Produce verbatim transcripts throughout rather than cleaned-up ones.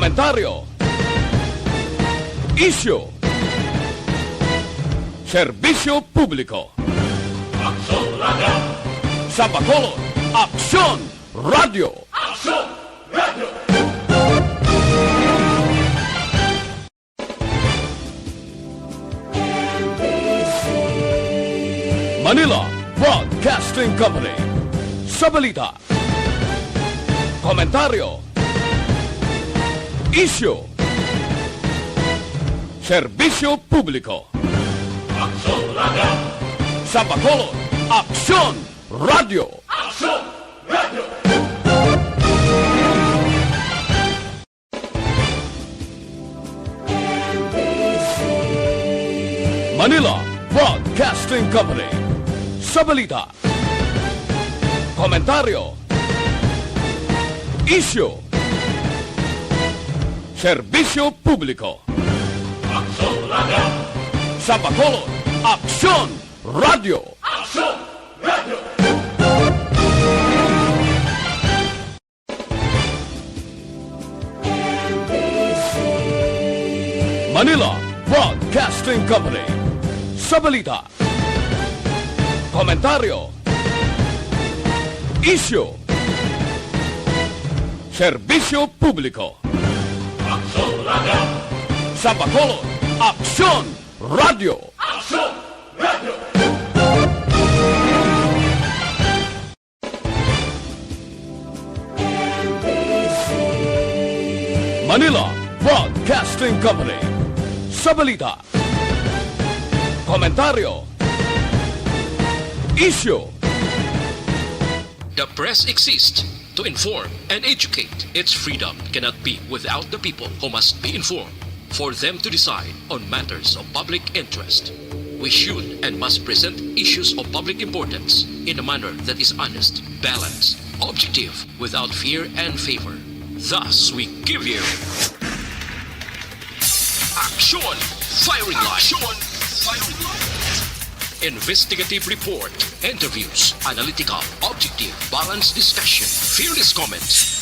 Komentaryo. Isyu. Serbisyo publiko. Aksyon Radio. Sa Bacolod, Aksyon Radio. Aksyon Radio. Manila Broadcasting Company. Sa balita, komentaryo, isyu, serbisyo publiko. Aksyon Radio. Sa Bacolod, Aksyon Radio. Aksyon Radio. Manila Broadcasting Company. Sa balita, komentaryo, isyu, serbisyo publiko. Aksyon Radio. Sa Bacolod, Aksyon Radio. Aksyon Radio. Manila Broadcasting Company. Sa balita, komentaryo, isyu, serbisyo publiko. Aksyon Radio. Sa Bacolod, Aksyon Radio. Aksyon Radio. Manila Broadcasting Company. Sa balita, komentaryo, isyu. The press exists to inform and educate. Its freedom cannot be without the people, who must be informed for them to decide on matters of public interest. We should and must present issues of public importance in a manner that is honest, balanced, objective, without fear and favor. Thus, we give you Action Firing Line. Action Firing Line. Investigative report, interviews, analytical, objective, balanced discussion, fearless comments.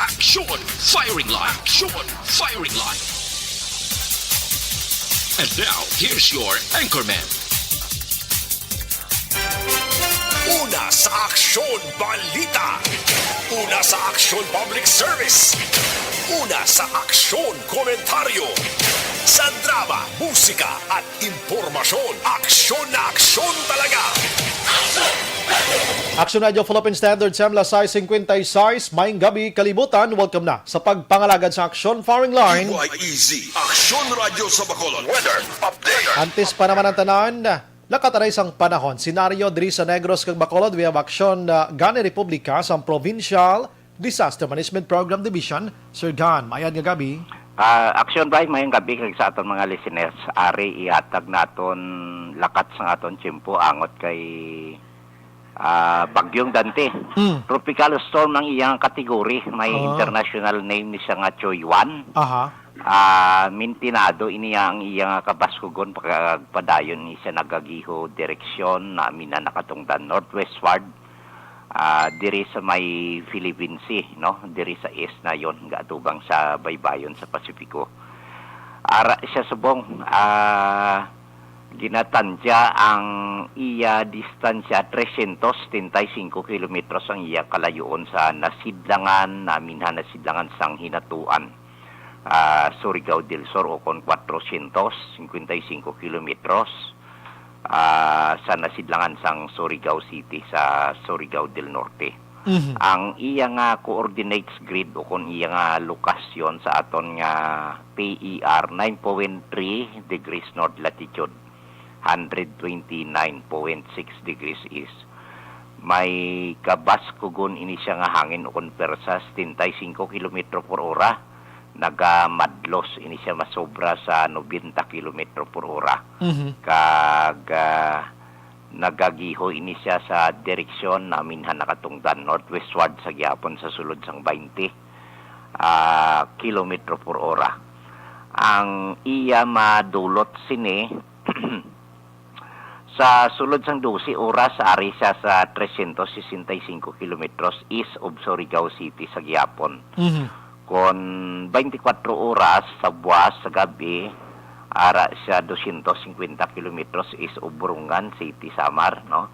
Action Firing Line. Action Firing Line. And now, here's your anchorman. Una sa Aksyon Balita. Una sa Aksyon Public Service. Una sa Aksyon Komentaryo. Sa drama, musika, at impormasyon, aksyon na aksyon talaga. Action Radio Philippine Standard, Semla sais cincuenta y seis, maayong gabi, kalibutan. Welcome na sa pagpangalagad sa Aksyon Firing Line. D Y E Z, Aksyon Radio sa Bacolod. Weather update. Antes pa naman ang tanan, lakat anay sang panahon. Senaryo diri sa Negros kag Bacolod, we have Aksyon, ah, gani Republika sang Provincial Disaster Management Program Division. Sir Gan, mayad nga gabi. Ah, Aksyon Bri, mayong gabi kag sa aton mga listeners. Ari ihatag naton lakat sang aton tiyempo angot kay, ah, Bagyong Dante. Mm. Tropical storm ang iyang kategory. May Ah. international name ni siya nga Choy Wan. Aha. Ah, mintinado ini ang iya nga kabaskugon pagpadayon ni siya nagagiho direksyon na mina nakatungdan northwestward, ah, diri sa may Philippine Sea, no? Diri sa east nayon, gaatubang sa baybayon sa Pasipiko. Ara siya subong, ah, ginatantya ang iya distansya, trescientos setenta y cinco kilometros ang iya kalayoon sa nasidlangan, naminhan nasidlangan sang hinatuan, ah, Surigao del Sur, o kon cuatrocientos cincuenta y cinco kilometros, ah, sa nasidlangan sang Surigao City, sa Surigao del Norte. Mhm. Ang iya nga coordinates grid, o kon iya nga lokasyon sa aton nga P E R, nine point three degrees north latitude, hundred twenty-nine point six degrees east. May kabaskugon ini siya nga hangin, o kon persa, setenta y cinco kilometro por ora. Nagamadlos ini siya, masobra sa nobenta kilometro por ora. Mhm. Kag, ah, nagagiho ini siya sa direksyon naminhan nakatungdan northwestward sa gihapon sa sulod sang twenty, ah, kilometro por ora. Ang iya madulot sini, sa sulod sang dose oras, ari siya sa trescientos sesenta y cinco kilometros east of Surigao City sa gihapon. Mhm. Kon twenty-four oras sa buwas sa gabi, ara siya dosyentos singkwenta kilometros east of Borongan City, Samar, no?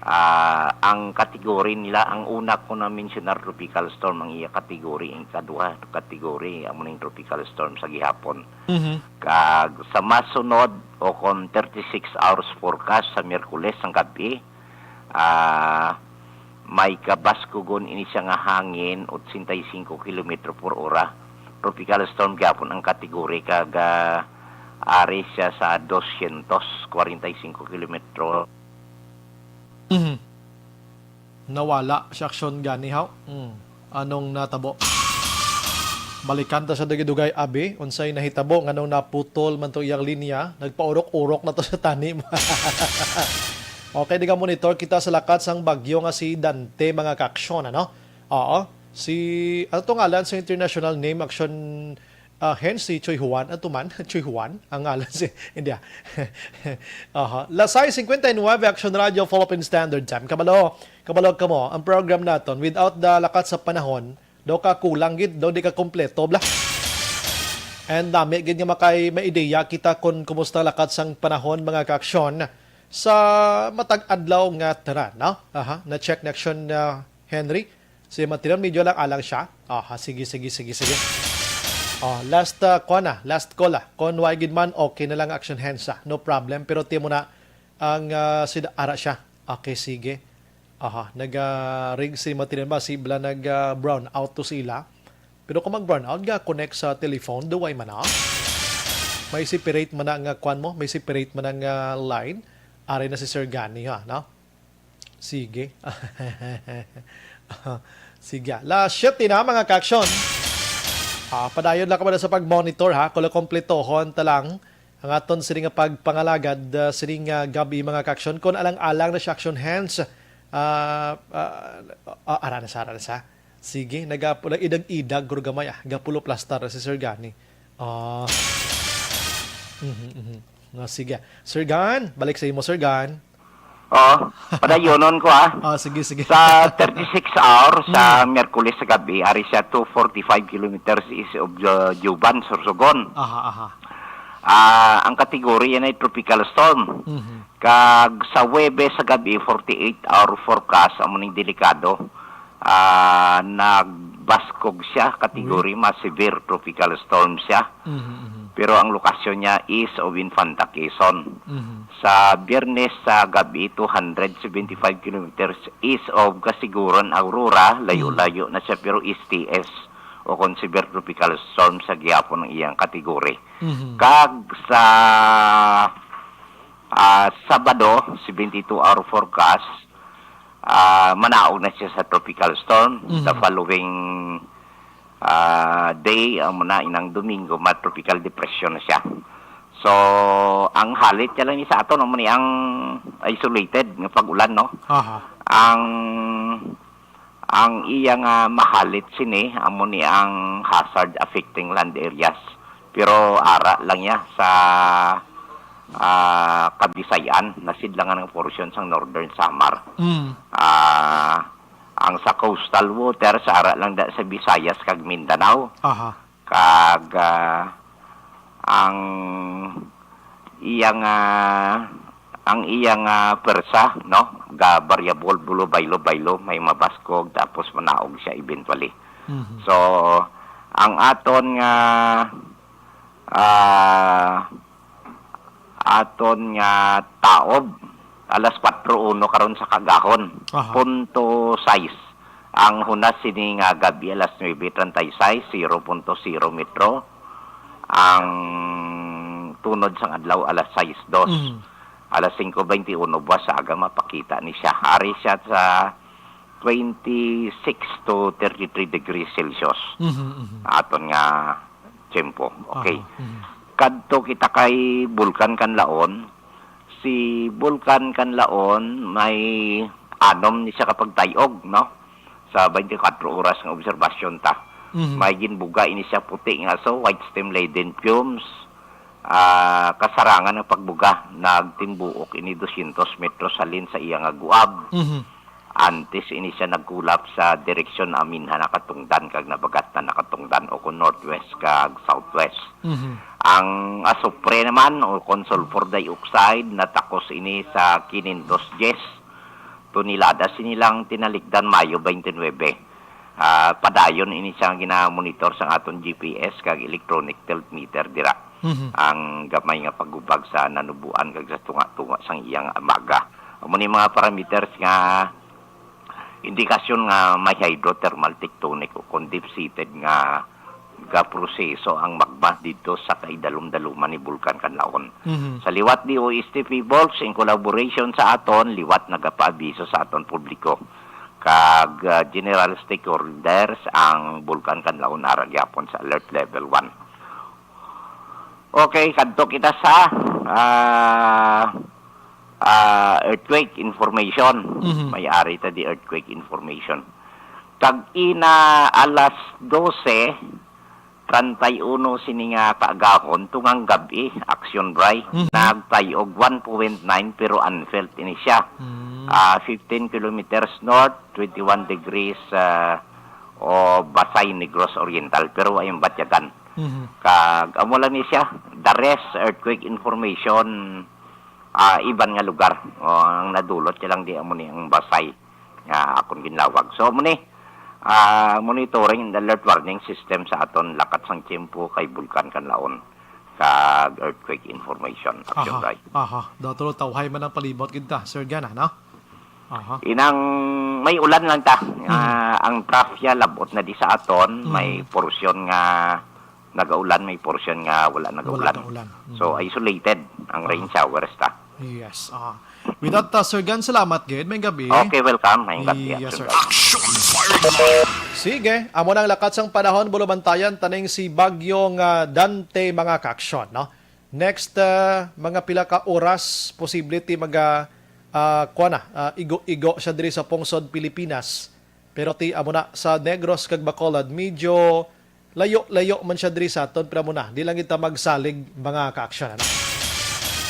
Ah, ang kategory nila, ang una ko na mensionar, tropical storm, ang iya kategory, ang ikaduha kategory, amo ning tropical storm sa gihapon. Mhm. Kag sa masunod, o kon thirty-six hours forecast sa Miyerkules ang gabi, ah, may kabaskog-on ini siya nga hangin, eighty-five kilometro por hora. Tropical storm gyapon ang kategory kag, ah, ari siya sa dosyentos kwarenta y singko kilometro. Mhm. Nawala si aksyon gani, haw? Mm. Anong natabo? Balikan ta sa dugay-dugay, abi. Unsay nahitabo? Nganong naputol man to iyang linya? Nagpaurok-urok na to sa tanim. Okay, diga monitor kita sa lakat sang bagyo nga si Dante, mga kaaksyon, ano? Oo. Si, ano to ngalan sa international name, aksyon, ah, Hen, si Choi Juan, ato man, Choi Juan, ang ngalan si, hindi ah. Aha. Las sais cincuenta y nueve, Action Radio, Philippine Standard Time. Kabalo, kabalo ka mo, ang program naton, without the lakat sa panahon, daw ka kulang gid, daw di ka kompleto, bla. And dami gid nga makay may ideya kita kung kumusta lakat sang panahon, mga kaaksyon, sa matag adlaw nga tanan, no? Aha, na-check na, aksyon, ah, Henry. Si Matilon, medyo lang alang siya. Aha, sige, sige, sige, sige. Oh, last, ah, kuha na, last call, ah. Kung wala gid man, okay na lang, action hands, ah. No problem. Pero timo na ang, ah, sida, ara siya. Okay, sige. Aha, nag, ah, ring si Matilon ba? Si Bla nag, ah, brown out to sila. Pero kung mag-brown out, ga connect sa telephone, duway man na. May separate man na nga kwan mo, may separate man na nga line. Ari na si Sir Gani, ha, no? Sige. Sige. Las siyete na, mga kaaksyon. Ah, padayon lang ka ba sa pag-monitor, ha? Kung kompletohon ta lang ang aton sini nga pagpangalagad, ah, sini nga gabi, mga kaaksyon. Kung alang-alang na siya, action hands, ah, ah, ah, ara na sa, ara na sa. Sige, nagapula, idag-idag, guro gamay, ah. Gapulo plastar si Sir Gani. Ah. Mhm, mhm. Ah, sige. Sir Gan, balik sa imo, Sir Gan. Oh, padayonon ko, ah. Ah, sige, sige. Sa thirty-six hours, sa Hmm. Miyerkules sa gabi, ari siya two forty-five kilometers east of Ju-, Juban, Sorsogon. Aha, aha. Ah, ang kategorya na ay tropical storm. Mhm. Kag sa Huwebes sa gabi, forty-eight hour forecast, amo ning delikado. Ah, nagbaskog siya, kategory Uy. mas severe tropical storm siya. Mhm, mhm. Pero ang lokasyon niya is of Infanta, Quezon. Mhm. Sa Biyernes sa gabi, two hundred seventy-five kilometers east of Casiguran, Aurora, layo-layo Mhm. na siya, pero S T S o kon severe tropical storm sa gihapon ang iyang kategory. Mhm. Kag sa, ah, Sabado, seventy-two hour forecast, ah, manaog na siya sa tropical storm. Mhm. The following, ah, day, amo na inang Domingo, ma-tropical depression na siya. So, ang halit niya lang ni sa aton, amo ni ang isolated nga pag-ulan, no? Aha. Ang, ang iya nga mahalit sini, amo ni ang hazard affecting land areas. Pero ara lang niya sa, ah, Kabisayan, nasidlangan nga portion sang Northern Samar. Mm. Ah, ang sa coastal waters, ara lang da sa Visayas kag Mindanao. Aha. Kag, ah, ang iyang, ah, ang iyang, ah, pwersa, no? Ga variable, bulo, baylo, baylo, may mabaskog, tapos manaog siya eventually. Mhm. So, ang aton nga, ah, aton nga taob, alas kwatro uno karon sa kagahon, Aha. punto sais. Ang hunas sini nga gabi, alas nuebe treinta y seis, zero punto zero metro. Ang tunod sang adlaw, alas sais dos. Mm. Alas singko beinti uno, buwas sa aga, mapakita ni siya. Ari siya sa twenty-six to thirty-three degrees Celsius. Mhm, mhm. Aton nga tiyempo. Okay. Aha, mhm. Kadto kita kay Bulkan Kanlaon. Si Bulkan Kanlaon, may anom ni siya ka pagtayog, no? Sa twenty-four oras nga obserbasyon ta. Mhm. May ginbuga ini siya puti nga aso, white steam laden fumes. Ah, kasarangan ang pagbuga, nagtimbuok ini dosyentos metros halin sa iya nga guab. Mhm. Antes ini siya nagkulap sa direksyon amin ha nakatungdan kag nabagat na nakatungdan o kon northwest kag southwest. Mhm. Ang asupre naman o kon sulfur dioxide natakos ini sa quinientos diyes tonelada sini lang tinalikdan Mayo twenty-nine. Ah, padayon ini siya nga gina-monitor sang aton G P S kag electronic tilt meter dira. Mhm. Ang gamay nga paghubag sa nanuboan kag sa tunga-tunga sang iyang amaga. Amo ni mga parameters nga indikasyon nga may hydrothermal tectonic o kon deep-seated nga gaproseso ang magma didto sa kaidalumdaluman ni Bulkan Kanlaon. Mhm. Sa liwat D O S T P Bulks, in collaboration sa aton, liwat nagapaabiso sa aton publiko kag, ah, general stakeholders ang Bulkan Kanlaon ara gyapon sa alert level one. Okay, kadto kita sa, ah, ah, earthquake information. Mhm. May ari ta di earthquake information. Kag ina alas dose treinta y uno sini nga kaagahon tungang gab-i, Action Bray, Mhm. nagtay og one point nine pero unfelt ini siya. Mm. Ah, fifteen kilometers north, twenty-one degrees, ah, o Basay, Negros Oriental, pero wa yung batyagan. Mhm. Kag amo lang ni siya, the rest earthquake information, ah, iban nga lugar. O, ang nadulot siya lang di amo ni ang Basay nga akon ginlawag. So, amo ni, ah, monitoring and alert warning system sa aton lakat sang tiyempo kay Bulkan Kanlaon kag earthquake information, Action Aha, Bray. Aha. Daw tulo, tawhay man ang palibot gid ta, Sir Gana, no? Aha. Inang may ulan lang ta. Mhm. Ah, ang trafya labot na di sa aton, Mhm. may porsyon nga nagaulan, may porsyon nga wala Wala nagaulan. nagaulan. So, Mhm. isolated ang Aha. rain showers ta. Yes, aha. With that, uh, Sir Gan, salamat gid. May gabi. Okay, welcome. May gabi, Yes, Sir sir. Gan. Action Firing Line. Sige, amo nang lakat sang panahon, bulubantayan taning si Bagyong, ah, Dante, mga kaaksyon, no? Next, ah, mga pila ka oras, posible ti maga, ah, kuwan na, ah, igo-igo siya diri sa pungsod Pilipinas. Pero ti amo na sa Negros kag Bacolod, medyo layo-layo man siya diri sa aton, pero amo na, di lang kita magsalig, mga kaaksyon, ano?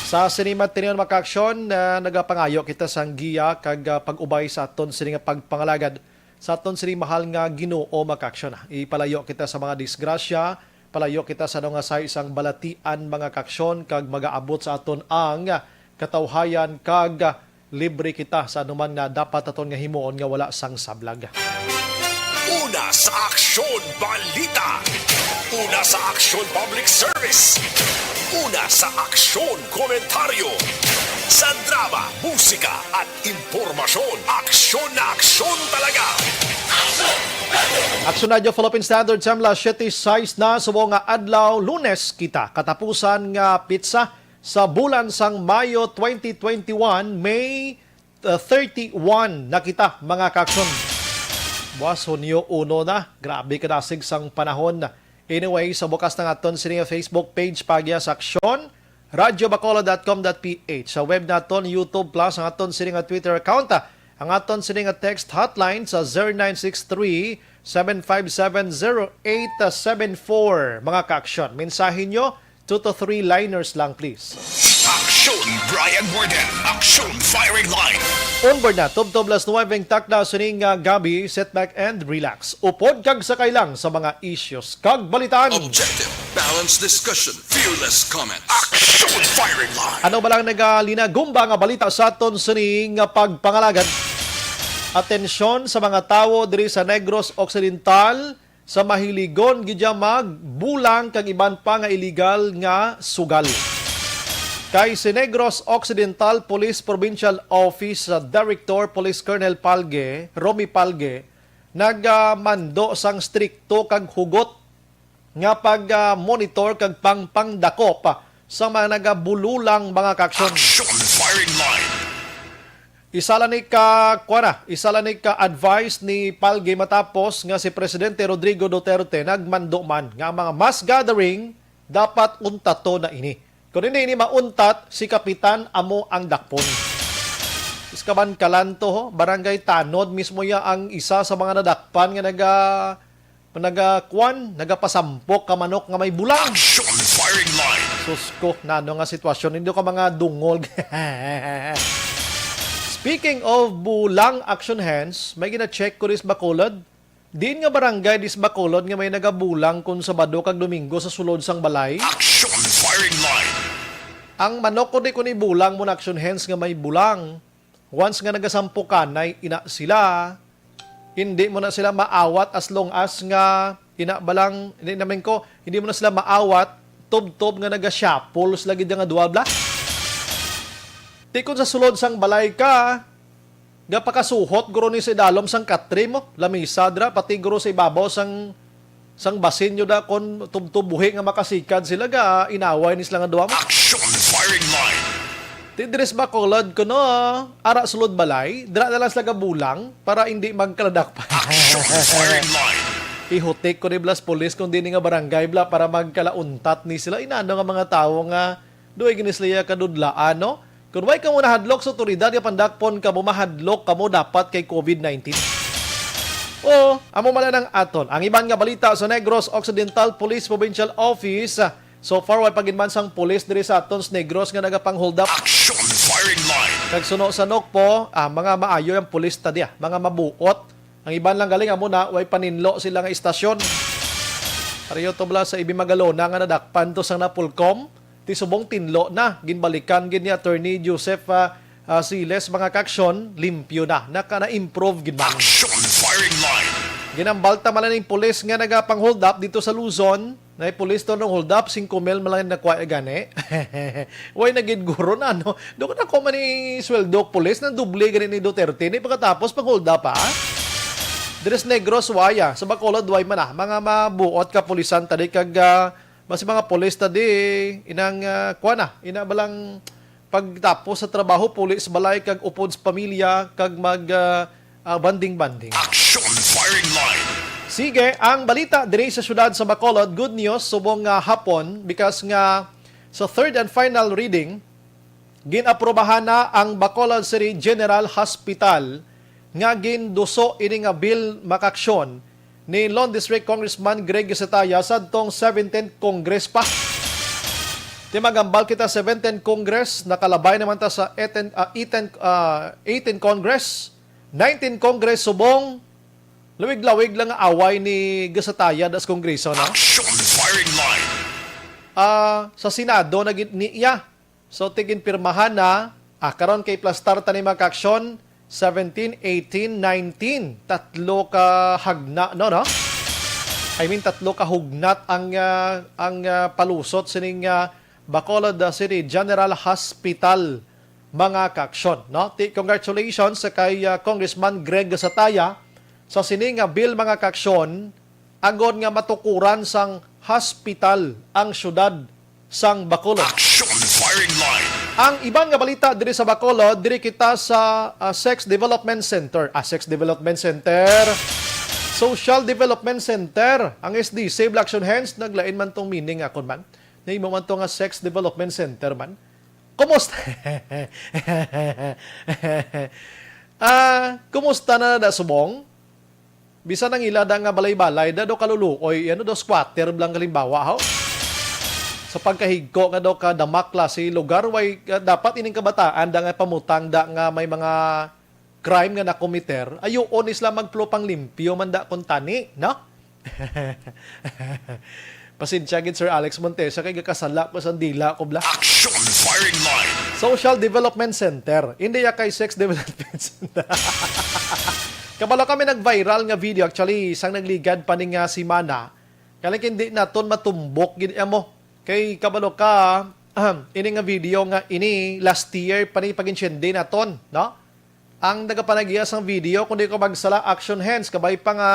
Sa sini man tinion, mga kaaksyon, ah, nagapangayo kita sang giya kag, ah, pag-ubay sa aton sini nga pagpangalagad sa aton sini mahal nga Ginoo, mga kaaksyon. Ipalayo kita sa mga disgrasya, palayo kita sa ano nga sayo sang balatian, mga kaaksyon, kag magaabot sa aton ang katawhayan kag libre kita sa anuman nga dapat aton nga himuon nga wala sang sablag. Una sa aksyon, balita. Una sa aksyon, public service. Una sa aksyon, komentaryo. Sa drama, musika, at impormasyon, aksyon na aksyon talaga. Aksyon Radio Philippine Standard Time, las siete sais na subong nga adlaw, Lunes kita. Katapusan nga pitsa sa bulan sang Mayo twenty twenty-one, May, uh, thirty-one na kita, mga kaaksyon. Buwas Hunyo uno na, grabe kadasig sang panahon. Anyway, sa bukas ng aton sini nga Facebook page, Pagya sa Aksyon, radyo bacolod dot com dot P H. Sa web naton, YouTube Plus, ang aton sini nga Twitter account, ang aton sini nga text hotline sa zero nine six three, seven five seven, zero eight seven four. Mga kaaksyon, mensahe nyo, two to three liners lang, please. Aksyon, Brian Warden. Aksyon, Firing Line. Onboard na, tubtob las nuwebe ang takna sining, ah, gabi. Sit back and relax. Upod kag sakay lang sa mga issues kag balitaan. Objective, balanced discussion, fearless comment. Aksyon, Firing Line. Ano ba lang nagalinagumba nga balita sa aton sining, ah, pagpangalagad? Atensyon sa mga tawo diri sa Negros Occidental, sa Mahiligon gid dya magbulang kag iban pa nga illegal nga sugal. Kay si Negros Occidental Police Provincial Office, ah, Director Police Colonel Palge, Romy Palge, nagmando sang strikto kag hugot nga pag, ah, monitor kag pangpangdakop sa mga nagabululang mga kaaksyon. Action Firing Line. Isa lang ni ka, kuwan na, isa lang ni ka advice ni Palge matapos nga si Presidente Rodrigo Duterte nagmando man nga ang mga mass gathering dapat untato na ini. Kung hindi ini mauntat, si Kapitan amo ang dakpon. Iskaban Kalanto, ho, Barangay Tanod, mismo ya ang isa sa mga nadakpan nga naga-, nagakuan, nagapasampok ka manok nga may bulang. Action Firing Line. Sus ko, nano nga sitwasyon, hindi ka mga dungol. Speaking of bulang, Action Hands, may gina-check ko dis Bacolod. Diin nga barangay dis Bacolod nga may nagabulang kon Sabado kag Domingo sa sulod sang balay? Action firing line! Ang manok ko di ko ni bulang mo na, Action Hands, nga may bulang. Once nga nagasampukanay ina sila, hindi mo na sila maawat as long as nga ina ba lang, hindi namin ko, hindi mo na sila maawat, tubtob nga naga-shuffle sila gid nga duwa bla. Ti kon sa sulod sang balay ka, gapakasuhot guro ni sa idalom sang katre mo, lamisa dra, pati guro sa ibabaw sang, sang basin nyo da, kon tubtob buhi nga makasikad sila, ga inaway ni sila nga duwa mo. Action firing line! Ti diri sa Bacolod kuno, ara sulod balay, dira na lang sila gabulang para hindi magkaladakpan. Action firing line! Ihutik ko ni blas pulis kung dini nga barangay bla para magkalauntat ni sila. Inano nga mga tawo nga duay gini sila kadudlaan, no? Kung way kamo nahadlok sa otoridad nga pandakpon kamo, mahadlok kamo dapat kay covid nineteen. O, amo man lang aton. Ang iban nga balita sa Negros Occidental Police Provincial Office, so far, way pa gid man sang pulis diri sa aton sa Negros nga nagapang-hold up. Action firing line! Kag suno sa Nokpo, ah, mga maayo ang pulis ta diya, mga mabuot. Ang iban lang galing amo na, way paninlo sila nga istasyon. Pareho to bala sa Ibi Magalona nga nadakpan to sang Napolcom. Ti subong tinlo na, ginbalikan gid ni Attorney Joseph, ah, ah, Siles, mga kaaksyon, limpyo na. Naka na-improve gid man. Action firing line! Ginambal ta man ning pulis nga nagapang-hold up dito sa Luzon. Nay pulis to nung hold up, singko mil man lang nakuha gani. Way na gid guro na, no? Doon ako man ni sweldo pulis, nang doble gani ni Duterte, ni pagkatapos pang hold up, ha? Dres Negros, waya. Sa Bacolod, way man, ah. Mga mabuot ka pulisan, tadi kag, ah, basi mga pulis, tadi, inang, ah, kuha na, ina balang pagtapos sa trabaho, puli sa balay kag upod sa pamilya kag mag, ah, ah, banding-banding. Action firing line. Sige, ang balita diri sa siyudad sa Bacolod, good news, subong nga hapon, because nga sa third and final reading, gin-aprobahan na ang Bacolod City General Hospital nga ginduso ini nga bill, mga kaaksyon, ni Lone District Congressman Greg Gatitaya sadtong seventeenth Congress pa. Ti magambal kita, seventeenth Congress, nakalabay naman ta sa eighteen, ah, eighteen, ah, eighteen Congress, nineteenth Congress, subong lawig-lawig lang nga away ni Gatitaya das Kongreso, no? Action firing line. Ah, sa Senado na gid ni iya. So, ti ginpirmahan na, ah, karon kay plastar ta ni, mga kaaksyon, seventeen, eighteen, nineteen. Tatlo ka hagna, no, no? I mean, tatlo ka hugnat ang, ah, ang, ah, palusot sining, ah, Bacolod, ah, City General Hospital, mga kaaksyon, no? Ti, congratulations sa kay, ah, Congressman Greg Gatitaya sa sini nga bill, mga kaaksyon, agod nga matukuran sang hospital ang siyudad sang Bacolod. Action firing line. Ang iban nga balita diri sa Bacolod, diri kita sa, ah, Sex Development Center. Ah, Sex Development Center. Social Development Center. Ang S D C, Black Action Hands, naglain man tong meaning akon man. Nahimo man to nga Sex Development Center man. Kumusta? Ah, kumusta na da subong? Bisan ang ila da nga balay-balay, da do kaluluoy, ano do, squatter lang halimbawa, ho? Sa pagkahigko nga do ka damakla si lugar, way, ah, dapat ining kabataan da nga pamutang da nga may mga crime nga nakomiter, ayuon ni sila magplo pang limpyo man da kun tani, no? Pasensya gid, Sir Alex Montesa, kay gakasala ko sa dila ko, bla. Action firing line. Social Development Center. Hindi ya kay Sex Development Center. Kabalo kami nag-viral nga video, actually, sang nagligad pa ni nga semana. Kaya hindi naton matumbok gid amo. Kay kabalo ka, ahem, ini nga video nga ini last year pa ni pag-insyende naton, no? Ang nagapanagiya sang video, kung di ko magsala, Action Hands, kabay pa nga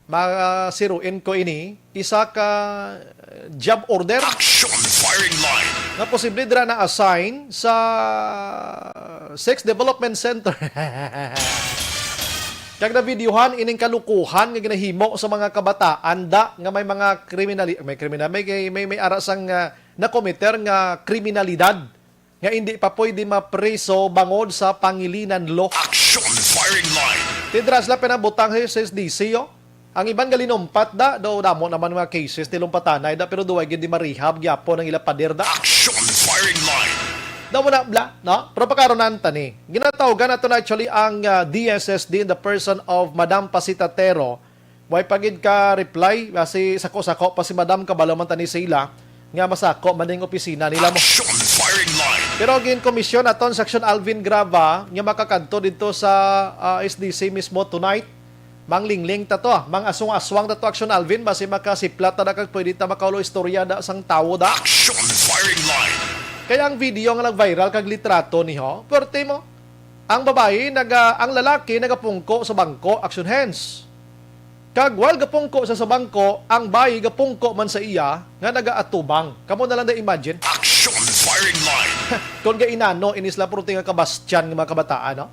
masiruin ko ini, isa ka, uh, job order. Action firing line. Nga posible dira na-assign sa Sex Development Center. Kag na-videohan ining kalukuhan nga ginahimo sa mga kabataan da nga may mga kriminali-, may kriminal, may, may, may ara sang, uh, nakomiter nga kriminalidad nga hindi pa pwede mapriso bangod sa pangilinan law. Action firing line. Ti dira sila pinabutang sa S D C, oh. Ang iban galinumpat da, do damo naman mga cases ti lumpatanay da, pero duway gid di marehab gyapon ang ila pader da. Action firing line. Daw mo na bla, no? Pero pagkaronan ta ni. Ginatawgan nato na actually ang ah, D S S D in the person of Madam Pasita Tero. Way pa gid ka reply, kasi sako-sako pa si Madam, kabalo man tani sila nga masako man ning opisina nila mo. Action firing line. Pero ginkomisyon naton si Action Alvin Grava nga makakadto dito sa ah, S D C mismo tonight. Manglingling ta to, ah. Mang aswang-aswang ta to, Action Alvin, basi makasiplat ta na kag pwede ta makaulo istorya da sang tawo da. Action firing line. Kaya ang video nga nag-viral kag litrato ni ho, korte mo. Ang babayi naga ang lalaki nagapungko sa bangko, Action Hands. Kag while gapungko sa sa bangko, ang bayi gapungko man sa iya nga nagaatubang. Kamo na lang na imagine. Action firing line. Kung gainano inis la pruti nga kabastyan nga mga kabataan, no?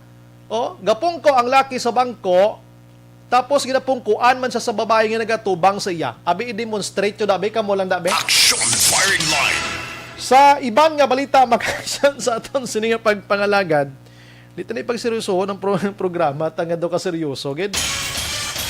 Oh, gapungko ang laki sa bangko, tapos ginapungkuan man sa sa babayi nga nagatubang sa iya. Abi i-demonstrate nyo dabi, kamo lang dabi. Action firing line. Sa iban nga balita, makasyan sa aton sini nga pagpangalagad. Di ta ni pagseryosohon ang pro- programa, tangad daw ka seryoso gid.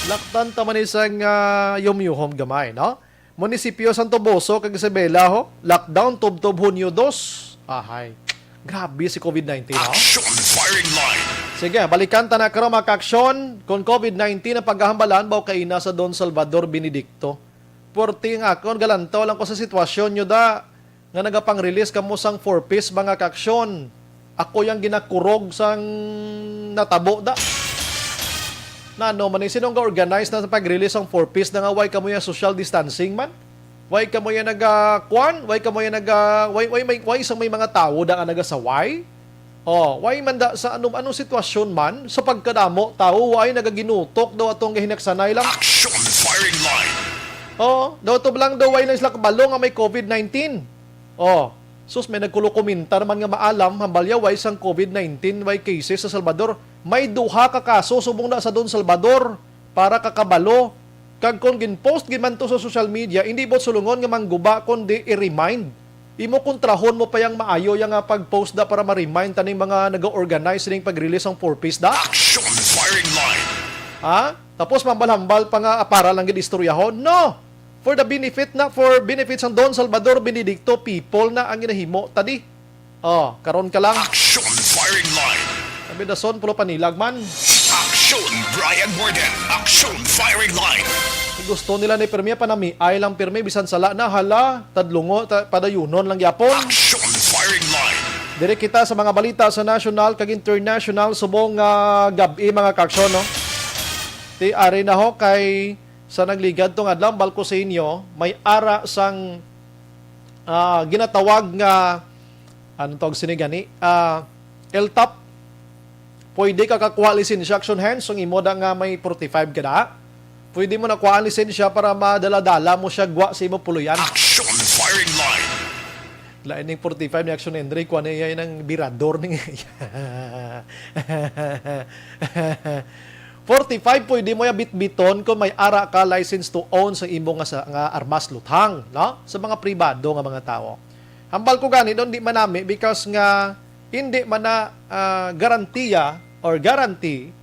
Laktan ta man isang ah, yumyuhom gamay, no? Munisipyo Santo Boso kag Isabela, ho? Lockdown tubtob Hunyo dos. Ahay. Grabe si covid nineteen, ho? Action firing line. Sige, balikan ta na karon, mga kaaksyon. Kung covid nineteen ang pagkahambalan, baw kaina sa Don Salvador Benedicto. Puwerte nga akon, galantaw lang ko sa sitwasyon nyo da nga nagapang-release kamo sang four Ps, mga kaaksyon. Ako yang ginakurog sang natabo da. Nano man ni, sino nga organize na sa pag-release sang four Ps na nga way kamo ya social distancing man? Way kamo ya naga-, kuan? Way kamo ya naga-, way, way, may, way sang may mga tawo da nga nagasaway? Oh, way man da sa anong, anong sitwasyon man, sa pagkadamo tawo, way nagaginutok daw atong gahinaksanay lang. Action firing line. Oh, daw to lang daw way lang sila kabalo nga may covid nineteen. Oh, sus, may nagkulokomentar man nga maalam, hambal ya, way sang covid nineteen, way cases sa Salvador. May duha ka kaso subong na sa Don Salvador para kakabalo. Kag kung gin-post gid man to sa social media, hindi buot sulungon nga mangguba, kundi i-remind. Imo kontrahon mo pa yang maayo yang nga pag-post da para ma-remind taning mga nag-organize ning pag-release sang four Ps da. Action firing line. Ha? Tapos mambal-hambal pa nga para lang gid istoryahon? No! For the benefit na, for benefit sang Don Salvador Benedicto people na ang ginahimo tadi. Oh, karon ka lang. Action firing line. Sabi dason, pulo panilag man. Action Brian Morgan. Action firing line. Gusto nila ni Permi, panamiay lang Permi, bisan sala na, hala, tadlungo, ta, padayunon lang gyapon. Action firing line. Dire kita sa mga balita sa national kag international subong nga gab-i, mga kaaksyon, no? Ti ari na ho kay sa nagligad tong adlaw, balko sa inyo, may ara sang ah, ginatawag nga, ano tawag sini gani? Ah, L top. Pwede ka kakuha lisensya, Action Hands, kung imo da nga may forty-five ka da. Pwede mo nakuha ang lisensya para madala-dala mo siya gwa sa imo puloyan. Action firing line. Lain ning forty-five ni Action Henry, kuha niya yun ang birador ning forty-five, pwede mo ya bitbiton kung may ara ka license to own sa imo nga, sa, nga armas luthang, no? Sa mga pribado nga mga tawo. Hambal ko gani, don, di manami because nga hindi man na ah, garantiya or guarantee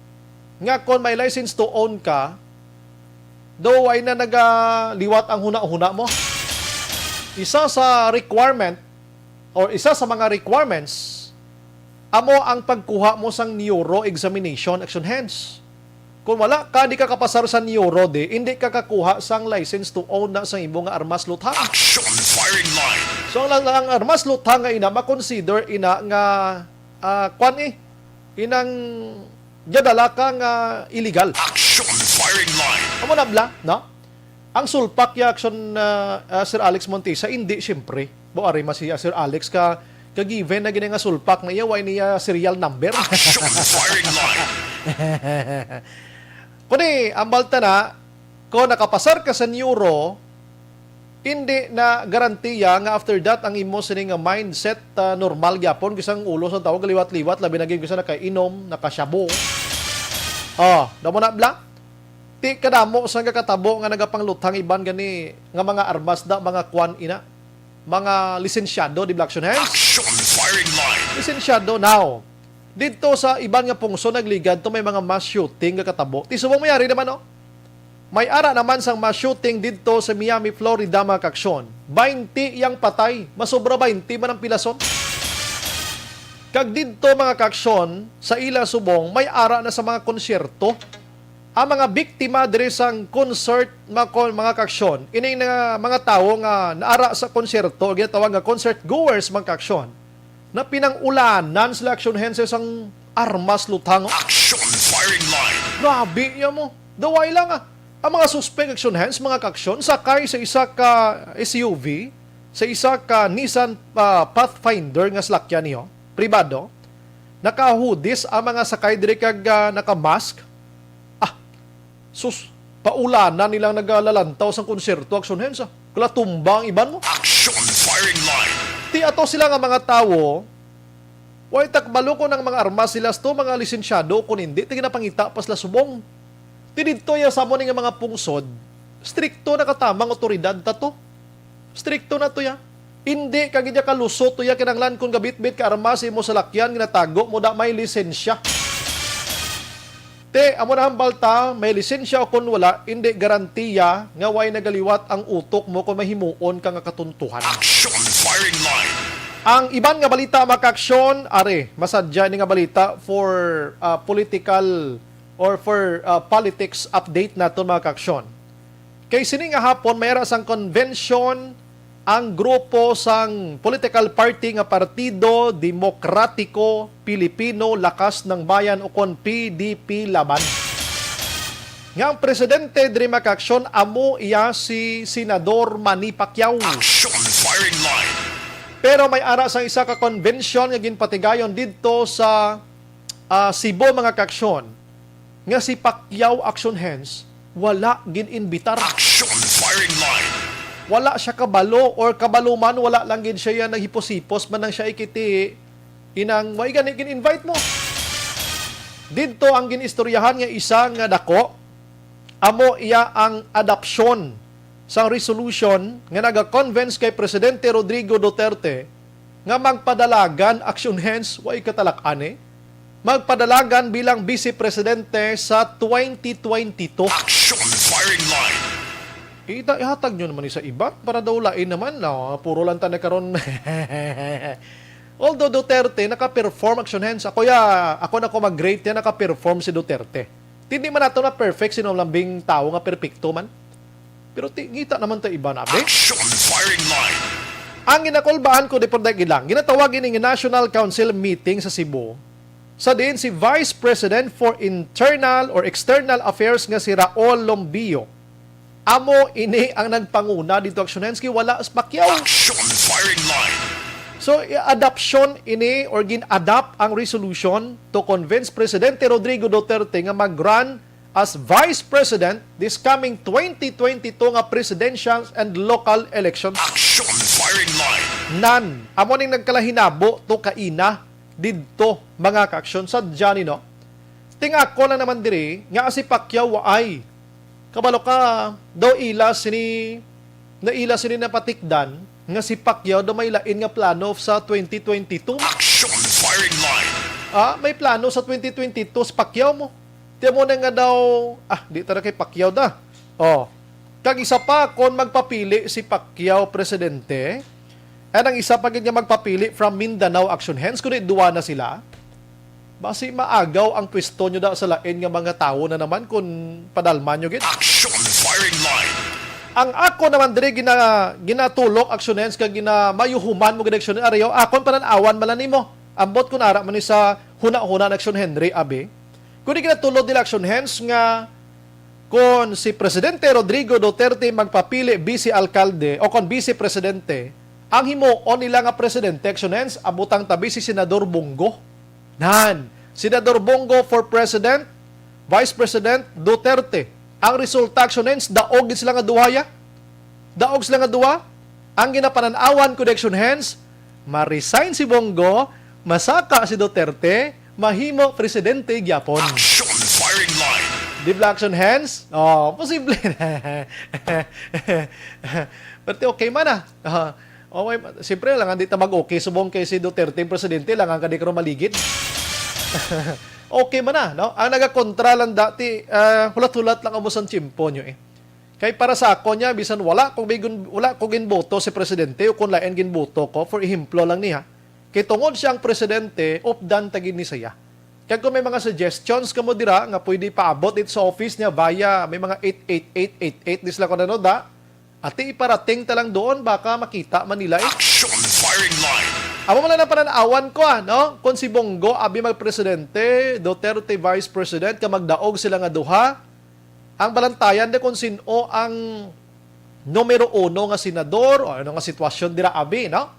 nga kung may license to own ka, do ay na nagaliwat ang huna-huna mo. Isa sa requirement or isa sa mga requirements amo ang pagkuha mo sang neuro examination, Action Hands. Kung wala ka, di ka kapasar sa neuro, di, hindi ka kakuha sang license to own na sa imo nga armas luthang. Action firing line. So, ang, ang armas luthang nga ina, makonsider ina nga, ah, kwan eh, inang gadala ka nga illegal. Action firing line. Amo na bla, no? Ang sulpak ya, Action, ah, ah, Sir Alex Montesa, hindi, siyempre. Bo, ari man si, ah, Sir Alex ka, ka given na gini nga sulpak na iya, way niya serial number. Action firing line. Kuni, ang balta na, kung nakapasar ka sa neuro, hindi na garantiya nga after that ang imo sini nga mindset, ah, normal gyapon, kasi ang ulo sa tawo galiwat-liwat, labi na gyud kasi nakainom, nakashabu. Oh, damo na bla? Ti kadamo sa gakatabo nga nagapangluthang iban gani nga mga armas da, mga kwan ina, mga lisensyado, di bla, Action Hands? Action firing line. Lisensyado now. Didto sa iban nga pungsod nagligad to may mga mass shooting nga katabo. Ti subong mayari naman, no? May ara naman sang mass shooting didto sa Miami, Florida, mga kaaksyon. Baynte yang patay, masobra baynte man ang pilason. Kag didto, mga kaaksyon, sa ila subong may ara na sa mga konsyerto. Ang mga biktima diri sang concert, mga kon-, mga kaaksyon, ining nga mga tawo nga naara sa konsyerto, ginatawag nga concert goers, mga kaaksyon, na pinangulanan sila, Action Henses, ang armas, luthang. Action firing line. Grabe niya mo. Daway lang, ah. Ang mga suspek, Action Hens, mga kaaksyon, sakay sa isa ka S U V, sa isa ka Nissan, ah, Pathfinder nga salakyan niyo, pribado. Nakahudis ang mga sakay diri kag, ah, naka-mask. Ah, sus, paulanan nilang nagalalantaw sang konsyerto, Action Hens, ah. Kalatumba ang iban mo. Action firing line. Ti ato sila nga mga tawo, way ta kabalo kon ang mga armas sila sto mga lisensyado, kon hindi, ti ginapangita pa sila subong. Ti didto ya sa amo ni nga mga pungsod, strikto na katamang otoridad ta to. Strikto na to ya. Hindi ka gid ya kalusot to ya kinahanglan kon gabitbit ka armas sa imo salakyan, ginatago mo da may lisensya. Te, amo na hambal ta, may lisensya o kon wala, hindi garantiya nga way nagaliwat ang utok mo kon mahimuon ka nga katuntuhan. Action firing line. Ang iban nga balita, mga kaaksyon, are, masadya ini nga balita for, ah, political or for, ah, politics update naton, mga kaaksyon. Kay sini nga hapon, may ara sang convention ang grupo sang political party nga Partido Demokratiko Pilipino Lakas ng Bayan, ukon P D P Laban, nga ang presidente diri, mga kaaksyon, amo iya si Senador Manny Pacquiao. Action firing line. Pero may ara sang isa ka convention nga ginpatigayon didto sa, ah, Cebu, mga kaaksyon, nga si Pacquiao, Action Hens, wala gin-inbitar. Action firing line. Wala siya kabalo, or kabalo man, wala lang gid siya yan naghipos-hipos man nang siya ikiti inang way gani gin-invite mo. Didto ang gin-istoryahan nga isa nga dako, amo iya ang adoption sang resolution nga naga-convince kay Presidente Rodrigo Duterte nga magpadalagan, Action Hens, way katalak-an eh, magpadalagan bilang Vice Presidente sa twenty twenty-two. Action firing line. Ita, ihatag nyo naman ni sa iba para daw lain naman. No? Puro lang ta na karon. Although Duterte, naka-perform, Action Hens. Ako ya, ako na ko mag-rate ya, naka-perform si Duterte. Hindi man nato na perfect, sino lambing tao nga perpekto man. Pero ti, ngita naman ta iba na, be. Action firing line. Ang ginakulbaan ko di pa dagit lang, ginatawag ini nga National Council meeting sa Cebu, sa diin si Vice President for Internal or External Affairs nga si Raul Lombio. Amo ini ang nagpanguna dito, Action Hens, kay wala si Pacquiao. Action firing line. So, i-adoption ini or gin-adopt ang resolution to convince Presidente Rodrigo Duterte nga mag-run as Vice President this coming twenty twenty-two nga presidential and local elections. Action firing line. Nan, amo ning nagkalahinabo to kaina didto, mga kaaksyon, sa Janino. Tingako lang naman diri nga si Pacquiao waay. Kabalo ka, daw ila sini, na ila sini napatikdan nga si Pacquiao daw may lain nga plano sa twenty twenty-two. Action firing line. Ah, may plano sa twenty twenty-two si Pacquiao mo. Tiyan mo na nga daw, ah, di ta na kay Pacquiao da. Oh. Kag isa pa, kon magpapili si Pacquiao presidente, and ang isa pa gid nga magpapili from Mindanao, Action Hens, kundi duwa na sila, basi maagaw ang pwesto nyo da sa lain nga mga tawo na naman kon padalman nyo gid. Action firing line. Ang ako naman diri gina-, ginatulok, Action Hens, kag ginamayuhuman mo gid, Action Hens, Ariyo, akon panan-awan man lang nimo. Ambot kun ara man ni sa huna-huna, Action Henry, abi. Kundi ginatulod nila, Action Hens, nga kon si Presidente Rodrigo Duterte magpapili vice alkalde o kon vice presidente, ang himuon nila nga presidente, Action Hens, abutang tabi si Senador Bong Go. Nan, Senador Bong Go for President, Vice President Duterte. Ang resulta, Action Hens, daog gid sila nga duha ya. Daog sila nga duha. Ang ginapanan-awan ko, Action Hens, ma-resign si Bong Go, masaka si Duterte, mahimo presidente gyapon. Action firing line. Di ba, Action Hens? Oh, posible na. Pero okay man ah. Ah, okay, siyempre lang, hindi ta mag-okay subong kay si Duterte ang presidente, lang ang kadi karon maligid. Okay man na, no? Ang nagakontra lang dati, ah, hulat-hulat lang amo sang tiyempo nyo eh. Kay para sa ako niya, bisan wala ko, bigon-, wala ko ginboto si presidente o kung lain ginboto ko, for ehemplo lang niya, Kay tungod siya ang presidente, updan ta gid ni siya. Kag kung may mga suggestions kamo dira nga pwede paabot dito sa office niya via may mga eight eight eight eight eight, di sila ko nanoda. Ati iparating ta lang doon, baka makita man nila eh. Action firing line. Amo man lang ang pananawan ko, ah, no? Kung si Bongo abi magpresidente, Duterte vice president, ka magdaog sila nga duha, ang balantayan na kung sino ang numero uno nga senador o ano nga sitwasyon dira abi, no?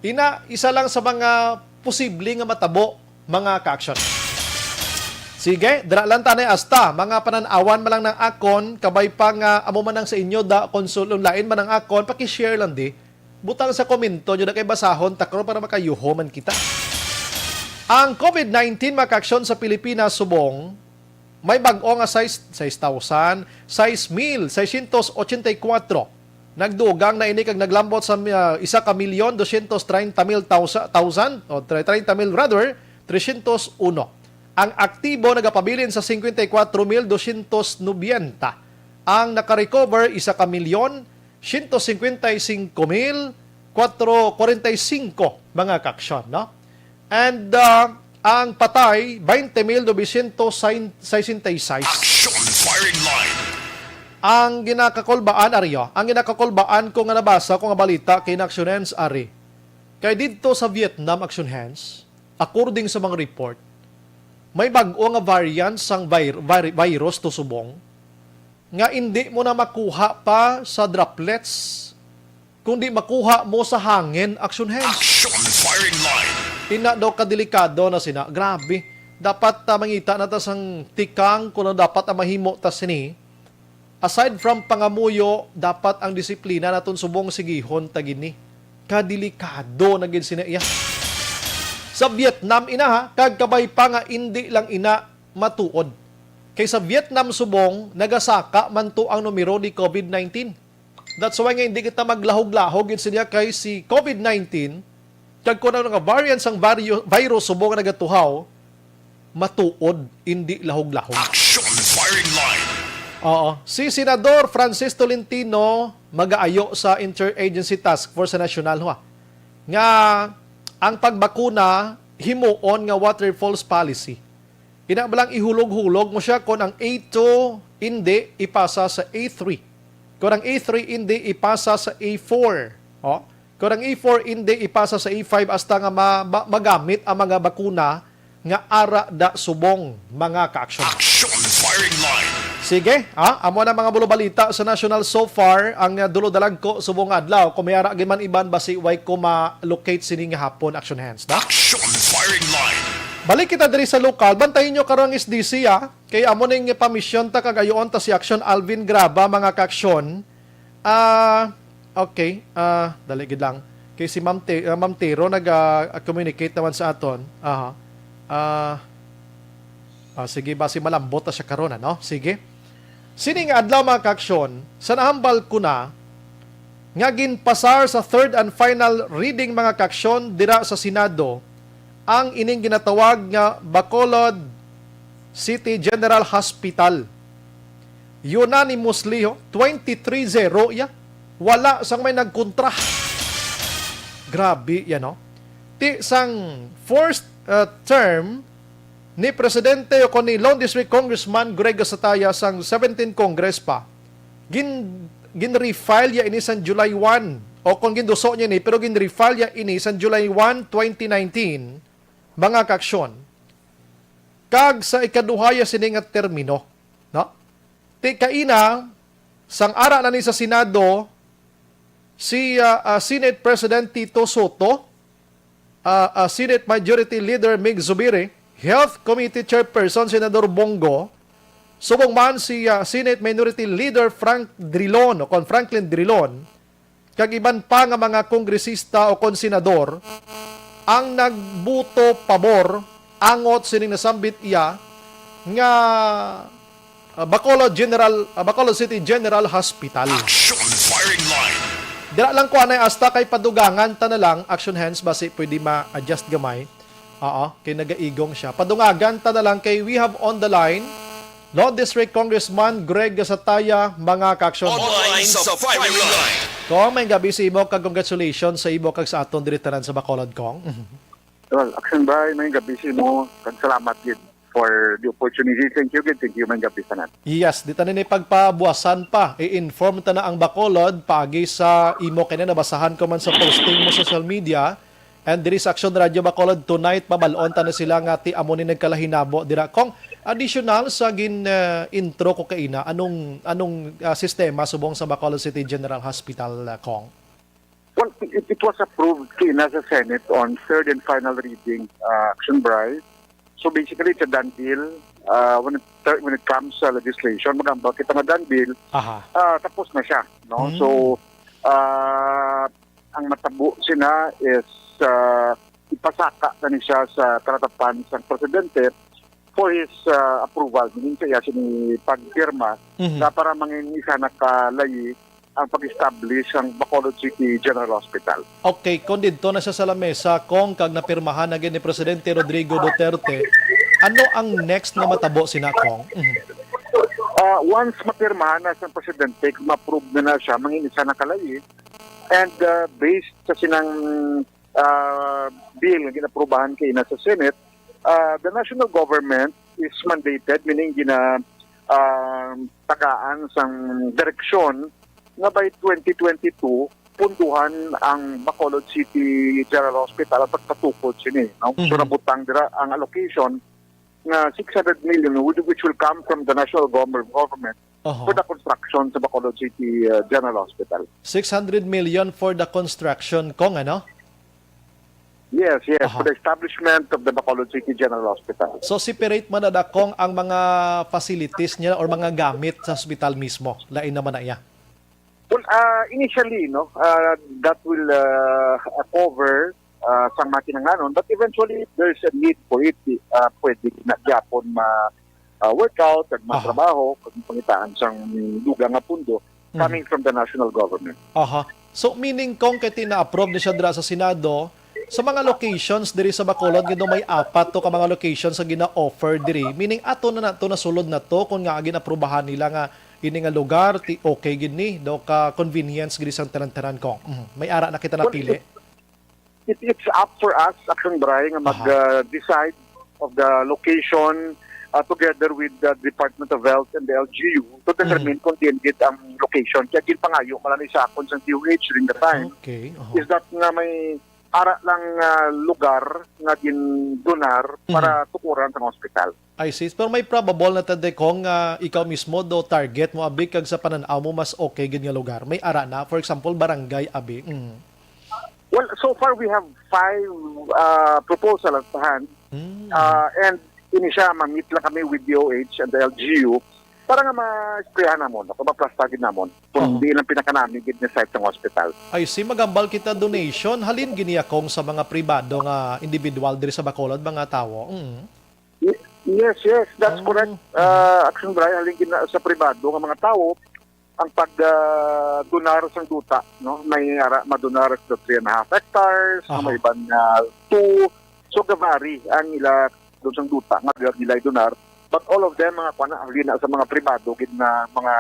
Ina, isa lang sa mga posible nga matabo, mga ka-action. Sige, dira lang tanay asta, mga pananawan man lang ng akon, kabay pa nga amo man ang sa inyo da konsulon lain man ang akon, paki-share lang di. Butang sa komento nyo na kay basahon takro para makayuho man kita. Ang covid nineteen, mga ka-action, sa Pilipinas subong, may bag-o nga sais, sais thousand, sais mil seiscientos ochenta y cuatro. Nagdugang na ini kag naglambot sa, ah, isa ka milyon dosyentos treinta mil tausa-, thousand, o tre-, treinta mil rather, tresyentos uno. Ang aktibo nagapabilin sa cincuenta y cuatro mil dosyentos noventa. Ang nakarecover, isa ka milyon siyento cincuenta y cinco mil kwatro, kwarenta y cinco, mga ka-action, no? And, ah, ang patay, baynte mil novecientos sesenta y seis. Action firing line. Ang ginakakulbaan, ari, oh, ang ginakakulbaan ko nga nabasa ko nga balita kay Naksyon Hens, ari. Kay didto sa Vietnam, Action Hens, according sa mga report, may bag-o nga variant sang vir-, vir-, virus to subong nga indi mo na makuha pa sa droplets, kundi makuha mo sa hangin, Action Hens. Action firing line. Ina daw kadelikado na sina. Grabe. Dapat, ah, mangita na ta sang tikang kung ano dapat ang mahimo ta sini. Aside from pangamuyo, dapat ang disiplina naton subong sigihon ta gini. Kadelikado na gid sina iya. Sa Vietnam, ina, ha, kag kabay pa nga indi lang ina matuod. Kay sa Vietnam subong, nagasaka man to ang numero ni covid nineteen. That's why nga hindi kita maglahog-lahog gid sa niya kay si covid nineteen, kag kung ano nga variant sang vario-, virus subong nga nagatuhaw, matuod, hindi lahog-lahog. Action firing line. Oo. Si Senador Francis Tolentino magaayo sa Interagency Task Force sa Nasyonal, ha, nga ang pagbakuna himuon nga waterfalls policy. Ina ba lang ihulog-hulog mo siya kung ang A two hindi ipasa sa A three. Kung ang A three hindi ipasa sa A four. Oh, kung ang A four hindi ipasa sa A five hasta nga ma-, ma-, magamit ang mga bakuna nga ara da subong, mga ka-action. Action firing line. Sige, ha? Amo na mga bulo balita sa national so far, ang, uh, dulo dalagko subong adlaw. Kung may ara gid man iban, basi way ko ma-locate sini nga hapon, Action Hands, no? Action firing line. Balik kita diri sa lokal. Bantayin nyo karon ang S D C, ah. Kay amo ning pamisyon ta kag ayoon ta si Action Alvin Graba, mga ka-action. Ah, okay. Ah, dali gid lang. Kay si Ma'am Te-, ah, Ma'am Tero nag, ah, communicate naman sa aton. Aha. Ah, ah, sige, basi malambot na siya karon, ano? Sige. Sini nga adlaw, mga ka-action, sa nahambal ko na nga ginpasar sa third and final reading, mga ka-action, dira sa Senado, ang ining ginatawag nga Bacolod City General Hospital. Unanimously, ho, twenty-three zero, ya. Wala sang may nagkontra. Grabe, yan, no? Ti sang first, uh, term ni Presidente o ni Lone District Congressman Greg Gasataya sang seventeen Congress pa, gin-, gin-refile ya ini sang July one. O kung ginduso niya ni, pero gin-refile ya ini sang July one, twenty nineteen, mga ka-action. Kag sa ikaduha ya sini nga termino, no? Ti kaina, sang ara na ni sa Senado, si, ah, ah, Senate President Tito Soto, ah, ah, Senate Majority Leader Mig Zubiri, Health Committee Chairperson Senador Bongo, subong man si, ah, Senate Minority Leader Frank Drilon o kon Franklin Drilon, kag iban pa nga mga kongresista o kon senador ang nagbuto pabor angot sining nasambit iya nga, ah, Bacolod General, ah, Bacolod City General Hospital. Action firing line. Dira lang ko anay asta kay padugangan ta na lang, Action Hands, basi pwede ma-adjust gamay. Oo, kay nagaigong siya. Padungagan ta na lang kay we have on the line Lone District Congressman Greg Gasataya, mga ka-action. Online sa firing line. Kong, may gabi sa imo kag congratulations sa imo kag sa aton diri tanan sa Bacolod, Kong. Well, Action Bri, may gabi sa imo, kag salamat gid for the opportunity. Thank you gid, thank you, may gabi sa nat. Yes, di ta na ni pagpabuasan pa. I-inform ta na ang Bacolod paagi sa imo kay na nabasahan ko man sa posting mo sa social media. And diri sa Action Radio Bacolod tonight, pabalon ta na sila nga ti amo ni nagkalahinabo dira. Kong, additional sa gin, ah, intro ko kaina, anong anong, ah, sistema subong sa Bacolod City General Hospital, ah, Kong? Well, it, it was approved kina sa Senate on third and final reading, uh, Action Bri. So basically, it's a done deal. Uh, when it, when it comes sa legislation, magambal kita nga done deal. Aha. Uh, tapos na siya, no? Hmm. So, uh, ang matabo sina is, uh, ipasaka na ni siya sa karatapan sang presidente for his, uh, approval, meaning sa iya sini pagpirma Mhm. na para mangin isa na kalayi ang pag-establish sang Bacolod City General Hospital. Okay, kung didto na siya sa lamesa, Kong, kag napirmahan na gid ni Presidente Rodrigo Duterte, ano ang next na matabo sina, Kong? Mhm. Ah, once mapirmahan na sang presidente, kung ma-approve na na siya, mangin isa na kalayi. And, ah, based sa sinang, ah, bill nga ginaprobahan kay na sa Senate, ah, the national government is mandated, meaning gina, ah, tagaan sang direksyon nga by twenty twenty-two, punduhan ang Bacolod City General Hospital ang pagpatukod sini, no? So, Mhm. nabutang dira ang allocation nga six hundred million, which, which will come from the national gov-, government Oho. for the construction sa Bacolod City, uh, General Hospital. Six hundred million for the construction, Kong, ano? Yes, yes, Aha. for the establishment of the Bacolod City General Hospital. So, separate man na, Kong, ang mga facilities niya or mga gamit sa hospital mismo? Lain naman na iya? Well, ah, initially, no, ah, that will, ah, cover, ah, sang mga kinahanglanon, but eventually, if there's a need for it, ah, pwede na gyapon ma-, ah, work out, kag Aha. matrabaho, kag pangitaan sang dugang nga pundo Mhm. coming from the national government. Aha. So, meaning, Kong, kay ti na-approve na siya dira sa Senado, sa mga locations diri sa Bacolod, nga daw may apat to ka mga locations sa gina-offer diri, meaning ato na nato, nasulod na to, kung nga gin-aprubahan nila nga ini nga lugar, ti okay gid ni, daw ka convenience gid sang tanan-tanan, Kong. Mhm. May ara na kita Well, napili. it, it, it's up for us, Action Bri, nga mag, Aha. uh, decide of the location, uh, together with the Department of Health and the L G U to determine Mhm. kung diin gid ang location. Kaya ginpangayo man lang sa akon sa D O H during the time Okay. Aha. is that nga may ara lang, uh, lugar nga gindonar Mhm. para tukuran sa hospital. I see. Pero may probable na tadi, Kong, nga ikaw mismo do target mo abi kag sa panan-aw mo mas okay gid nga lugar. May ara na, for example, barangay abi. Mm. Well, so far we have five, uh, proposal at hand. Mm. Uh, and ini siya, ma-meet lang kami with D O H and the L G U para nga ma-istoryahan namon, o maplasta gid namon kung Oho. diin ang pinakanami gid nga site ng hospital. I see. Magambal kita donation. Halin gini, Kong, sa mga pribado nga individual diri sa Bacolod, mga tawo. Mm. Y-, yes, yes, that's Oh. correct. Ah, Action Bri, halin gina sa pribado nga mga tawo ang pag, ah, donar sang duta, no? May ara madonar sa three and a half hectares, Aha. may iban nga two. So, gavary ang ila doon sang duta nga nila donar. But all of them, mga kuwan na, halin na sa mga pribado gid na mga,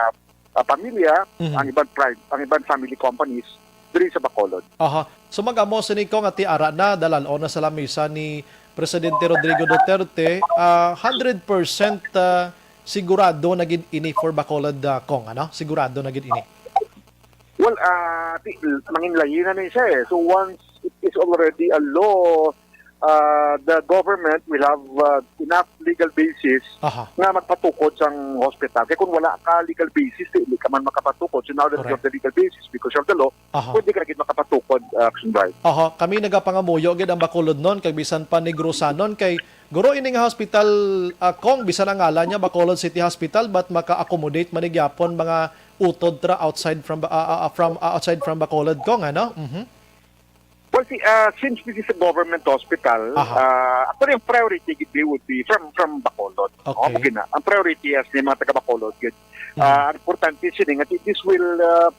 ah, pamilya, Mhm. ang iban pri-, ang iban family companies diri sa Bacolod. Aha. So, mag-amo sini, Kong, nga ti ara na, dalal-on na sa lamisa ni Presidente Rodrigo Duterte, ah, hundred percent, ah, sigurado na gid ini for Bacolod, ah, Kong, ano? Sigurado na gid ini. Well, ah, ti-, mangin layi na ni siya eh. So, once it is already a law, ah, the government will have, ah, enough legal basis Aha. nga magpatukod sang hospital. Kaya kung wala ka legal basis, di, di ka man makapatukod. So now that you Correct. have the legal basis because you have the law, Aha. pwede ka na gid makapatukod, ah, Action Bri. Aha, kami nagapangamuyo gid ang Bacolodnon kag bisan pa Negrosanon kay guro ini nga hospital, ah, Kong, bisan ang ngalan niya Bacolod City Hospital, but maka-accommodate man ni gyapon mga utod tra outside from, ah, ah, ah, from, ah, outside from Bacolod, Kong, ano? Mhm. Well, si, ah, since this is a government hospital, Aha. ah, actually, ang priority gid would be from, from Bacolod. Okay. Amo gina. Ang priority as ni mga taga Bacolod gid. Mhm. Ah, ang importante sini nga this will, ah,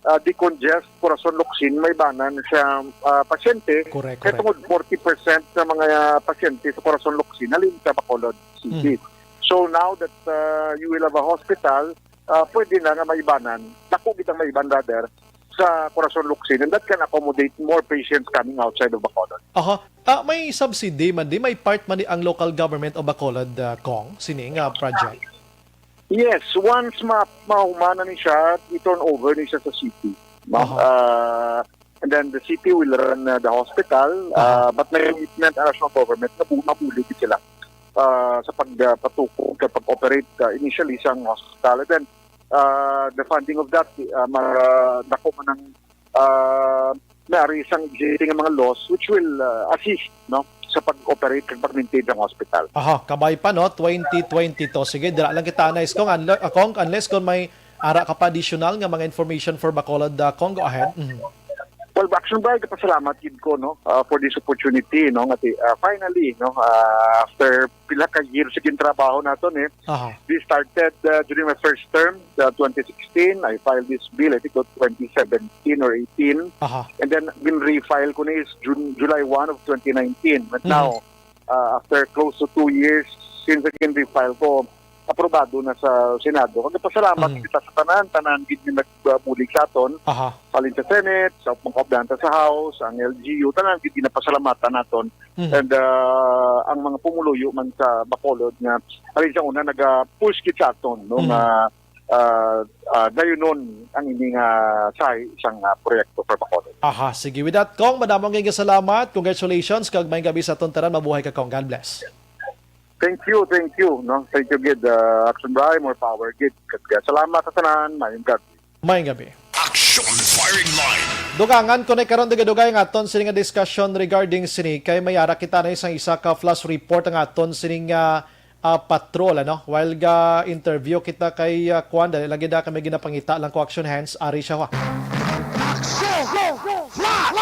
ah, decongest Corazon Locsin, maibanan sa, ah, pasyente. Correct, Kaya correct. tungod forty percent sa mga, ah, pasyente sa Corazon Locsin halin sa Bacolod City. Mhm. So now that, ah, you will have a hospital, ah, pwede na nga maibanan. Dako gid ang maiban, rather, sa Corazon Locsin, and that can accommodate more patients coming outside of Bacolod. Aha. Ah, may subsidy man di, may part man di ang local government of Bacolod, ah, Cong, sini nga project? Yes, once ma mahuman na ni siya, i-turn over ni siya sa city, no? Aha. Ah, and then the city will run, uh, the hospital, Aha. uh, but may commitment ang national government nga bu- mabulig sila, uh, sa pag, uh, patukod, sa pag-operate, uh, initially sa hospital. And then, uh, the funding of that, uh, ma- dako man ang, uh, nari sang existing nga mga laws which will, uh, assist, no, sa pag-operate kag pag-maintain sang hospital. Aha, kabay pa, no? Twenty twenty-two. Sige, dira lang kita, Anais, kung unle- ah, kung unless kung may ara ka pa additional nga mga information for Bacolod, ah, Cong, go ahead. Mhm. Well, Action Bri, pasalamat gid ko, no, ah, for this opportunity, no, nga ti- ah, finally, no, ah, after pila ka years sa gintrabaho naton, eh, Aha. we started, uh, during my first term, uh, twenty sixteen. I filed this bill, I think, about twenty seventeen or eighteen. Aha. And then, gin-refile ko ni is June, July one of twenty nineteen. But Mhm. now, uh, after close to two years since gin-refile ko, aprobado na sa Senado. Kag pasalamat Mhm. kita sa tanan, tanan gid nga nagbulig sa aton. Aha. Halin sa Senate, sa mga kaabyanan ta sa House, ang L G U, tanan gid ginapasalamatan naton. Mhm. And, uh, ang mga pumuluyo man sa Bacolod nga, halin sa una, naga-push gid sa aton, no, Mhm. nga, uh, uh, dayunon ang ini nga sahi sang, uh, proyekto for Bacolod. Aha, sige. With that, Cong, madamo nga salamat. Congratulations, kag maayong gabi sa aton tanan. Mabuhay ka, Cong. God bless. Thank you, thank you, no? Thank you gid, uh, Action Bri, more power gid. Kag, uh, salamat sa tanan, maayong gabi. Maayong gabi. Action Firing Line. Dugangan ko na karon, dugay-dugay nga aton sini nga discussion regarding sini, kay may ara kita na isang isa ka flash report ang aton sini nga, ah, patrol, ano? While ga interview kita kay, ah, Kwan, dali lagi na kami ginapangita lang ko action hands, ari siya, wa. Action! Flash!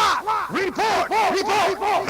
Report! Report!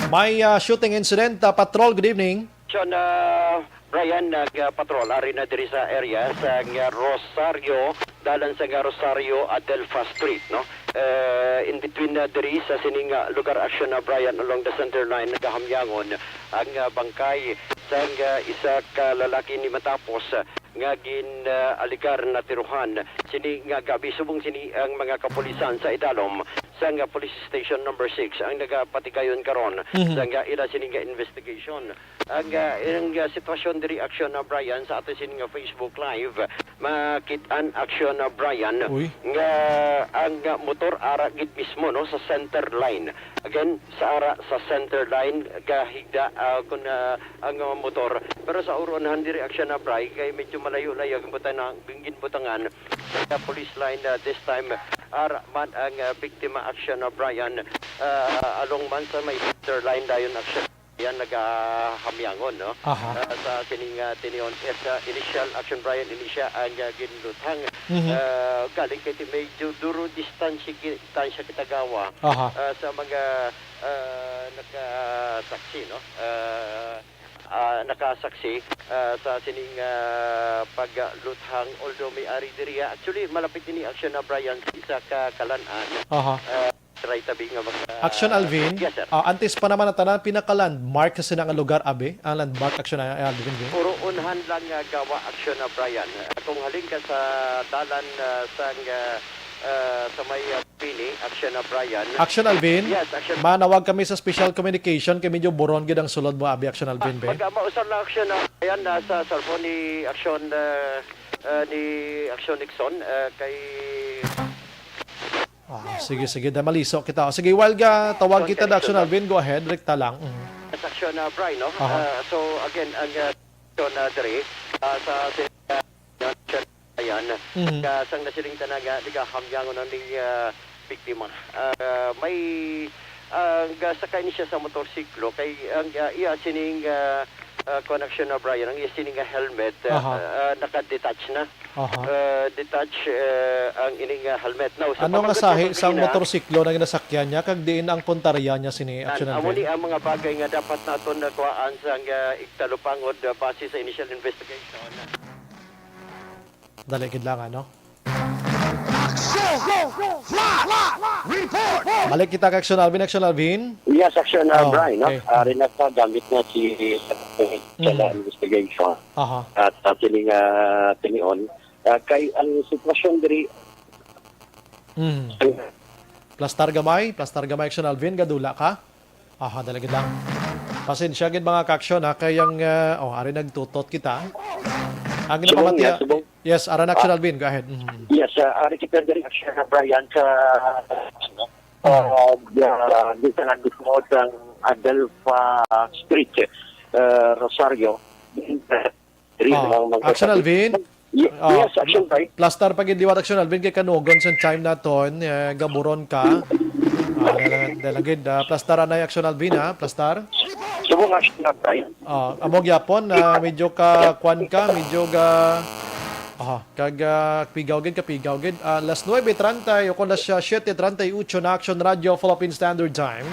May, ah, shooting incident, ah, patrol, good evening. Action, ah, Brian, nag-patrol ari na diri sa area sa nga Rosario, dalan sa nga Rosario, Adelfa Street, no? Eh, in between na diri sa sining, ah, lugar, Action, ah, Brian, along the center line, nagahamyangon ang, ah, bangkay sang, ah, isa ka lalaki ni matapos, ah, nga gin, ah, aligar na tiruhan. Sini nga gab-i, subong sini ang mga kapulisan sa idalom sang, ah, Police Station Number Six ang nagapatigayon karon Mhm. sang, ah, ila sini nga investigation. Ang, ah, ang, ah, sitwasyon diri, Action, ah, Brian, sa ato sini nga Facebook Live, makit-an, Action, ah, Brian, Uy. nga ang, ah, motor ara gid mismo, no, sa center line. Again, sa ara sa center line, gahigda, ah, kun, ah, ang, ah, motor. Pero sa uro unahan diri, Action, ah, Bri, kay medyo malayo-layo ang butangan, ginbutangan sa police line, ah, this time, ara man ang, ah, biktima, Action, ah, Brian, ah, along man sa may center line dayon, Action. Yan nagahamyangon, no? Aha. Ah, sa sining, ah, tinion, eh, sa initial, Action, Brian, ini siya ang, ah, ginluthang. Mhm. Ah, galing kay ti-, medyo duro distansya ki-, distansya kita gawa, Aha. ah, sa mga, ah, nakasaksi, no? Ah, ah, nakasaksi, ah, sa sining, ah, pagluthang, although may ari diri, ah, actually, malapit ini, Action, ah, Brian, sa isa ka kalan-an. Aha. Ah, Try tabi nga mag-, ah, Action Alvin. Yes, sir. Ah, antes pa naman ang tanan, pinaka-landmark sa sina nga lugar, abi? Ang landmark, Action Alvin, bi? Puro unhan lang nga gawa, Action, ah, Brian. Ah, kung halin ka sa dalan, ah, sang, ah, ah, sa may, ah, Pini, Action, ah, Brian. Action Alvin? Yes, Action. Manawag kami sa special communication kay medyo buron gid ang sulod mo, abi, Action Alvin, Ah, be? Mag-, ah, mausar lang, Action, ah, Brian, ah, sa cellphone ni Action, ah, ah, ni Action Nixon, ah, kay Ah, sige, sige. Dahil maliso kita. Sige, while ga tawag kita, Action Alvin, go ahead. Rekta lang. Mhm. Action, ah, Brian, no? Aha. Ah, so, again, ang, ah, action, ah, diri, ah, sa, sa, ayan, Mhm. ah, sang nasiling ta na nga, nagahamyangon ang ning, ah, biktima. Ah, may, ah, ga-, sakay ni siya sa motorsiklo, kay ang, ah, iya sining, ah, ah, kuwan, Action, ah, Brian, ang iya sining, ah, helmet, ah, Aha. ah, naka-detach na. Aha. Ah, detach, ah, ang ining, ah, helmet. Now, sa Ano nga pamangkot ko sahi sang kanina, motorsiklo na ginasakyan niya, kag diin ang puntarya niya sini, Action Alvin? Amo ni ang mga bagay nga dapat naton nakuhaan sang, ah, igtalupangod, ah, base sa initial investigation. Dali gid lang, ano? Action! Flash! Report! Balik kita kay Action Alvin. Action Alvin? Yes, Action, uh, Oh, Brian, no? Okay. Ari na sa gamit na si sa Mhm. investigation. Aha. At, uh, kini nga tinion, uh, kay ang sitwasyon diri, Mm. Plastar gamay, plastar gamay, Action Alvin, gadula ka? Aha, dali gid lang. Pasensya gid, mga ka-action, ha, kay ang, ah, oh, ari nagtutot kita. Ang Subong napamati-, niya, subong. Yes, ara na, Action Ah. Alvin, go ahead. Mhm. Yes, ah, ari kita diri, Action Brian, sa, Mhm. ah, ah, di sa nga mismo sang Adelfa Street, ah, Rosario. Diri Oh, lang, mga Action kapatid. Alvin? Ye-, Oh, yes, Action pla-, Brian. Plastar pa gid liwat, Action Alvin, kay kanugon sa time naton, eh, gaburon ka. Ah, dala, dala gid, ah, plastar anay, Action Alvin, ha? Plastar? Subong, Action Brian. Oh, amo gyapon, ah, medyo ka, kwan ka, medyo ga, oh, kag, ah, pigaw gid, kapigaw gid. Ah, las nuebe treinta o kung las, ah, siete treinta y ocho na, Action Radio, Philippine Standard Time.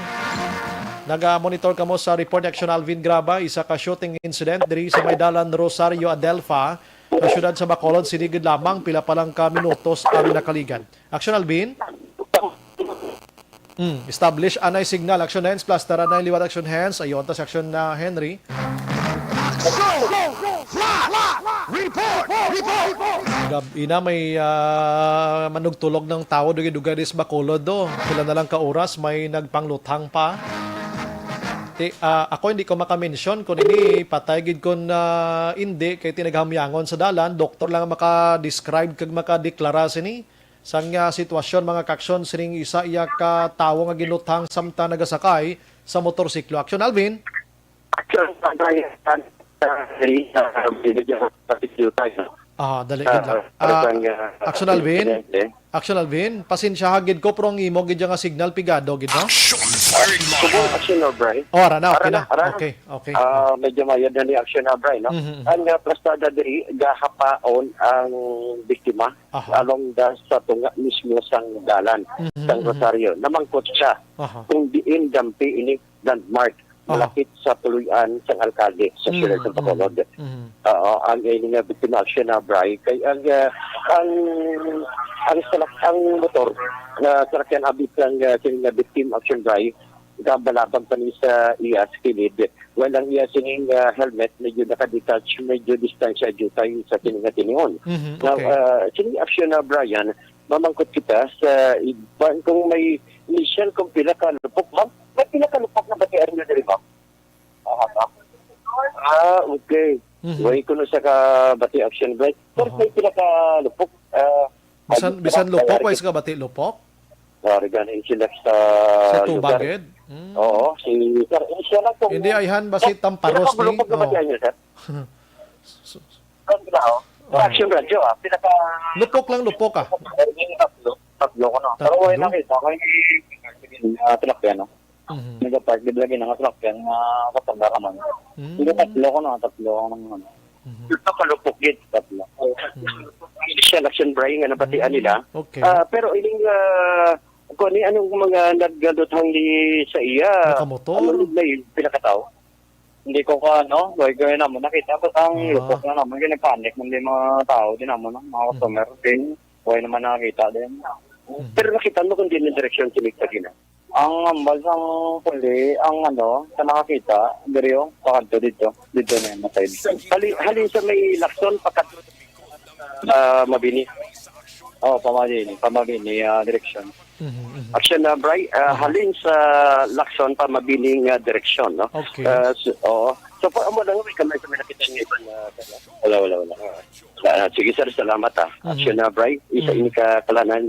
Naga-monitor kamo sa report ni Action Alvin Graba, isa ka shooting incident diri sa may dalan Rosario Adelfa, sa siyudad sa Bacolod. Sini gid lamang, pila pa lang ka minutos ang nakaligad. Action Alvin? Hmm, establish anay signal, Action Hands, plastar anay liwat, Action Hands. Ayon ta si Action na Henry. Go! Go! Go! Fly! Fly! Report! Report! Gab-i na may, ah, manugtulog ng tao, dugay-dugay dis Bacolod, do. Pila na lang ka oras, may nagpangluthang pa. Ti, ah, ako hindi ko makamention kung ini patay gid, kung, ah, hindi, kay tinaghamyangon sa dalan, doktor lang ang maka-describe kag makadeklara sini sang, ah, sitwasyon, mga ka-action, sining isa iya ka tawo nga ginluthang samtang nagasakay sa motorsiklo. Action, Alvin? Action, Brian. Ah, medyo, ah, tayo, no? Ah, dali Ah, gid lang. para Ah, sang, ah, Action Alvin? insidente. Action Alvin, pasensya ha gid ko, pero ang imo gid nga signal pigado gid, no? Action Firing Line. Subong Action Brian. Oh, ara na, okay Ara na, na. ara na. Okay, okay. Ah, medyo mayad na ni Action Brian, no? Mhm, mhm. Ang, ah, plastada diri, gahapaon ang biktima Aha. along da sa tunga mismo sang dalan, Mhm, sang mhm. Rosario. Namangkot siya Aha. kung diin dampi ini landmark Ah. malapit sa puloy-an sang alkalde sa Mm, siyudad sa mm, Bacolod. mm. Oo, ang ini nga biktima, Action Brian, kay ang, ah, ang, ang salak-, ang motor nga salakyan abi sang, ah, sini nga victim, Action Brian, gabalabag pa ni sa iya sa kilid. While ang iya sining, ah, helmet medyo nakadetach, medyo distansya diutay sa sini nga tinihon. Mhm, Now, okay. ah, sini, Action Brian, mamangkot kita sa iban kung may initial kung pila ka lupok, ma'am. May pila ka lupok na batian niyo diri, ma'am? Aha, ma'am. Ah, okay. Mhm. Way kuno sa kabati, Action Brian. Pero Aha. may pila ka lupok. Ah, Bisan, ayun, bisan kaya lupok, way kaya sa kabati lupok? Sorry, ganin sila sa Sa lugar. Tubagid? Mm. Oo, si sir, eh, siya lang po. Hindi, ayhan ba si Sir, Tamparos sino ni? Lupok na ba Oo. niya, sir? So, so, Ang ginawa, Oh. Action Radio, ah, pinaka- Lupok lang, lupok, ah. Tatlo, tatlo ko na. Pero wala Tatlo? nakita, may, ah, tilapia, no? Mhm. Nagapark, di ba, lagi na nga tilapia, nga katanda ka man. Mm. Hindi, tatlo ko na, tatlo ko na, ano. Mhm. Ito, kalupok gid. Tatlo. Mhm. Initial Action Brian nga nabatian Mm, nila. okay. Ah, pero ining, ah, kung ano, anong mga naggaduthang ni sa iya, Nakamotor? ano na yung pinakatao? Hindi ko ka, ano, wag ko yun naman nakita. Basta ang Ah. lupok na naman, kaya nagpanik man din mga tao din naman, no? Mga Mhm. customer din. Wala naman nakakita din. Mhm. Pero nakita mo kung di na direksyon si Mick Tagina? Ang ambal sang puli, ang ano, sa nakakita, diri, oh, pakadto dito. Dito na yung side. Hali-, halin sa may Lacson, pakat-, ah, Mabini. Oh, pa Mabini, pa Mabini, ah, direksyon. Mhm, mhm. Action na, Bri. Ah, Aha. halin sa Lacson pa Mabini nga direksyon, no? Okay. Ah, so, oo. So, pa, amo lang, may kamay sa may nakita niyo iban na, wala, wala, wala. Ah, sige, sir, salamat, ah. Mhm. Action na, Bri. Isa Mhm. ini ka kalanan,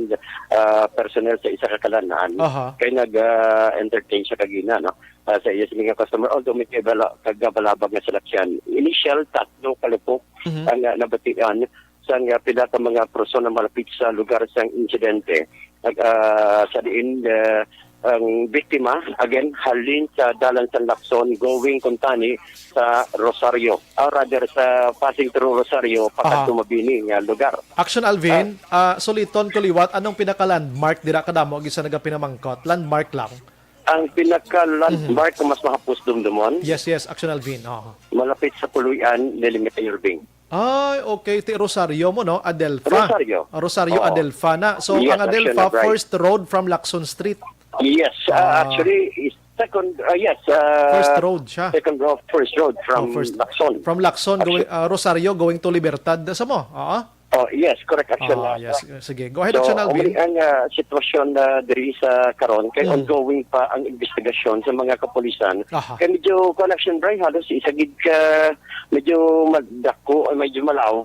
ah, personnel sa isa ka kalanan. Aha. Kay nag, ah, entertain siya kagina, no? Ah, sa iya sa mga customer, although may kay bala-, kagabalabag nga salakyan. Initial, tatlo kalupok Mhm. ang, ah, nabatian sang, ah, pila ka mga persona malapit sa lugar sang insidente. Nag, ah, sa diin, ah, ang biktima, again, halin sa dalan sa Lacson, going kuntani sa Rosario. Ah, rather, sa passing through Rosario, pakadto Aha. Mabini nga lugar. Action Alvin, Ah. ah, suliton ko liwat, anong pinaka-landmark dira kadamo gid sa nagapinamangkot? Landmark lang. Ang pinaka-landmark Mhm. nga mas mahapos dumdumon, Yes, yes, Action Alvin. Oo. malapit sa Puluyan ni Limita Urbing. Ay, okay. Ti Rosario mo, no? Adelfa. Rosario. Ah, Rosario Oo. Adelfa na. So, Yes, ang Adelfa, Action Bright. first road from Lacson Street. Yes, uh, Ah. actually, is second, uh, yes, uh, First road siya. second road, first road from Oh, first. Lacson. From Lacson, Actu- going, uh, Rosario, going to Libertad. Sa mo? Oo. Oh, yes, correct, Action. Ah, yes. Sige. Go ahead, So, Action Alvin. Ang ah, sitwasyon na diri sa karon kay Mm. ongoing pa ang investigasyon sa mga kapulisan. Aha. Kay medyo, kuwan, Action Bray, halos isa gid ka, medyo magdako, medyo malaw,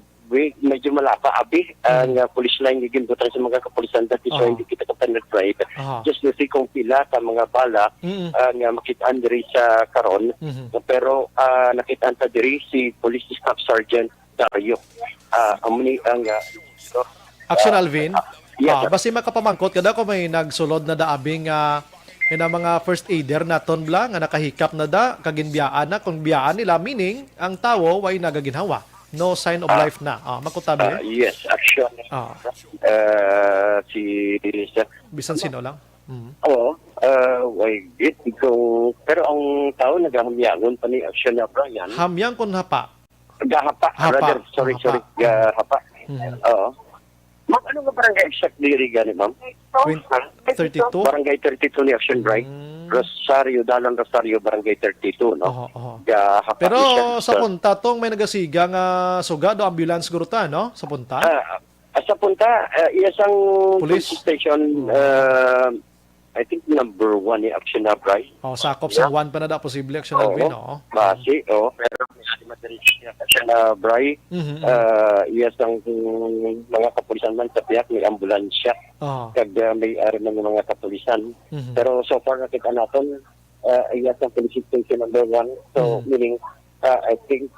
medyo malapa, abi, ang Mm. ah, police line nga ginbutang sa mga kapulisan. That is why Aha. hindi kita ka-penetrate. Aha. Just to see kung pila ka mga bala Mm-mm. ang ah, makit-an diri sa karon. Mhm. Pero ah, nakit-an ta diri si Police Staff Sergeant Dario. Ah, amo ni ang ah, Action Alvin? Ah, yes, Ah, sir. basi makapamangkot kada ko may nagsulod na da abi nga ina mga first aider naton bla nga nakahikap na da, kag ginbiyaan na, kung biyaan nila, meaning ang tawo way nagaginhawa. No sign of Ah, life na. Ah, makutabi. Ah, yes, Action. Ah. Ah, si Bisan sino lang. Mm. Oo. Ah, way git ko, pero ang tawo nagahamyangon pa ni Action na Brian. Hamyang kun hapa? Gahapa, Hapa. rather, sorry, Hapa. sorry. Gahapa. Mhm. Oo. Ma'am, ano nga barangay exact diri gani, ma'am? Twen-, thirty-two? Barangay thirty-two ni Action Bright. Mm. Rosario, Dalan Rosario, Barangay thirty-two, no? Oho, oho. Gahapa Pero siya. sa So, punta, tong may nagasiga nga sugad o ambulance guro ta, no? Sa punta? Ah, ah, sa punta, ah, iya sang Police? police station, Mm. ah, I think number one ni Action na Bright. Oh, sakop sa Yeah. one pa na da posible Action Oo. Alvin, no? Basi, oh, pero may ali madiretso siya siya na Bray, Mhm, mhm. ah, iya sang mga kapulisan man sa pihak may ambulansya. Ah. Kag ah, may ari man nga mga kapulisan. Mhm. Pero so far nakita naton, ah, iya sang police station number one. So Mhm. meaning, ah, I think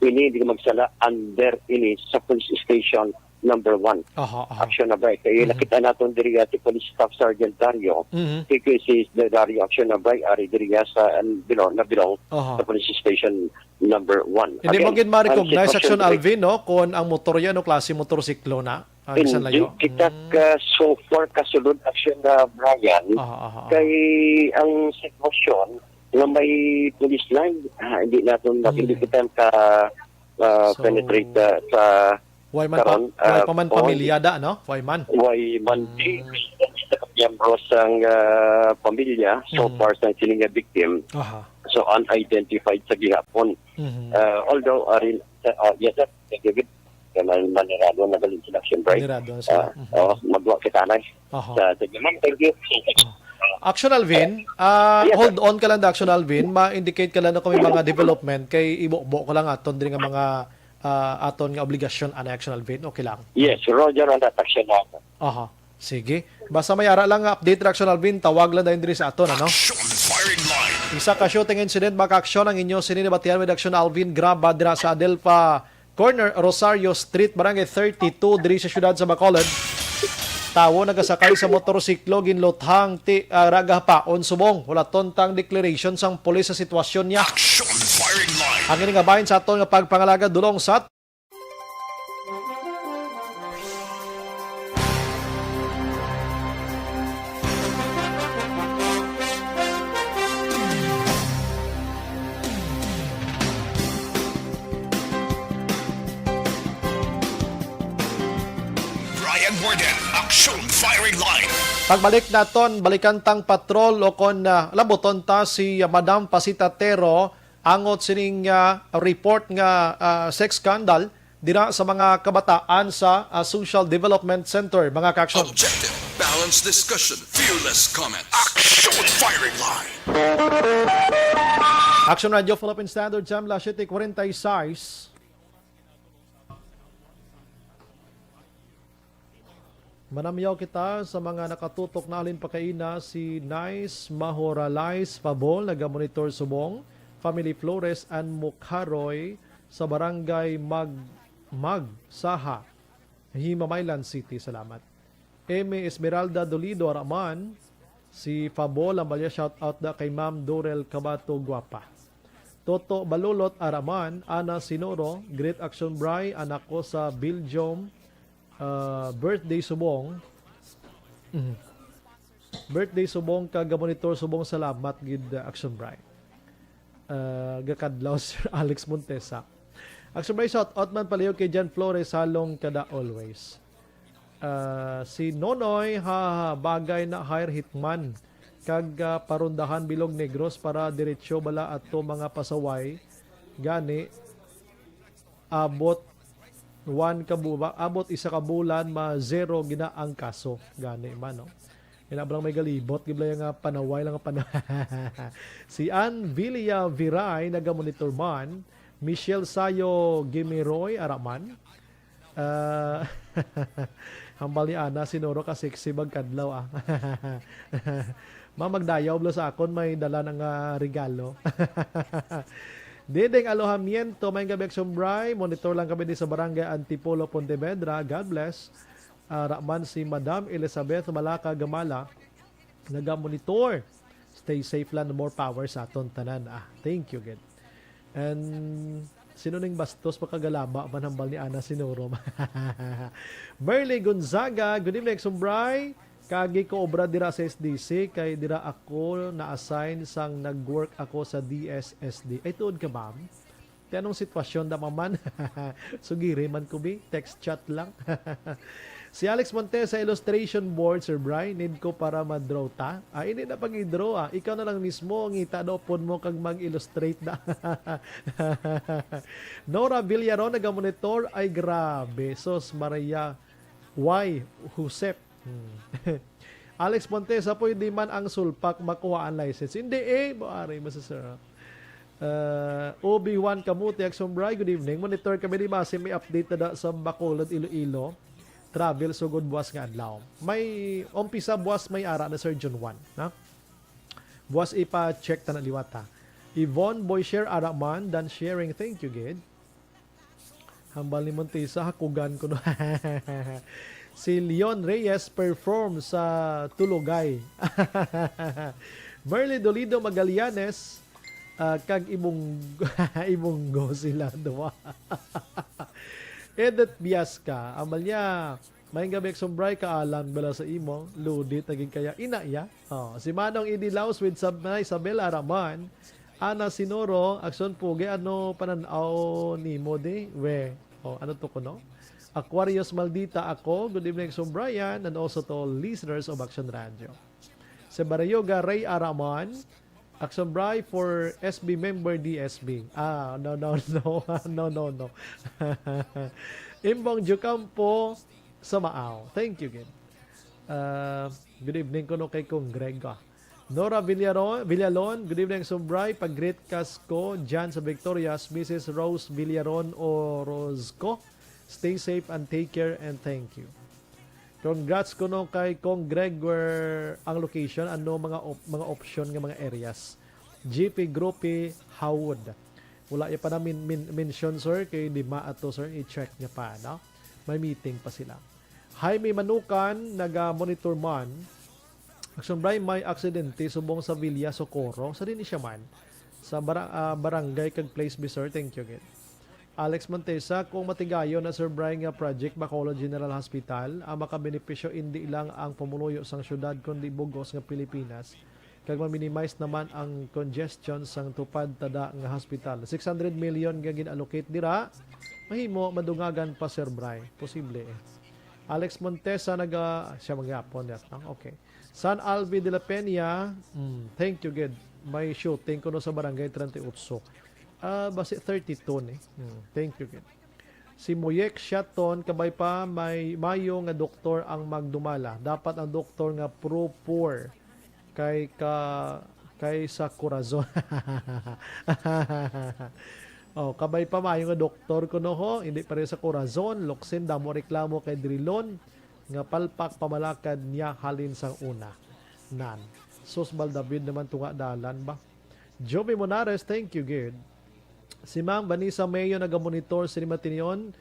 ini hindi magsala under ini sa police station number one. Aha, aha. Action na ba? Kaya Mhm. nakita naton diri si Police Staff Sergeant Dario. Mhm. Si, si Dario Action na ba? Ari diri sa, um, bilong, na bilong Aha. sa police station number one. Hindi mo Again, gid ma-recognize, ang Action sitwasyon diri Alvin, no? Kung ang motor yan, no? Klase motorsiklo na? Ah, bisan Hindi layo. kita Mm. ka so far kasulod, Action na Brian. Aha, aha, aha. Kay ang sitwasyon nga may police line, ah, hindi natin, Mm. hindi kita ka, ah, So, penetrate, ah, sa Why man pa, karon, why ah, pa man oh, pamilya da, no? Why man? Why man Mm. di, sa miyembro sang, ah, pamilya, so Mm. far sang sini nga victim, Aha. so unidentified sa gihapon. Mhm. Ah, although, ah, rin, ah, yes, sir, thank you, good. Kaya man, manirado na galing sila, siyempre. Manirado na sila. Ah, Mhm. oh, magwa kita na. Aha. Sa, sige, ma'am, thank you. Action Alvin, ah, Yes, sir. hold on ka lang da, Action Alvin. Ma-indicate ka lang na kung may mga development kay ibo-bo ko lang aton diri nga mga, ah, aton nga obligasyon ana, Action Alvin. Okay lang. Yes, Roger, ang tatak siya na. Aha. Sige. Basta may ara lang nga update, Action Alvin, tawag lang dayon diri sa aton, ano? Action firing line. Isa ka shooting incident, mga ka-action, ang inyo sini nabatian with Action Alvin Graba dira sa Adelpa Corner, Rosario Street, Barangay thirty-two, diri sa siyudad sa Bacolod. Tawo nagasakay sa motorsiklo, ginluthang ti, ah, ragapaon subong. Wala tontang declaration sang pulis sa sitwasyon niya. Action firing line. Ang ini nga bahin sa aton nga pagpangalagad dulong sa Brian Warden, Action Firing Line. Pagbalik naton, balikan tang patrol o kon, ah, labuton ta si, ah, Madam Pasita Tero, angot sining, ah, report nga, ah, sex scandal dira sa mga kabataan sa, ah, Social Development Center, mga ka-action. Objective, balanced discussion, fearless comment. Action Firing Line. Action Radio Philippine Standard Time, las siete cuarenta y seis. Manamyaw kita sa mga nakatutok na halin pa kaina, si Nice Mahoralais Pabol, naga-monitor subong, Family Flores and Mukharoy sa Barangay Mag-, Mag, Saha, Himamaylan City. Salamat. Amy Esmeralda Dolido Araman, si Fabol Ambalia, shout out da kay Ma'am Dorel Cabato Guapa. Toto Balulot Araman, Ana Sinoro, Great Action Bri, anak ko sa Belgium, ah, birthday subong. Mhm. Birthday subong kag monitor subong, salamat gid, ah, Action Bri. Ah, gakadlaw, Sir Alex Montesa. Action Bri, shout out man palayo kay Jan Flores, halong kada always. Ah, si Nonoy, ha, ha, bagay na hire hitman. Kag, ah, parundahan Bilog Negros para diretsyo bala ato mga pasaway. Gani, abot One ka bu-, abot isa ka bulan, ma-zero gina ang kaso. Gani man, no? Ina ba lang may galibot, gibla nga panaway lang ang pana-, si Ann Villa Viray, naga-monitor man. Michelle Sayo Gimiroy, ara man. Ah, hambal ni Ana, sinuro ka sexy magkadlaw, ah. Ma, magdayaw bala sa akon, may dala na nga regalo. Diding Alojamiento, may gabi, Action Bry. Monitor lang kami di sa Barangay Antipolo, Pontevedra. God bless. Ah, ra man si Madam Elizabeth Malaka Gamala, naga-monitor. Stay safe lang, more power sa aton tanan. Ah, thank you, gid. And sino ning bastos, makagalaba man, hambal ni Ana Sinorom. Merly Gonzaga, good evening, Action Bry. Kagi ko obra dira sa S D C, kay dira ako na-assign sang nag-work ako sa D S S D. Ay, tuod ka, ma'am? Ti anong sitwasyon da, maman? Sugiri man ko, bi. Text chat lang. Si Alex Montesa, illustration board, Sir Bry, need ko para ma-draw ta. Ah, hindi na pag-i-draw, ah. Ikaw na lang mismo, ngita daw pod mo kag mag-illustrate na. Nora Villaron, naga-monitor. Ay, grabe. Sus, Maria. Why, Josep? Hmm. Alex Montesa, pwede man ang sulpak makuha ang license? Hindi eh, buari mo sa sir. Uh, Obi-Wan Kamuti, Action Bry, good evening. Monitor kami di base may update na da sa Bacolod, Iloilo. Travel sugod buwas nga adlaw. May umpisa buwas may ara na, Sir June one, na? Buwas ipa-check ta na liwat, ha. Yvonne Boy, share ara man, done sharing. Thank you, gid. Hambal ni Montesa, hakugan ko no. Si Leon Reyes perform sa Tulugay. Merly Dolido Magallanes, ah, kag Ibong-, Ibonggo sila duha. Edith Biasca, Amalia, may gabi, Action Bry, kaalam bala sa imo, Ludit, naging kaya, ina iya. Oh, si Manong Idi Laus with Sab-, Isabel Araman, Ana Sinoro, Action Pugi, ano panan-aw nimo di? We, oh, ano to kuno? Aquarius Maldita ako. Good evening, Action Brian, and also to all listeners of Action Radio. Si Barayoga Ray Araman, Action Bry for S B member D S B. Ah, no, no, no. No, no, no. Imbong Jucampo sa Maaw. Thank you, gid. Ah, good evening kuno kay Kong Greg, ah. Nora Villaron, Villalon, good evening, Action Bry. Pag-greet kas ko dyan sa Victorias, Missus Rose Villaron Orozco. Stay safe and take care and thank you. Congrats kuno kay Kong Greg, where ang location, ano mga op-, mga option nga mga areas. G P Grupi Howard. Wala ya pa na min-, min-, mention, sir, kay di ma ato, sir, i-check niya pa, no? May meeting pa sila. Jaime Manukan, naga-monitor man. Action Bry, may aksidente subong sa Villa Socorro. Sa din siya man? Sa bara-, ah, barangay kag place, bi, sir. Thank you, gid. Alex Montesa, kung matigayon na, Sir Bry, nga project Bacolod General Hospital, ang makabenepisyo indi lang ang pumuluyo sang syudad, kundi bug-os nga Pilipinas, kag ma-minimize naman ang congestion sang tupad tada nga hospital. Six hundred million nga gin-allocate dira, mahimo madungagan pa, Sir Bry. Posible eh. Alex Montesa, naga-, siya magyapon, yes, no? Okay. San Alvi de la Peña, mm, thank you, gid. May shooting kuno sa Barangay thirty-eight. Ah, basi thirty-two ni. Mm, thank you, gid. Si Moyek Shaton, kabay pa, may mayo nga doktor ang magdumala. Dapat ang doktor nga pro poor kay ka, kay sa Corazon. Oh, kabay pa, mayo nga doktor kuno ho, hindi pa rin sa Corazon. Luksin, damo reklamo kay Drilon nga palpak pamalakad niya halin sang una. Nan. Sus, Bal David naman tunga dalan ba? Joby Monares, thank you, gid. Si Ma'am Vanessa Mayo nagamonitor sa Matinion.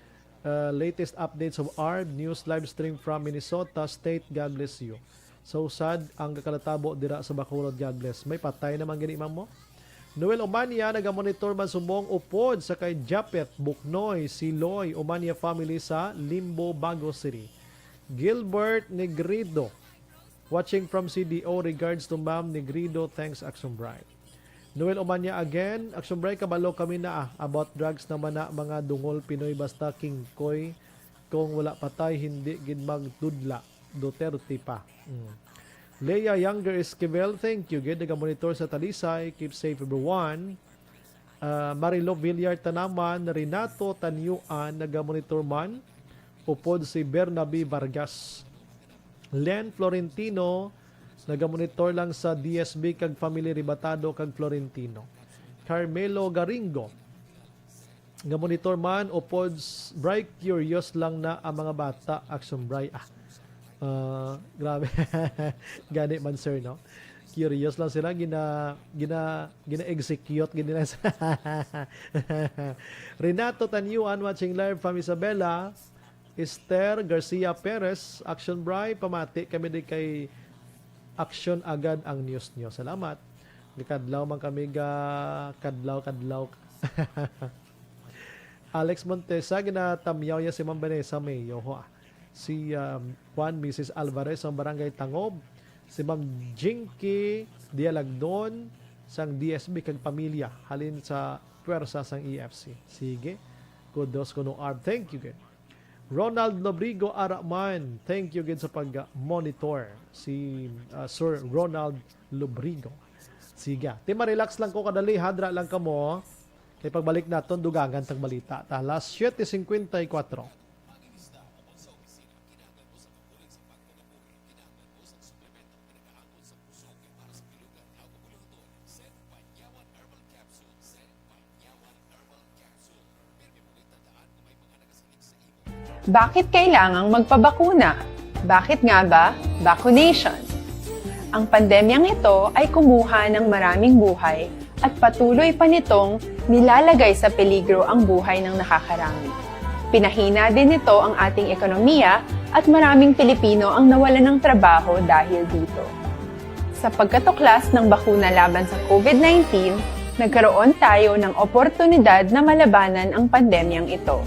Uh, latest updates of ARB News live stream from Minnesota State. God bless you. So sad ang kakanatabo dira sa Bacolod. God bless. May patay naman gani, ma'am, mo? Noel Omania nagamonitor man subong upod sa kay Japet Buknoy, Siloy, Omania family sa Limbo, Bago City. Gilbert Negrido, watching from C D O, regards to Ma'am Negrido, thanks, Action Bright. Noel Omania again, Action Bright, kabalo kami na, ah, about drugs naman na, mga dungol Pinoy, basta kingkoy, kung wala patay, hindi gid magdudla. Duterte pa. Mm. Leia Younger Esquivel, thank you gid. Nagamonitor sa Talisay. Keep safe, everyone. Ah, Marilo Villar Tanaman, Renato Tanyuan, nagamonitor man, upod si Bernabe Vargas. Len Florentino, nagamonitor lang sa D S B kag Family Rebatado kag Florentino. Carmelo Garingo, nagamonitor man, upod s-, Bray, curious lang na ang mga bata. Action, Bray. Ah, ah, grabe. Gani man, sir, no? Curious lang sila, gina-, gina-, gina-execute gid nila. Renato Tanyuan, watching live from Isabela. Esther Garcia Perez, Action, Bray, pamati kami di kay Action agad ang news nyo. Salamat. Gakadlaw man kami, ga kadlaw-kadlaw. Alex Montesa, ginatamyaw niya si Ma'am Vanessa Mayo, ho, ah. Si, um, Juan, Missus Alvarez, ang Barangay Tangob. Si Ma'am Jinky Dialagdon, sang D S B kag pamilya, halin sa pwersa sang E F C. Sige. Kudos kuno, Arb. Thank you, gid. Ronald Lobrigo Araman, thank you, gid, sa pag-monitor. Si, uh, Sir Ronald Lobrigo. Sige. Ti, ma-relax lang ko, kadali, hadra lang kamo. Kay pagbalik naton, dugangan tag balita. Ta, alas siyete cincuenta y cuatro. Bakit kailangang magpabakuna? Bakit nga ba vacunation? Ang pandemyang ito ay kumuha ng maraming buhay at patuloy pa nitong nilalagay sa peligro ang buhay ng nakakarami. Pinahina din nito ang ating ekonomiya at maraming Pilipino ang nawalan ng trabaho dahil dito. Sa pagkatuklas ng bakuna laban sa COVID nineteen, nagkaroon tayo ng oportunidad na malabanan ang pandemyang ito.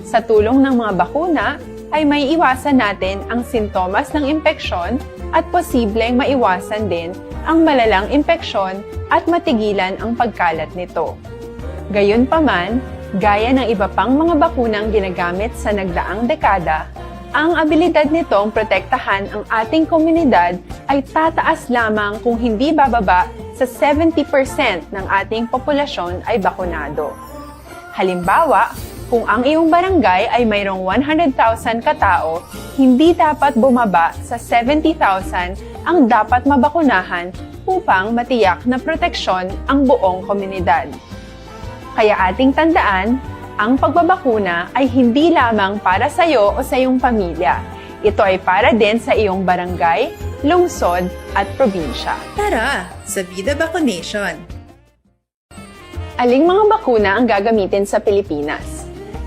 Sa tulong ng mga bakuna, ay maiiwasan natin ang sintomas ng impeksyon at posibleng maiwasan din ang malalang impeksyon at matigilan ang pagkalat nito. Gayunpaman, gaya ng iba pang mga bakunang ginagamit sa nagdaang dekada, ang abilidad nitong protektahan ang ating komunidad ay tataas lamang kung hindi bababa sa seventy percent ng ating populasyon ay bakunado. Halimbawa, kung ang iyong barangay ay mayroong one hundred thousand ka tawo, hindi dapat bumaba sa seventy thousand ang dapat mabakunahan upang matiyak na proteksyon ang buong komunidad. Kaya ating tandaan, ang pagbabakuna ay hindi lamang para sa iyo o sa iyong pamilya. Ito ay para din sa iyong barangay, lungsod, at probinsya. Tara, sa Vida Vacunation! Aling mga bakuna ang gagamitin sa Pilipinas?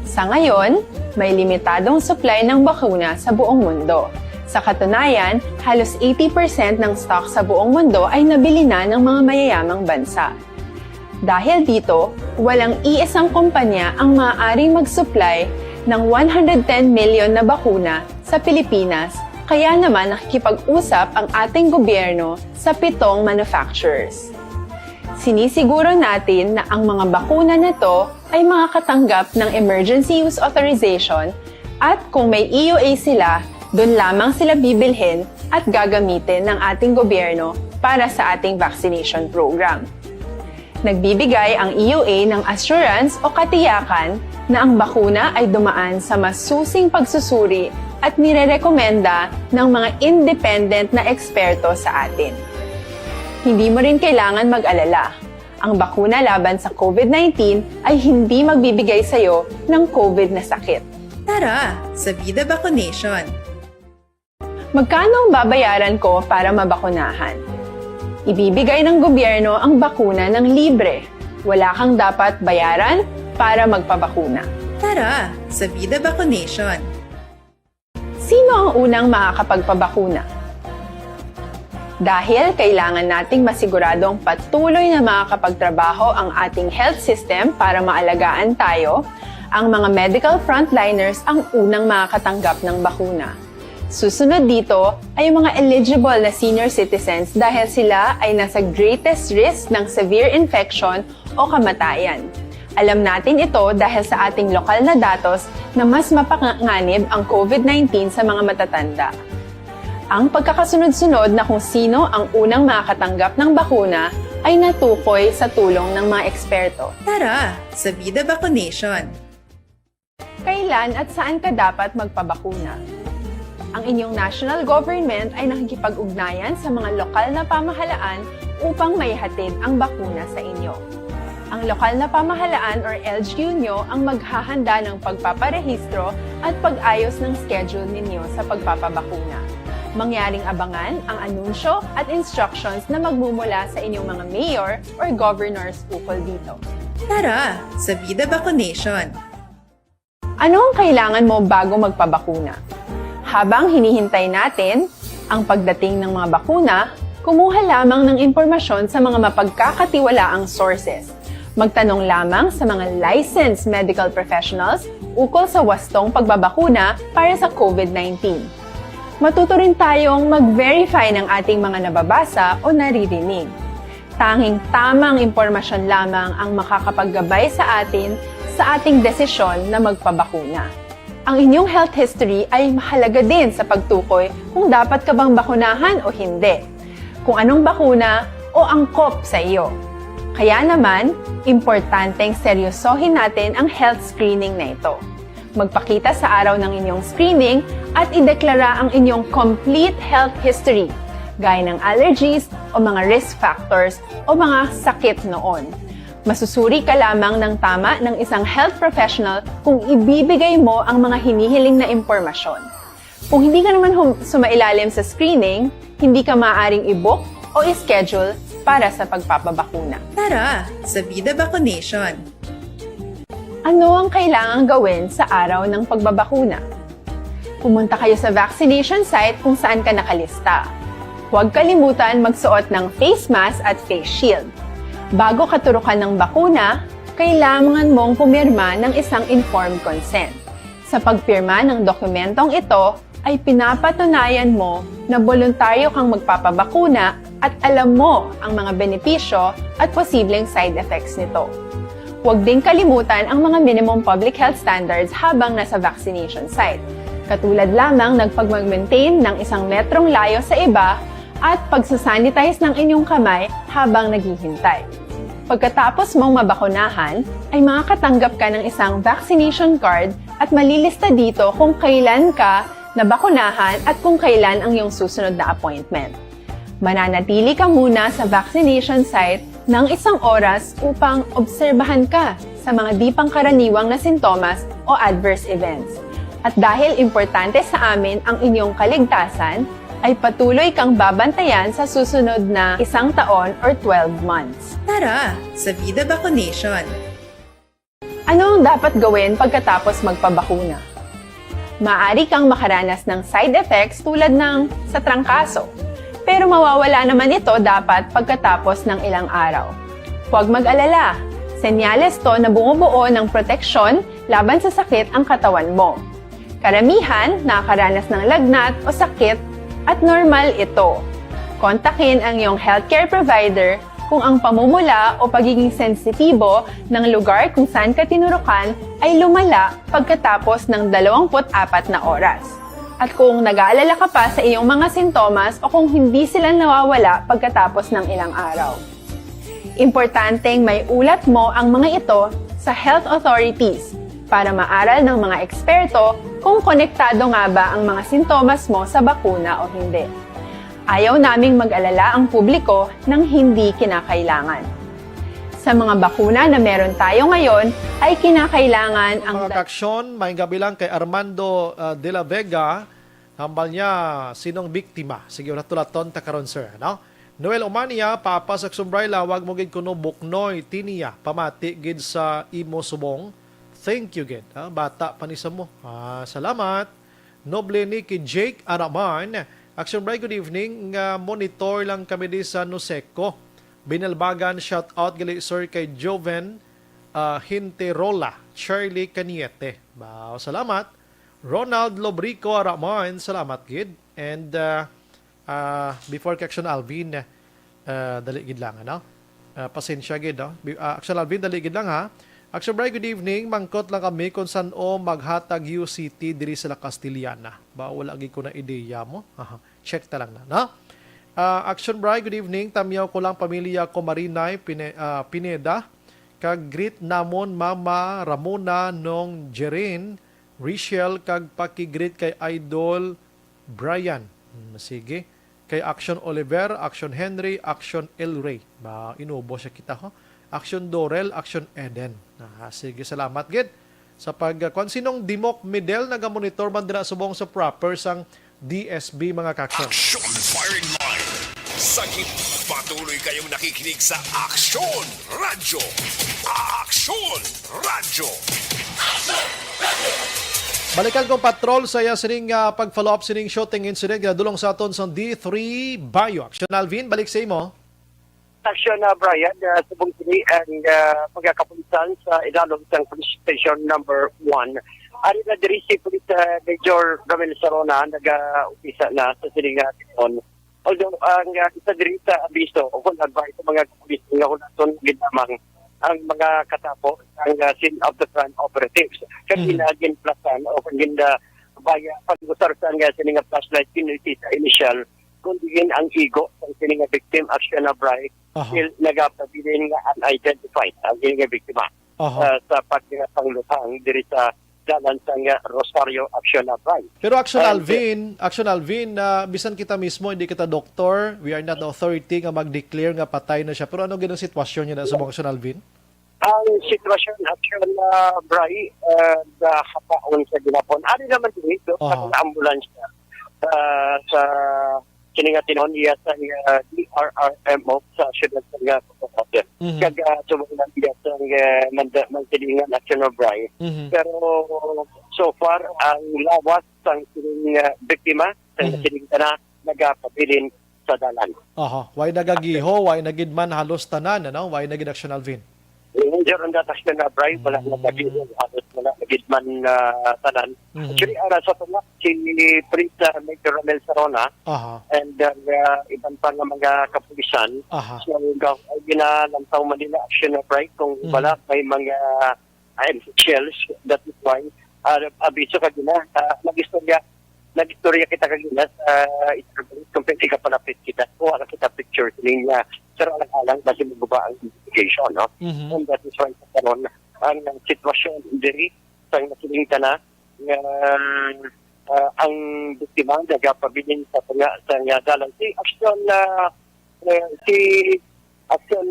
Sa ngayon, may limitadong supply ng bakuna sa buong mundo. Sa katunayan, halos eighty percent ng stock sa buong mundo ay nabili na ng mga mayayamang bansa. Dahil dito, walang iisang kumpanya ang maaaring mag-supply ng one hundred ten million na bakuna sa Pilipinas, kaya naman nakikipag-usap ang ating gobyerno sa pitong manufacturers. Sinisiguro natin na ang mga bakuna na to ay makakatanggap ng emergency use authorization at kung may E U A sila, doon lamang sila bibilhin at gagamitin ng ating gobyerno para sa ating vaccination program. Nagbibigay ang E U A ng assurance o katiyakan na ang bakuna ay dumaan sa masusing pagsusuri at nirerekomenda ng mga independent na eksperto sa atin. Hindi mo rin kailangan mag-alala. Ang bakuna laban sa COVID nineteen ay hindi magbibigay sa iyo ng COVID na sakit. Tara, sa Vida Vacunation! Magkano ang babayaran ko para mabakunahan? Ibibigay ng gobyerno ang bakuna ng libre. Wala kang dapat bayaran para magpabakuna. Tara, sa Vida Vacunation! Sino ang unang makakapagpabakuna? Dahil kailangan nating masiguradong patuloy na makakapagtrabaho ang ating health system para maalagaan tayo, ang mga medical frontliners ang unang makakatanggap ng bakuna. Susunod dito ay ang mga eligible na senior citizens dahil sila ay nasa greatest risk ng severe infection o kamatayan. Alam natin ito dahil sa ating lokal na datos na mas mapanganib ang COVID nineteen sa mga matatanda. Ang pagkakasunod-sunod na kung sino ang unang makakatanggap ng bakuna ay natukoy sa tulong ng mga eksperto. Tara sa Vida Vaccination! Kailan at saan ka dapat magpabakuna? Ang inyong national government ay nakikipag-ugnayan sa mga lokal na pamahalaan upang maihatid ang bakuna sa inyo. Ang lokal na pamahalaan or L G U nyo ang maghahanda ng pagpaparehistro at pag-ayos ng schedule ninyo sa pagpapabakuna. Mangyaring abangan ang anunsyo at instructions na magmumula sa inyong mga mayor or governors ukol dito. Tara sa Vida Vaccination! Ano ang kailangan mo bago magpabakuna? Habang hinihintay natin ang pagdating ng mga bakuna, kumuha lamang ng impormasyon sa mga mapagkakatiwalaang sources. Magtanong lamang sa mga licensed medical professionals ukol sa wastong pagbabakuna para sa COVID nineteen. Matuto rin tayong mag-verify ng ating mga nababasa o naririnig. Tanging tamang impormasyon lamang ang makakapaggabay sa atin sa ating desisyon na magpabakuna. Ang inyong health history ay mahalaga din sa pagtukoy kung dapat ka bang bakunahan o hindi, kung anong bakuna o angkop sa iyo. Kaya naman, importanteng seryosohin natin ang health screening na ito. Magpakita sa araw ng inyong screening at ideklara ang inyong complete health history, gaya ng allergies o mga risk factors o mga sakit noon. Masusuri ka lamang ng tama ng isang health professional kung ibibigay mo ang mga hinihiling na impormasyon. Kung hindi ka naman hum- sumailalim sa screening, hindi ka maaaring i-book o i-schedule para sa pagpapabakuna. Tara sa Vida Vaccination! Ano ang kailangang gawin sa araw ng pagbabakuna? Pumunta kayo sa vaccination site kung saan ka nakalista. Huwag kalimutan magsuot ng face mask at face shield. Bago katurukan ng bakuna, kailangan mong pumirma ng isang informed consent. Sa pagpirma ng dokumentong ito, ay pinapatunayan mo na boluntaryo kang magpapabakuna at alam mo ang mga benepisyo at posibleng side effects nito. Huwag ding kalimutan ang mga minimum public health standards habang nasa vaccination site, katulad lamang ng pagmag-maintain ng isang metrong layo sa iba at pagsasanitize ng inyong kamay habang naghihintay. Pagkatapos mong mabakunahan, ay makakatanggap ka ng isang vaccination card at malilista dito kung kailan ka nabakunahan at kung kailan ang iyong susunod na appointment. Mananatili ka muna sa vaccination site ng isang oras upang obserbahan ka sa mga di pangkaraniwang na sintomas o adverse events. At dahil importante sa amin ang inyong kaligtasan, ay patuloy kang babantayan sa susunod na isang taon or twelve months. Tara sa Vida Vaccination! Ano ang dapat gawin pagkatapos magpabakuna? Maaari kang makaranas ng side effects tulad ng sa trangkaso, pero mawawala naman ito dapat pagkatapos ng ilang araw. Huwag mag-alala, senyales to na bumubuo ng proteksyon laban sa sakit ang katawan mo. Karamihan nakakaranas ng lagnat o sakit at normal ito. Kontakin ang iyong healthcare provider kung ang pamumula o pagiging sensitibo ng lugar kung saan ka tinurukan ay lumala pagkatapos ng dalawampu't apat na oras. At kung nag-aalala ka pa sa iyong mga sintomas o kung hindi sila nawawala pagkatapos ng ilang araw. Importanteng may ulat mo ang mga ito sa health authorities para maaral ng mga eksperto kung konektado nga ba ang mga sintomas mo sa bakuna o hindi. Ayaw naming mag-alala ang publiko ng hindi kinakailangan. Sa mga bakuna na meron tayo ngayon ay kinakailangan ang Mga kaaksyon, may gabi lang kay Armando uh, de la Vega. Hambal niya, sinong biktima? Sige, ulat-ulaton ta karon, sir, no? Noel Omania, Papa sa Sumbrayla, wag mo gid kuno buknoy, Tinia, pamati gid sa imo subong. Thank you gid. Ah, bata pa ni sa mo. Ah, salamat. Noble ni kay Jake Araman. Action Bray, good evening. Nga monitor lang kami di sa Noseco. Binalbagan, shout out gali sir kay Joven uh, Hinterola, Charlie Cañete. Wow, salamat. Ronald Lobrico Araman, salamat gid. And uh, uh, before kay Action Alvin, uh, dali gid lang, ano? Uh, pasensya gid, no? Bi- uh, Action Alvin, dali gid lang, ha? Action Bray, good evening. Mangkot lang kami kung san-o maghatag U C T diri sa La Castellana. Ba, wala gid ko na ideya mo. Aha. Check ta lang na, no? Ah, Action Bri, good evening. Tamyaw ko lang pamilya ko Marinay, Pine-, ah, Pineda. Kag greet namon Mama Ramona, Nong Jerin, Richelle, kag paki-greet kay Idol Brian. Hmm, sige. Kay Action Oliver, Action Henry, Action El Rey. Ba, inubo siya kita, ho? Action Dorel, Action Eden. Ah, sige, salamat gid sa pag, ah, kwan. Sinong Dimok Medel nagamonitor man dira subong sa proper sang D S B, mga ka-action? Action Firing Line. Sa gid, patuloy kayong nakikinig sa Action Radyo. Action Radyo. Balikan ko, Patrol, sa iya sining, ah, pag-follow up sining shooting incident nga dulong sa aton sa D three Bayo. Action Alvin, balik sa imo. Action, ah, Brian, ah, subong sini ang, ah, pagkakapulisan sa ilalom sang Police Station Number One. Ari na diri si Police, ah, Major Romel Sarona, nag-umpisa na sa sining, ah, aksyon. Although ang, ah, isa diri sa abiso o kon advice sa mga kapulis nga hulaton gid lamang ang mga katapo ang, ah, scene of the crime operatives. Kag Mhm. gina-, ginplasan o kon gina-, baya pag-usar sa nga sini nga flashlight, kiniti sa initial, kung diin ang igo sa sini nga victim, action na bright, Aha. still nagapabilin nga unidentified ang sini nga biktima, Aha. ah, sa pagpanglutang diri sa dalan sang Rosario Action Abay. Pero Action And, Alvin, Action Alvin, ah, bisan kita mismo, hindi kita doktor, we are not the authority nga mag-declare nga patay na siya. Pero ano gid ang sitwasyon niya na sa mga Action Alvin? Ang sitwasyon, Action, ah, Bray, ah, nahapaon sa ginapon. Ari naman dito, Aha. sa ambulansya, ah, sa kini nga tinuon iya sa, ah, D R R M O sa siyudad sa nga Cotabato. Mhm. Kag, ah, subong lang iya sa, ah, manda-, mangkilingan, Action, Bray. Mhm. Pero so far, ang lawas sang sining, ah, biktima, sang Mhm. sining tanan, nagapabilin sa dalan. Aha. Way nagagiho, way na gid man halos tanan, ano? Way na gid, Action Alvin. During that, Action, Bray, wala Mm. nagagiho, halos wala na gid man, ah, tanan. Mhm. Actually, ara sa tunga, si Prince, ah, Major Romel Sarona Aha. and, ah, iban pa nga mga kapulisan. Aha. So, gaw-, ay ginalantaw man nila, Action, Bray, kung Mhm. wala may mga, ah, shells. That is why, ah, abiso kagina, ah, nag-istorya, nag-istorya kita kagina sa interview kung pwede ka palapit kita. Kuha na kita picture niya. Pero alang-alang, basi maguba ang investigation, no? Mhm. And that is why sa karon, ang sitwasyon diri, sa nasiling ka na, nga, ah, ang biktima nagapabilin sa tunga sa nga dalan. Si Action, ah, eh, si Action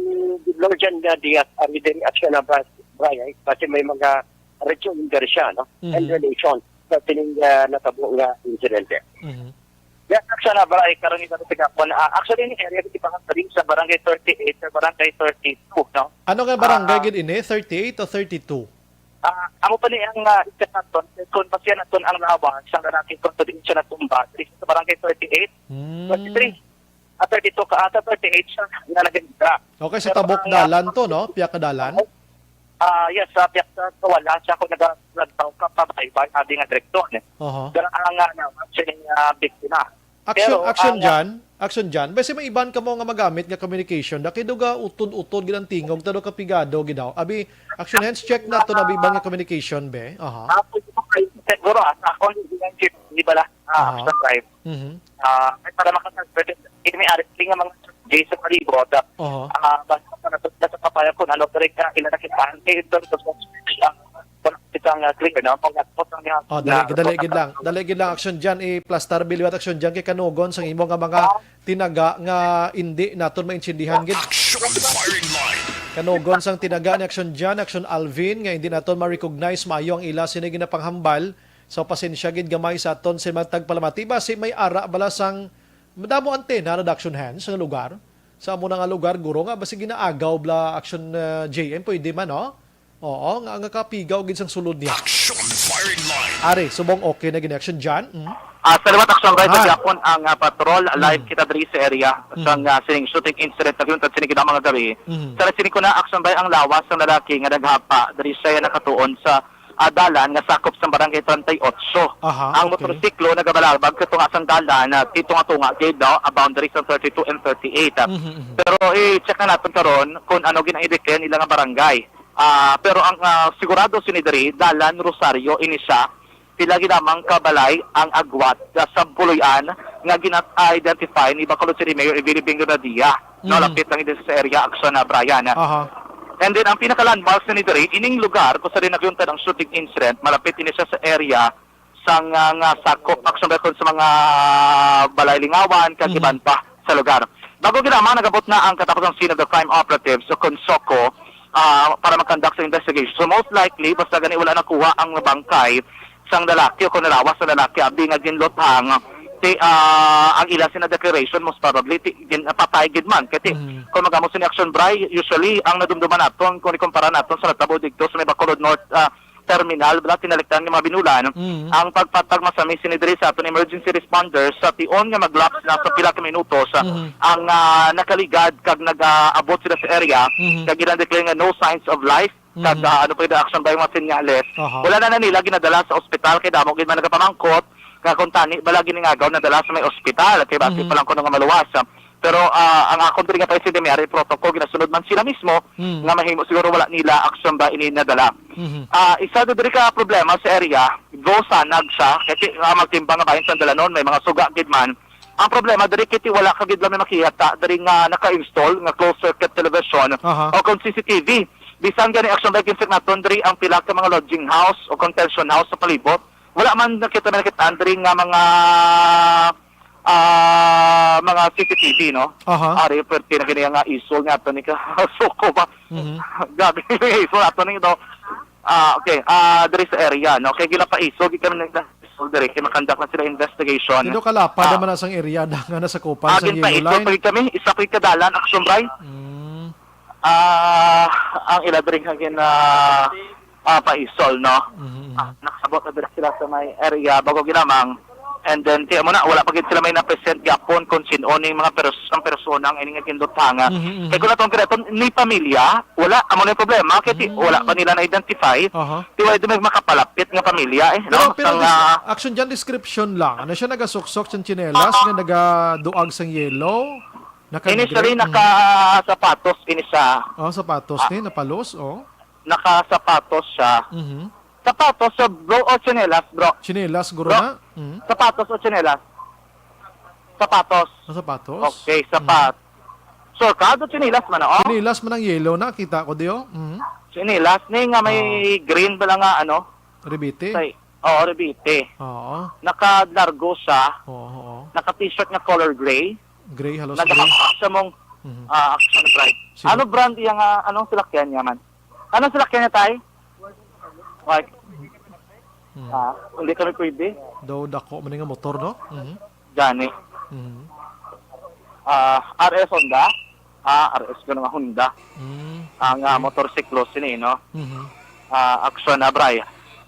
Lorjan nga Diaz, ari diri Action na Bras-, Bray, kasi may mga reaction diri siya, no? And Mhm. relation sa sining, ah, natabo nga insidente. Mhm. Yes, Action na Bray, karon ito sa Gapon. Ah, actually, ini area, di pa nga sa barangay thirty-eight, sa barangay thirty-two, no? Ano nga barangay Ah, gid ini? Thirty-eight o thirty-two? Ah, amo pa ni ang, ah, i-check naton, kung basihan naton ang lawas sang lalaki kung sa diin siya natumba, diri sa barangay thirty-eight, Hmm. thirty-three, ah, thirty-two ka, ah, sa thirty-eight siya nga nagdala. Okay, sa Pero tabok ang, ah, dalan to, no? Piyak ka dalan? Ah, yes, sa piyak sa, sa wala siya kung naga-, nagtawag ka pa, bye-bye, abi nga direksyon. Oho. Pero ang, ah, lawas siya ni, ah, biktima. Action, Pero, Action ah, Jan, Action Jan, basi may iban kamo nga magamit nga communication, da kay duga utod-utod gid ang tingog, ta daw kapigado gid daw. Abi, Action Hands, check na to na iban nga communication, be. Aha. Ah, pwede po kayo, siguro, ah, sa akong hindi lang chip, di ba lang, ah, Aha. Action Drive. Mhm. Ah, ay, para makasag-, pwede, ini may arit nga mga J sa palibot, ah, Aha. ah, basta pa nato sa papaya kung ano, pero ka, ila na kita, ang kayo doon, doon, ah, Kita nga clear, no? Pag-, pag-, Oh, dali, na-, dali gid lang. Dali gid lang, Action Jan. I-plastar biliwat, Action Jan, kay kanugon sang imo nga mga tinaga nga indi naton maintindihan gid. Action Firing Line. Kanugon sang tinaga ni Action Jan, Action Alvin, nga indi naton ma-recognize maayo ang ila sini ginapanghambal. So, pasensya gid gamay sa aton sa mga tagpalamati. Basi may ara bala sang madamo antena, Action Hands, sa lugar. Sa amo na nga lugar, guro, nga basi ginaagaw bala, Action, uh, J M, pwede man, no? Oo, nga, nga kapigaw gid sang sulod niya. Action Firing Line. Ari, subong okay na gid, Action Jan. Mm. Ah, salamat, Action Ray. Hi. Sa gihapon ang, ah, patrol, live Mm. kita diri sa area Mm. sang, ah, sining shooting incident nga gihuntad sini gid ang mga gabi. Mm. Sa sini ko na, Action Ray, ang lawas sang lalaki nga naghapa diri siya nakatuon sa, ah, dalan nga sakop sa Barangay treinta y ocho. Aha, Ang okay. motorsiklo nagabalabag sa tunga sang dalan, ah, tunga-tunga gid, no, ah, boundaries sang thirty-two and thirty-eight, ah. Mhm, mhm. Pero i-check na naton karon kung ano gid ang idikaya nila nga barangay. Ah, pero ang, ah, sigurado sini diri, dalan Rosario ini siya. Pila gid lamang ka balay ang agwat sa Puluy-an nga gina-identify ni Bacolod City Mayor Evelio Bingo Nadia, no, Mm. lapit lang din sa area, Action na, Brian. Aha. And then, ang pinaka-landmarks na ni diri, ining lugar kung sa rin nagyuntan ang shooting incident, malapit ini siya sa area sang, ah, nga sakop, Action Brian, sa mga balay lingawan, kag Mhm. iban pa sa lugar. Bago gid lamang, nagabot na ang katapusang scene of the crime operatives o kon SOCO, ah, para mag-conduct sa investigation. So, most likely, basta gani wala nakuha ang bangkay sang lalaki o kon nalawas sa lalaki, abi nga ginluthang, ti, ah, ang ila sina declaration, most probably, ti, gin, patay gid man. Kay ti, Mm. kung magamo sini, Action Brian, usually, ang nadumduman naton, kung ikumpara naton sa natabo dito sa may Bacolod North, ah, terminal, wala tinalikdan nga mga binulan, Mm. ang pagpatag masami sini diri sa aton emergency responders sa tion nga mag-lapse na sa pila ka minutos, ah, Mhm. ang, ah, nakaligad kag nag-aabot sila sa area, Mhm. kag ginadeclare nga no signs of life, kag, Mhm. ah, ano pa yung action ba yung mga senyales. Aha. Wala na, na nila ginadala sa ospital kay damo gid man nagapamangkot nga kung tani bala giningagaw nadala sa may ospital kay basi Mhm. pa lang kuno nga maluwas. Pero, ah, ang akon diri nga pa-S D M R protocol ginasunod man sila mismo Mm. nga mahimo siguro wala nila action ba ini nadala. Mhm. Ah, isa do diri ka problema sa area, go sanag siya, kasi, ah, magtimbang nga bahin sa dalanon, may mga suga gid man. Ang problema diri kiti wala ka gid lang may makita diri nga naka-install nga closed circuit television Aha. o kung C C T V. Bisan gani action ba ginsik naton diri ang pila ka mga lodging house o contention house sa palibot. Wala man nakita may nakitaan diri nga mga, ah, mga C C T V, no? Aha. Ari, pwerte na gani nga isol nga to ni ka suko ba? Mhm. Gabi, isol ato ni to. Ah, okay. Ah, diri sa area, no? Kay ginapaisog, kami nagdaisog diri, kay makandak na sila investigation. Sino kalapad Ah. naman na sang area na nga nasakupan sa Agin yellow paisog, line? Pag kami, isa pa yung kadalan, action by. Mm. Ah, ang ila diri nga gina, ah, paisol, no? Mhm, mhm. Ah, nakasabot na diri sila sa may area, bago ginamang. And then, kaya mo na, wala pa gid sila may na-present gyapon kung sino ning mga pers-, ang persona ang ining gindutanga. Mhm, mhm. Kaya kung natong kinaton, ni pamilya, wala, amo na yung problema, kaya ti-, Mm. wala pa nila na-identify. Aha. Di wala din may makapalapit nga pamilya, eh, Pero, no? pero Sang, dis-, ah, action dyan, description lang. Ano siya, nagasuksok siyang tsinelas, nga nagaduag sang yellow? Naka-gray? Initially, Mhm. nakasapatos ini siya. Oh, sapatos Ah. ni, napalos, oh. Nakasapatos siya. Mhm. Sapatos, so, bro, o tsinelas, bro? Tsinelas, guro Bro, na? Mhm. sapatos o tsinelas? Sapatos. Ah, sapatos? Okay, Mhm. sapat-, Sure ka? Do tsinelas man, oh? Tsinelas man ang yellow na, kita ko, di, oh. Mhm. Tsinelas ni nga may Ah. green bala nga, ano? Rebete? Say, oo, rebete. Oo. Nakalargo siya. Oo, oo. Naka-t-shirt nga color gray. Gray, halos gray. Nagahapa siya mong, Mhm. ah, action bright. Sino? Ano brand iya nga, anong salakyan niya man? Anong salakyan niya, tay? White. Hmm. Ah, hindi kami pwede. Daw dako man nga motor, no? Mhm. Gani. Mhm. Ah, R S Honda? Ah, R S ko nga Honda. Hmm. Ang, ah, Okay. motorsiklo sini, no? Mhm. Ah, action na, Bray.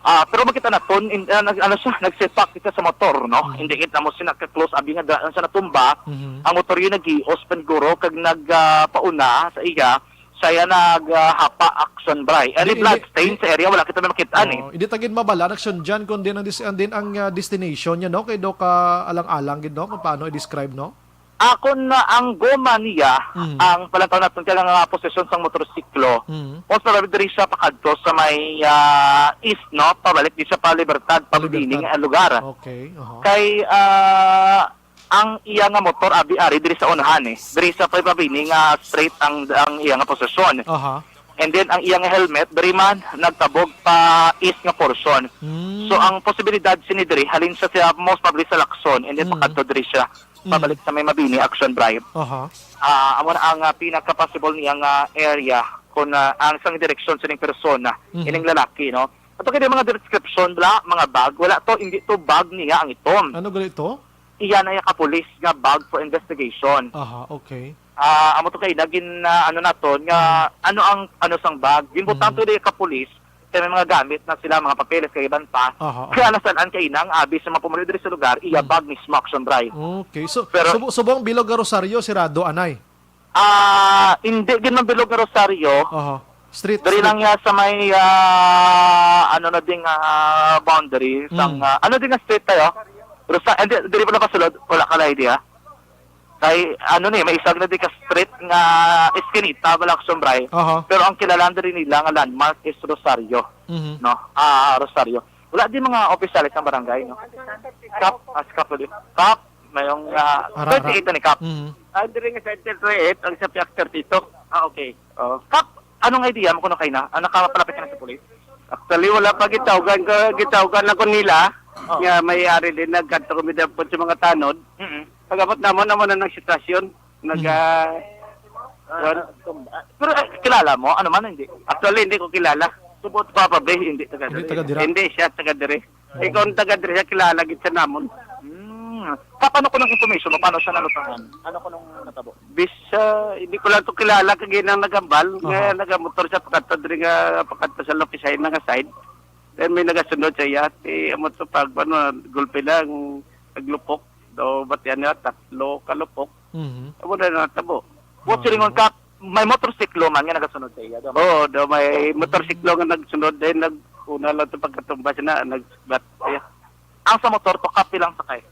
Ah, pero makita naton, in-, ah, nag-, ano siya, nag-sit back kita sa motor, no? Mhm. Hindi kita mo siya nagka-close, abi nga, da-, siya natumba, Mhm. ang motor yun nag-ios, paniguro, kag nag, ah, pauna sa iya, siya nag, ah, hapa action, Bray. Any Di, blood hindi, stain di, sa area, wala kita may makita, eh. Oh, hindi ta gid mabala, action dyan, kung din ang dis-, ang din ang, ah, destination niya, no? Kay do ka alang-alang gid, no? Kung paano i-describe, no? Akon na ang goma niya, Mhm. ang palantaw naton kaya nga posisyon sang motorsiklo. Mhm. Most probably diri siya pakadto sa may, ah, east, no? Pabalik di siya pa Libertad, Pa pabibini Libertad. nga lugar. Okay, aha. Kay, ah, ang iya nga motor, abi, ari diri sa unahan, eh. Diri sa pabibini nga straight ang, ang iya nga posisyon. Aha. And then, ang iya nga helmet, diri man, nagtabog pa east nga portion. Hmm. So, ang posibilidad sini diri, halin siya, siya most probably sa Lacson, and then Hmm. pakadto diri siya, Hmm. pabalik sa may Mabini, Action Drive. Aha. Ah, amo na ang, ah, pinaka-possible niya nga area kung, ah, ang isang direksyon sining persona, Mhm. ining lalaki, no? Ato kay mga description, wala, mga bag, wala to, hindi to bag niya ang itom. Ano gali to? Iya na iya kapulis nga bag for investigation. Aha, okay. Ah, amo to kay nagin, ah, ano naton nga, Mm. ano ang, ano sang bag. Ginbutang Mm. to diay ka pulis, kay may mga gamit na sila, mga papeles, kay iban pa. Aha, aha. Kaya nasan-an kay nang abi sa mga pumuli diri sa lugar, iya Mm. bag mismo, Action Bray. Okay. So, Pero subo-, subong bilog nga Rosario, sirado, anay? Ah, hindi gid man bilog nga Rosario. Aha. Street, Diri street. lang niya sa may, ah, ano na ding, ah, boundary, sang, Mm. ah, ano ding nga street tayo? Rosa-, hindi, diri pa na pasulod, wala ka na idea. Kay, ano ni, may isa na di ka street nga eskinita, wala ka sumbray. Aha. Pero ang kilalan diri nila nga landmark is Rosario. Mhm. No? Ah, Rosario. Wala di mga opisyales ng barangay, no? Kap, as Kap, di. Kap, mayong ah, Ara, ara. Thirty-eight na ni Kap. Mhm. Ah, diri nga sa thirty-eight, ang sa Piak thirty-two. Ah, okay. Oh. Kap, anong idea mo kuno kay na? Ang nakapalapit ka na sa pulis? Actually, wala pa gitawgan ka, gitawgan ako nila. Oh. Nga may ari din, nagkadto kami daw po sa mga tanod. Mm-mm. Pag-abot namon, amo na ng sitwasyon. Nag, Mm. ah, Ah, kuwan. Ah, pero, ah, kilala mo? Ano man, hindi? Actually, hindi ko kilala. Subot pa pa, be, hindi taga Hindi diri. taga dira. Hindi siya taga diri. Oo. Ikaw ang taga diri, siya kilala gid sa namon. Hmm. Sa paano ko ng information mo? Paano siya nalutangan? Ano ko nung natabo? Bis, ah, hindi ko lang to kilala kag nang nagambal, nga Oo. nagamotor siya pakadto diri nga pakadto sa Lopisay na nga side. Then may nagasunod sa iya, ti amo to pag ano, gulpi lang naglupok. Daw batian niya tatlo ka lupok. Mhm. Amo na natabo. What Oo. silingon ka? May motorsiklo man nga nagasunod sa iya, daw. Oo, daw may motorsiklo nga nagsunod, then nag-una lang to pagkatumba siya na, nagbat siya. Ang sa motor to, kapilang sakay?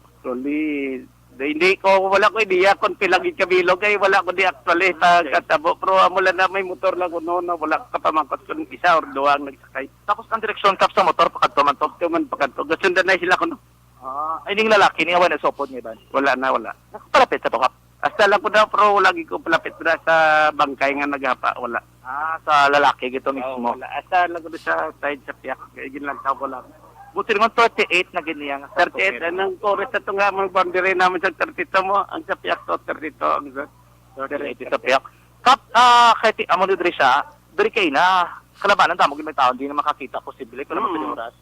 Actually, di, hindi ko, wala ko idea kung pilang gid kabilog, kay wala ko di actually Okay. pagkatabo. Pero amo lang na may motor lang kuno, na wala ko kapamangkot kung isa or duwa ang nagsakay. Tapos ang direksyon kap sa motor, pakadto man to? Pakadto man, pakadto. Gasundan na sila kuno. Ah, ay, ning lalaki, ni away na sopod nga iban? Wala na, wala. Nakapalapit sa to, kap? Hasta lang ko daw, pero lagi ko palapit na sa bangkay nga naghapa, wala. Ah, sa lalaki, gito Oo, mismo? wala. Hasta lang ko sa side sa Piak, kaya ginlantaw ko lang. Buti naman thirty-eight na gid niya nga sa Thirty-eight, Tokyo. Anong oras na to nga, mga boundary namin sa thirty-two mo? Ang sa Piak to, thirty-two, ang sa Thirty-eight sa Piak. Kap, ah, kay ti-, amo ni diri siya, diri kay na, kalabanan tamo gid may taon, di na makakita, posible, kung naman Mm. sa oras.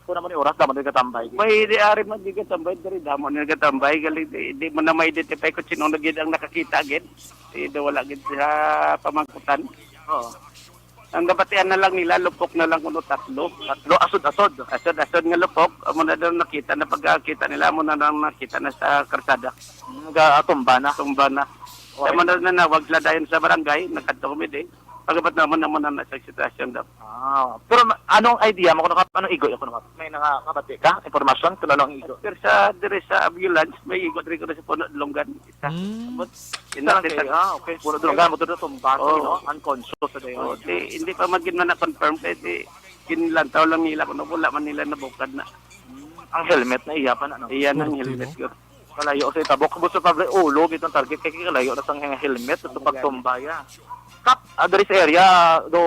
Kung naman yung oras, tamo na yung katambay. May di ari man di katambay, diri damo na katambay, gali, di, di mo na ma-identify kung sino na gid ang nakakita gid. Di, di wala gid sa pamangkutan. Oo. Ang nabatian na lang nila, lupok na lang kuno tatlo. Tatlo, asod-asod. Asod-asod nga lupok, amo na daw nakita na pagkakita nila, amo na lang nakita na sa karsada. Nga tumba na. Tumba na. Okay. Sa man na nanawag sila dayon sa barangay, nagkadto kami di. Pagabot naman naman na sa sitwasyon daw. Ah, pero ma-, anong idea mo kuno kap? Anong igo kuno kap? May nakakabati ka? Impormasyon kung ano ang igo? Pero sa, dire sa ambulance, may igo diri ko na sa Puno Dulonggan. Isa. Hmm. Abot, Isa lang inakit kayo, ang ah, okay. Puno Dulonggan, mo to na tumba, Oo. no? Unconscious na dayon. Oo, di, hindi pa magin na na-confirm kay di, ginlantaw lang nila kung wala man nila nabukad na. Hmm. Ang helmet na iya pa na, no? Iyan ang Swerte, helmet no? ko. Kalayo sa itabok. Gusto pa, ulo, gitong target. Kay kalayo na sang helmet, ito Ang pagtumba, ya. Kap, ah, diri sa area, do,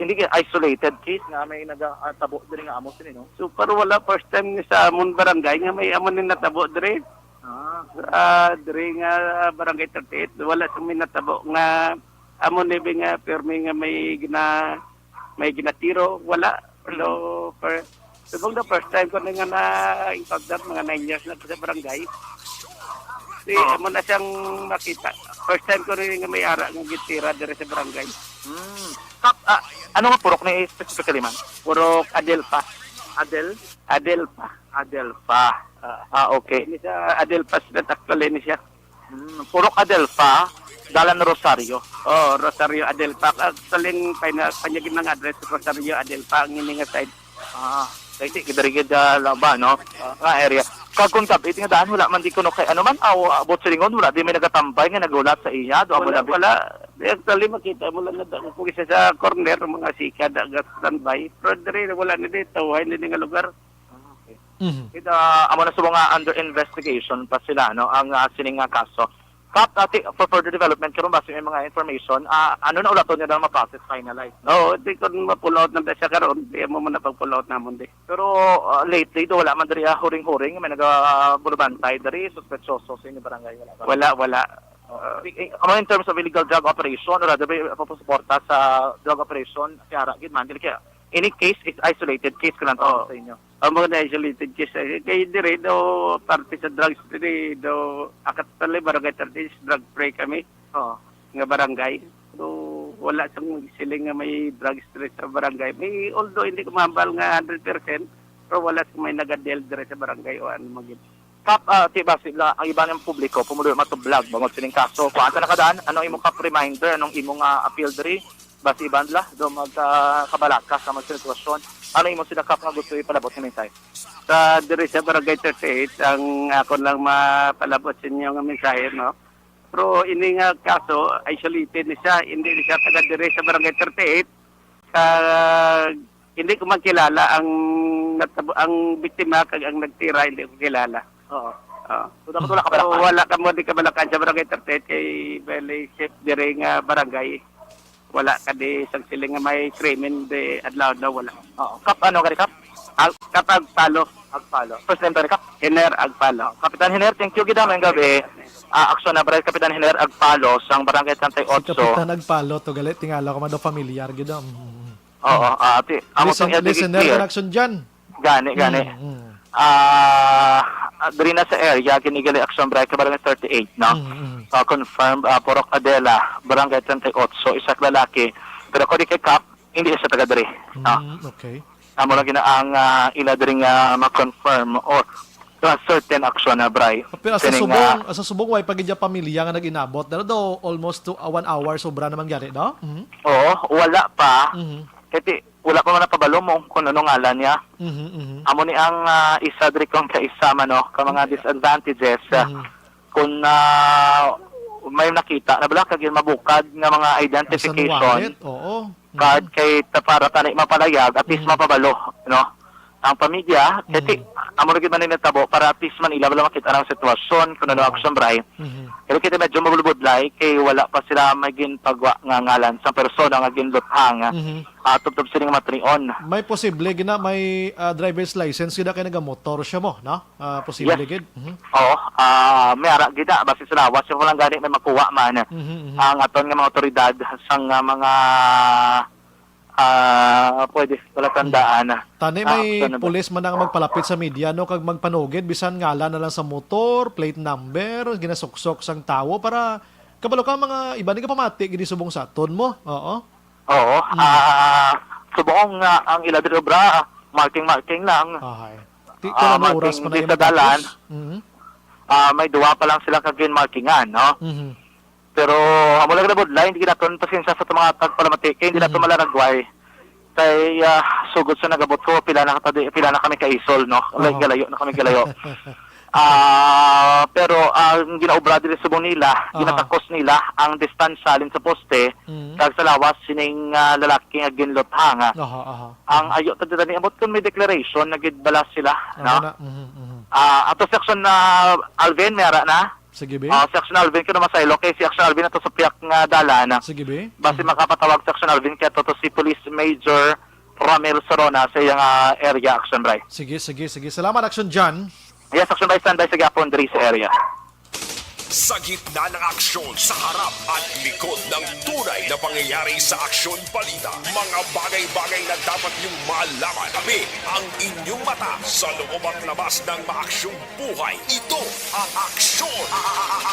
hindi kay isolated case nga may naga, ah, tabo diri nga amo sini, no? So, pero wala first time ni sa amon barangay nga may amo ni natabo diri. Ah. Ah, diri nga barangay thirty-eight, wala sa may natabo nga amo ni bi nga pirmi nga may gina-, may ginatiro, wala. So, per, subong na first time ko na nga na-encounter, mga nine years na ko sa barangay. Di, Oo. amo na siyang makita. First time ko rin nga may ara nga gitira diri sa barangay. Hmm. Kap, ah, ano nga purok ni specifically, man? Purok Adelpa. Adel? Adelpa. Adelpa. Ah. Ah, okay. Ini sa Adelpa Street, actually, ini siya. Hmm, Purok Adelpa, Dalan Rosario. Oh, Rosario Adelpa. Actually, panya-, panyagin ng address, Rosario Adelpa, ang ini nga side. Ah, kay si Kidarigid, ah, Laba, no? Ah. Nga area. Kag kung gabi, nga daan, wala man di kuno kay ano man, aw, ah, abot silingon, wala di may nagatambay nga naghulat sa iya, do amo Wala, na bi- wala. Di, actually, makita mo lang na daan. Kung isa sa corner, mga sika, dagat, standby. Pero diri, wala na di, tawhay na di nga lugar. Ah, okay. Mhm. Kita, amo na sa mga under investigation pa sila, no, ang, ah, sining nga kaso. Kap, ati, for further development, karon basi may mga information, ah, ano na ulaton nga daw ma-process, finalize? Oo, di kon ma-pull out na ba siya karon, di mo man na pag-pull out namon di. Pero, ah, lately, do, wala man diri, ah, huring-huring, may nagabulubantay diri, suspetsoso sa inyo barangay, wala ba? Wala, wala. Oh, Ah. i-, i-, amo in terms of illegal drug operation, or rather, ba, pagsuporta sa drug operation, kaya ra, gid man, dili kaya, any case is isolated case ko lang tawag Oo. sa inyo. Ang mga na-isolated case, eh, kay dire daw parte sa drugs dire daw akat pala barangay thirty is drug free kami Oo. nga barangay. So, wala sang siling nga may drugs dire sa barangay. May, although hindi ko mahambal nga hundred percent, pero wala sang may nagadeal dire sa barangay o ano magid. Kap, ah, ti ba sila, ang iba ng publiko, pumulo matublag, bangod sining kaso. Kung asa nakadaan, ano imo kap reminder, anong imo nga appeal diri? Basi iban la, do magkakabalaka sa mga sitwasyon. Ano imo sila kap nga gusto ipalabot nga mensahe? Sa diri sa Barangay thirty-eight, ang akon lang mapalabot sa inyo nga mensahe, no? Pero ini nga kaso, isolated ni siya, hindi ni siya taga diri sa Barangay thirty-eight. Sa Hindi ko man kilala ang natabo-, ang biktima kag ang nagtira, hindi ko kilala. Oo. Oo. So, dapat wala ka So, balakan? Wala ka mo, di ka balakan sa Barangay thirty-eight kay bali chef diri nga barangay. Wala ka di sang siling nga may krimen di adlaw-adlaw, wala. Oo. Kap, ano ka di, Kap? Ag-, Kap Agpalo. Agpalo. First name ka di, Kap? Hiner Agpalo. Kapitan Hiner, thank you gid, ah, maayong gabi. Ah, aksyon na, Bray, Kapitan Hiner Agpalo sang Barangay Si thirty-eight. Kapitan Agpalo to, gali, tingala ko man daw familiar gid, ah. Mm, mm. Oo, ah, ti-, amo Listen, tong L D K listener clear. Connection dyan. Gani, gani. Mm, mm. Ah, ah, diri na sa area, gini gali action break, barangay thirty-eight, no? Mm, mm. Ah, confirmed, ah, Purok Adela, barangay thirty-eight, isa ka lalaki. Pero ako di kay Kap, hindi siya taga diri, no? Mm, okay. Amo lang gina ang, ah, ila diri nga ma-confirm or, ah, certain action na, Bray. Pero sa Kining, Subong, ah, sa Subong, way pa gid yung pamilya nga nag-inabot. Dala daw almost to, ah, one hour, sobra naman gani, no? Mhm. Oo, wala pa. Mhm. Kaya ti-, wala pa man napabalo mo kung ano ngalan niya. Mhm, mhm. Amo ni ang, ah, isa diri kong kaisa man, no, ka mga Mhm. disadvantages, ah, Mhm. kung, ah, may nakita na bala kag mabukad nga mga Bisan identification wallet, oo. card Mhm. kay ta-, para tani mapalayag, at least Mhm. mapabalo, no? Ang pamilya, kay ti-, Mhm. amo lagi man ni natabo para at least man ila bala makita ang sitwasyon kung ano Oo. action, Bray. Mhm. Pero kita medyo mabulbudlay kay wala pa sila may ginpagwa nga ngalan sa persona nga ginluthang, Mhm. ah, tubtob sining matinion. May posible gina may, ah, driver's license gina kay nagamotor siya mo, no? Ah, posible Yes. gid. Mhm. Oo, ah, may ara gid na, basi sa lawas, yung lang gani may makuha man. Mhm, mhm. Ang aton nga mga otoridad sang, ah, mga, ah, pwede pala tandaan. Tani Ah, may action na ba? pulis man ang magpalapit sa media, no, kag magpanugid, bisan ngalan na lang sa motor, plate number, ginasuksok sang tawo para kabalo ka mga iba ni kapamati gid subong sa aton mo. Oo. Oo, Mm. ah, subong nga ang ila diri obra, marking-marking lang. Ahay. Ti-, Ah, kung ano oras marking pa na di yung sa dalan. matapos? Mhm. Ah, may duwa pa lang sila ka ginmarkingan, no? Mhm. Pero amo lang gid, budlay, hindi naton pasensya sa mga tagpalamati, kay hindi naton Mhm. malaragway. Kay, ah, sugod sa nagabot ko, pila na kata di-, pila na kami kaisol, no? Like, Aha. galayo na kami, galayo. Ah, pero ang ginaobra diri subong nila, Aha. ginatakos nila ang distansya halin sa poste, Mhm. kag sa lawas sining, ah, lalaki nga ginluthang, ah. Aha, aha. Ang Mhm. ayo ta dira ni, ambot kung may declaration na gid bala sila, Amo no? na. Mhm, mhm. Ah, ato si Action na Alvin, may ara na? Sige, be. Ah, si Action Alvin, kung masaylo kay si Action Alvin ato sa piyak nga dalan. Sige, be. Basi Mhm. makapatawag si Action Alvin kay ato to si Police Major Ramil Sorona sa iyang, ah, area, Action Bray. Sige, sige, sige. Salamat, Action John. Yes, Action Bray, standby sa gihapon diri sa area. Sa gitna ng aksyon, sa harap at likod ng tunay na pangyayari sa Aksyon Balita, mga bagay-bagay na dapat niyong malaman. Kami ang inyong mata sa loob at labas ng maaksyong buhay. Ito ang Aksyon,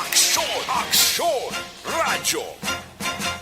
Aksyon, Aksyon Radyo.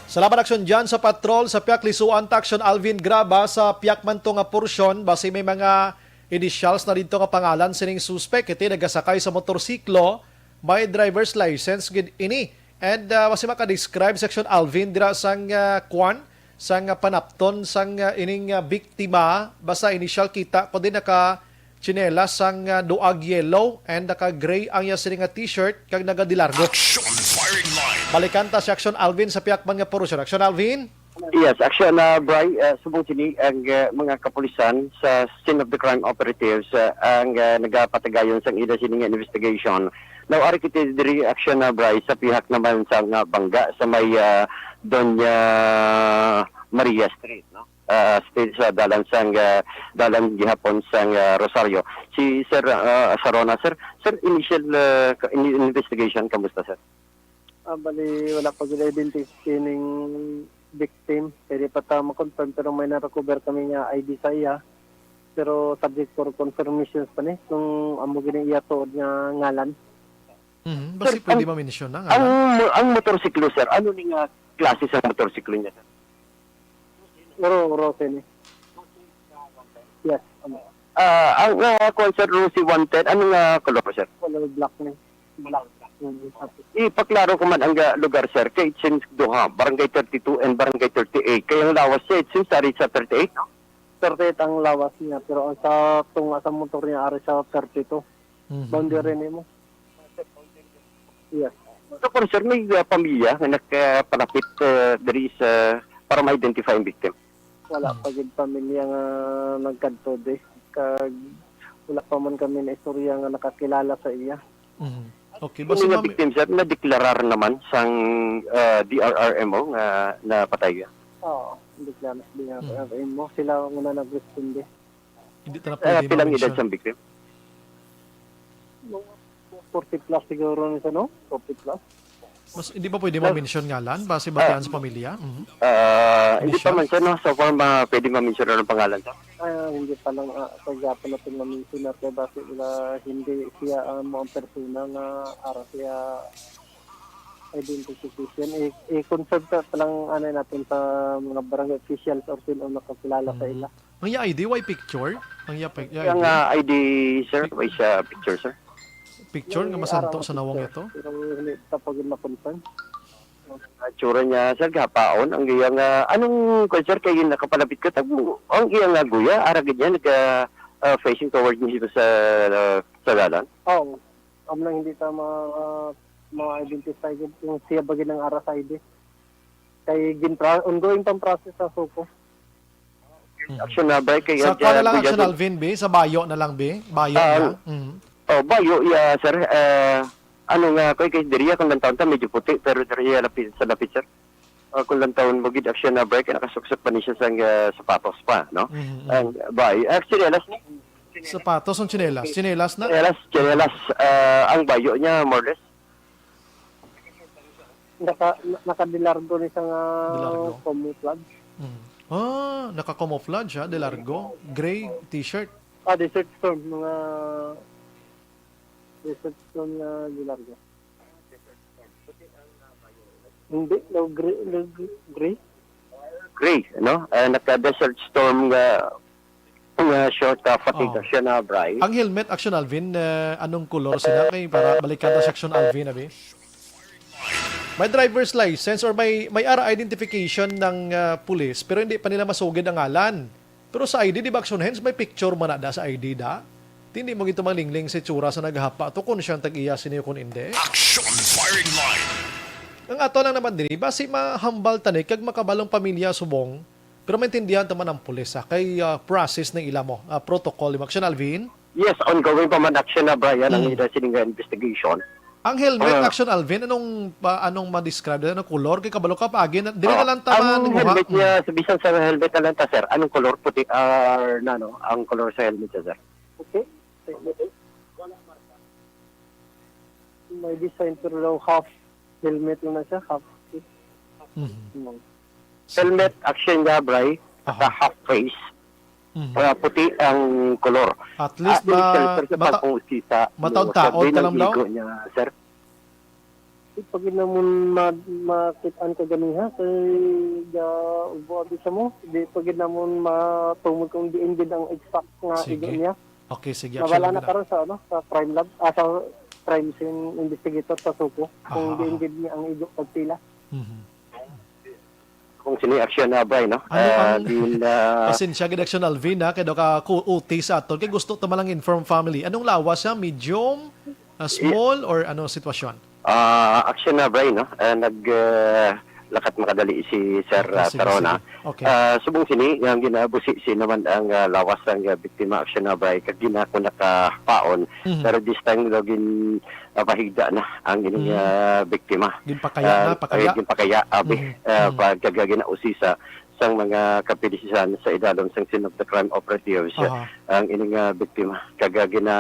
Salamat, Action John, sa patrol sa piyak. Lisuan ta, Action Alvin Graba, sa piyak man to nga porsyon. Basi may mga initials na dito nga pangalan sining suspek iti nagasakay sa motorsiklo, may driver's license gid ini. And, ah, basi maka-describe, Action Alvin, dira sang, ah, kwan, sang, ah, panapton sang, ah, ining, ah, biktima, basta initial kita, kundi naka tsinelas sang, ah, duag yellow and naka-gray ang iya sini nga t-shirt kag nagadilargo. Action Firing Line. Balikan ta si Action Alvin sa piyak man nga porsyon. Action Alvin? Yes, Action, ah, Bri, ah, subong sini ang, ah, mga kapulisan sa scene of the crime operatives, ah, ang, ah, nagapatigayon sang ila sini nga investigation. Now, ari kita diri, Action, ah, Bri, sa pihak naman sa nga bangga sa may, ah, Doña Maria Street, no? Ah, stage sa dalan sang, ah, dalan gihapon sang, ah, Rosario. Si Sir, ah, Sarona, sir. Sir, initial, ah, ka-, in-, investigation, kamusta, sir? Ah, bali, wala pa gid identity kining victim. Kaya di pa ta ma-confirm, pero may na-recover kami nga I D sa iya. Pero subject for confirmations pa ni kung amo gini iya tuod nga ngalan. Mhm. Sir, Basi pwede ang, ma-mention na ang, ngalan. Ang motorsiklo, sir, ano ni nga klase sa motorsiklo niya, sir? Uro, uro, sini. Yes, amo. Ah, ang, ah, kuwan, sir, Rusi one ten, ano nga color, sir? Color black ni. Black. Mm, tapos Ipaklaro ko man ang, ah, lugar, sir, kay it seems duha, Barangay thirty-two and Barangay thirty-eight. Kay ang lawas, sir, it seems ari sa thirty-eight, no? Thirty-eight ang lawas niya, pero ang sa tunga sa motor niya, ari sa thirty-two. Mhm. Boundary nimo. Yes. So, kung, sir, may, ah, pamilya nga nakapalapit, ah, diri sa, para ma-identify ang victim? Wala pa gid pamilya nga nagkadto di. Kag wala pa man kami na istorya nga nakakilala sa iya. Mhm. Okay, basi Ini nga ma'am, victim, sir, na-deklarar naman sang, ah, D R R M O nga napatay. Oo, hindi lang, hindi lang. Mm. Sila ang una nag-responde. Hindi ta na Ah, pwede pilang edad ma-mention. Sang victim? Mga forty plus siguro ni sa, no? Forty plus. Mas, hindi ba pwede Sir? Ma-mention ngalan? Base Ah, batian sa pamilya? Mhm. Ah, hindi pa Initial? Man, sir, no? So far, ma-, pwede ma-mention ang pangalan, sir? Ah, hindi pa lang, ah, kagapon natin ma-mention na kay base nila, hindi siya, ah, mo ang persona nga ara siya identification. I-, i-consult pa lang, ano, natin sa mga barangay officials or sino ang nakakilala sa Mm. ila. Ang iya I D, way picture? Ang iya pic-, iya Ang, I D? Ah, I D, sir, Pic- way siya picture, sir. Picture nga May masanto ara sa nga nawong picture, ito? Pero hindi pa pag na-confirm. Ang tsura niya, sir, gapaon. Ang iyang, ah, anong, kwan, sir, kay nakapalapit ka, tag-, ang iyang, ah, guya, ara gid niya, nag, ah, ah, facing toward niya sa, ah, sa dalan? Oo. Amo lang hindi ta ma-, ma-identify gid kung siya ba gid ang ara sa I D. Kay ginpra-, ongoing pang process sa suko. Mhm. Action na ba? Kay Sa ang kuwan na lang, guya Action gid. Alvin, bi? Sa bayo na lang, bi? Bayo Ah, niya? Mhm. Oh, bayo, yeah, sir. Ah, ano nga, kay, kay diriya kung lantawon ta, medyo puti, pero diriya lapit, sa lapit, sir. Ah, kung lantawon mo gid, Action na ba? Kay nakasuksok pa ni siya sa, ah, sapatos pa, no? Mhm, mhm. Ang bayo. Actually, alas ni Sapatos o tsinelas? Tsinelas na? Tsinelas, tsinelas. Ah, ang bayo niya, more or less. Naka, na-, naka-de largo ni sa nga Dilargo. Camouflage. Mm. Ah, naka-camouflage, ha? De largo. Gray t-shirt. Ah, Desert Storm. Mga Desert Storm nga de largo. Hindi, no gray, no gray. Gray, no? Ah, naka-Desert Storm nga, nga short, ah, fatiga Oh. siya na, Bri. Ang helmet, Action Alvin, eh, anong kolor sila? Kay para balikan na si Action Alvin, abi. May driver's license or may, may ara identification ng, ah, pulis, pero hindi pa nila masugid ang ngalan. Pero sa I D, di ba, Action Hens, may picture man na da sa I D da? Di, hindi mo gito manglingling sa itsura sa naghapa to kung siya ang tag-iya sini o kung hindi. Action Firing Line. Ang ato lang naman diri, basi mahambal tani kag makabalong pamilya subong, pero maintindihan ta man ang pulis, ah, kay, ah, process na ila mo, ah, protocol, di ba, Action Alvin? Yes, ongoing pa man, Action na, Brian, ang Mm. ila sini nga investigation. Ang helmet, Ah. Action Alvin, anong, pa, anong ma-describe? Anong color? Kay kabalo ka, paagi na, dili na Ah, lang ta ang maninguha. Helmet niya, Mm. sa bisan sa helmet na lang ta, sir. Anong color? Puti, ah, na, no? Ang color sa helmet niya, sir. Okay. May design, pero daw half helmet lang na siya, half face. Mhm. Hmm. Helmet, Action niya, Bri. Aha. Sa half face. Mhm. Ah, puti ang kolor. At least Ah, ba, sir, sir, sa mata-, pagpusi sa mataod-taod ka lang daw? Igo niya, sir. Di pa gid namon ma-, makit-an ka ganiha, kay ga-, ubo abi sa mo. Di pa gid namon matumod kung diin gid ang exact nga Sige. Igo niya. Okay, sige, Action Mabala na lang karon sa, ano, sa crime lab, ah, sa crime scene investigator sa Suko, kung Aha, diin aha. Gid niya ang igo pagpila. Mhm. Kung sini action na, Bri, no? Ano Ah, ang, din, ah, pasensya gid, Action Alvin, ha, kay daw ka ku-, uti sa aton. Kay gusto ta man lang inform family. Anong lawas siya? Medium? Ah, I- small? Or ano sitwasyon? Ah, action na, Bri, no? Ah, nag, ah, lakat makadali si Sir, Okay, ah, sige, Tarona. Sige. Okay. Ah, subong sini, ang ginabusi si naman ang, ah, lawas sang, ah, biktima, action na, Bri, kag gina ko nakapaon. Mhm. Pero this time, daw gin, ah, pahigda na ang ining, Mm. ah, biktima. Ginpakaya Ah, na, pakaya. Ay, ginpakaya, abi. Mhm. Ah, Mhm. Pagkagaginausi sa sang mga kapidisan sa idalom sang scene of the crime operatives, Aha. Ang ining, ah, biktima. Kag, ah, gina,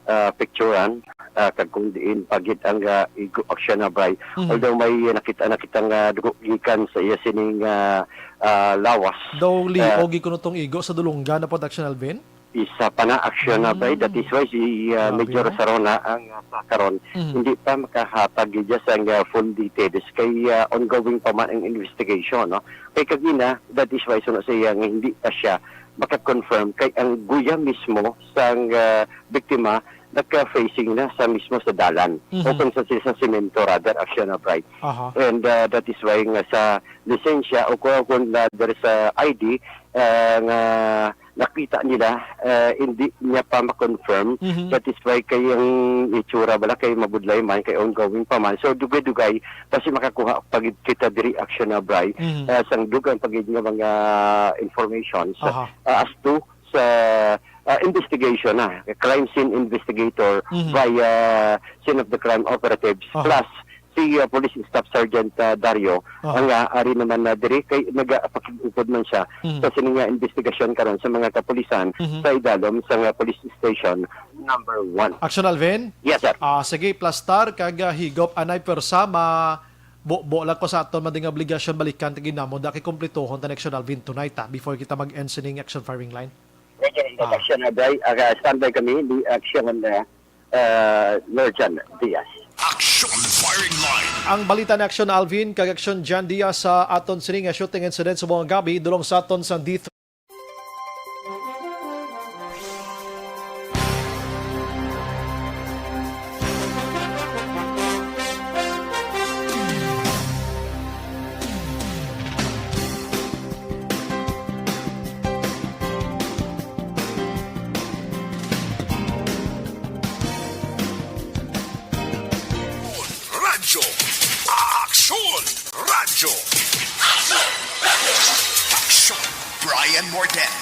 ah, picturean, ah, kag kung diin pagid ang, ah, igo aksyon na, Bri. Mhm. Although may nakita, nakita nga dugo gikan sa iya sining, ah, ah, lawas. Daw Ah, liog kuno tong igo sa dulunggan na pod, Action Alvin? Isa pa na aksyon na, Bri. That is Mm. Why si, ah, Grabe, Major no? Sarona ang, ah, sa karon, Mhm. hindi pa makahatag gid siya sa, ah, full details. Kay, ah, ongoing pa man ang investigation, no? Kay kagina, that is why suno sa iya nga hindi pa siya maka-confirm kay ang guya mismo sang, ah, biktima nagka-facing na sa mismo sa dalan. Mhm. O kung sa, sa semento, rather, aksyon na, Bri. Aha. And, ah, that is why nga sa lisensya o kung, kung rather sa I D, ah, nga nakita nila, eh, hindi niya pa ma-confirm. Mhm. That is why kay ang itsura bala kay mabudlay man, kay ongoing pa man. So, dugay-dugay, basi makakuha pa gid kita diri, Action Abray, Mhm. eh, sang dugang pa gid nga mga informations, Aha. ah, as to sa, ah, investigation na, crime scene investigator Mhm. by, ah, scene of the crime operatives, Aha. plus si, ah, Police Staff Sergeant, ah, Dario, Aha. ang, ah, ari naman na diri kay nagapakig-upod man siya Mhm. sa sini nga investigasyon karon sa mga kapulisan Mhm. sa idalom sa nga police station number one. Action Alvin? Yes, sir. Ah, sige, plastar kag, ah, higop anay pwersa ma bubo lang ko sa aton mading obligasyon balikan ta ginamo da kay kumplituhon ta ni Action Alvin tonight, ah, before kita mag-end sining action firing line. Roger, Ah. Action Abray, ah, standby kami, the action, ah, ah, Lord John Diaz. Action firing line. Ang balita ni Action Alvin kag Action John Diaz sa aton sini nga shooting incident sa mga gabi dulong sa aton sa D three. Radyo. Aksyon! Radyo. Aksyon! Brian Morden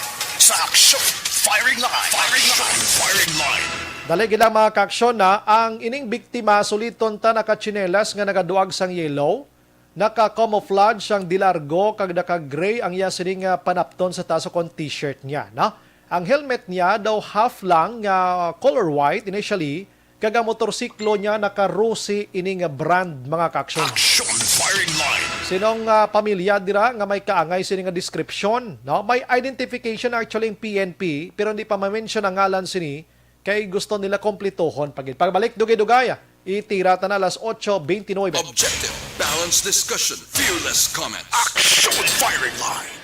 sa Aksyon Firing Line. Firing Line. Firing Line. Dali gid lang, mga kaaksyon, na ang ining biktima suliton ta nakatsinelas nga nagaduag sang yellow, naka-camouflage sang dilargo kag naka-gray ang iya sini nga panapton sa taas kon t-shirt niya, no? Ang helmet niya daw half lang nga color white initially, kag ang motorsiklo niya naka-Rusi ini nga brand, mga kaaksyon. Action Firing Line. Sinong, ah, pamilya dira nga may kaangay sini nga description, no? May identification actually ang P N P, pero hindi pa ma-mention ang ngalan sini, kay gusto nila kompletohon pa gid. Pagbalik, dugay-dugay, ah, itira ta na alas otso bentisiete. Objective, balanced discussion, fearless comments. Action Firing Line.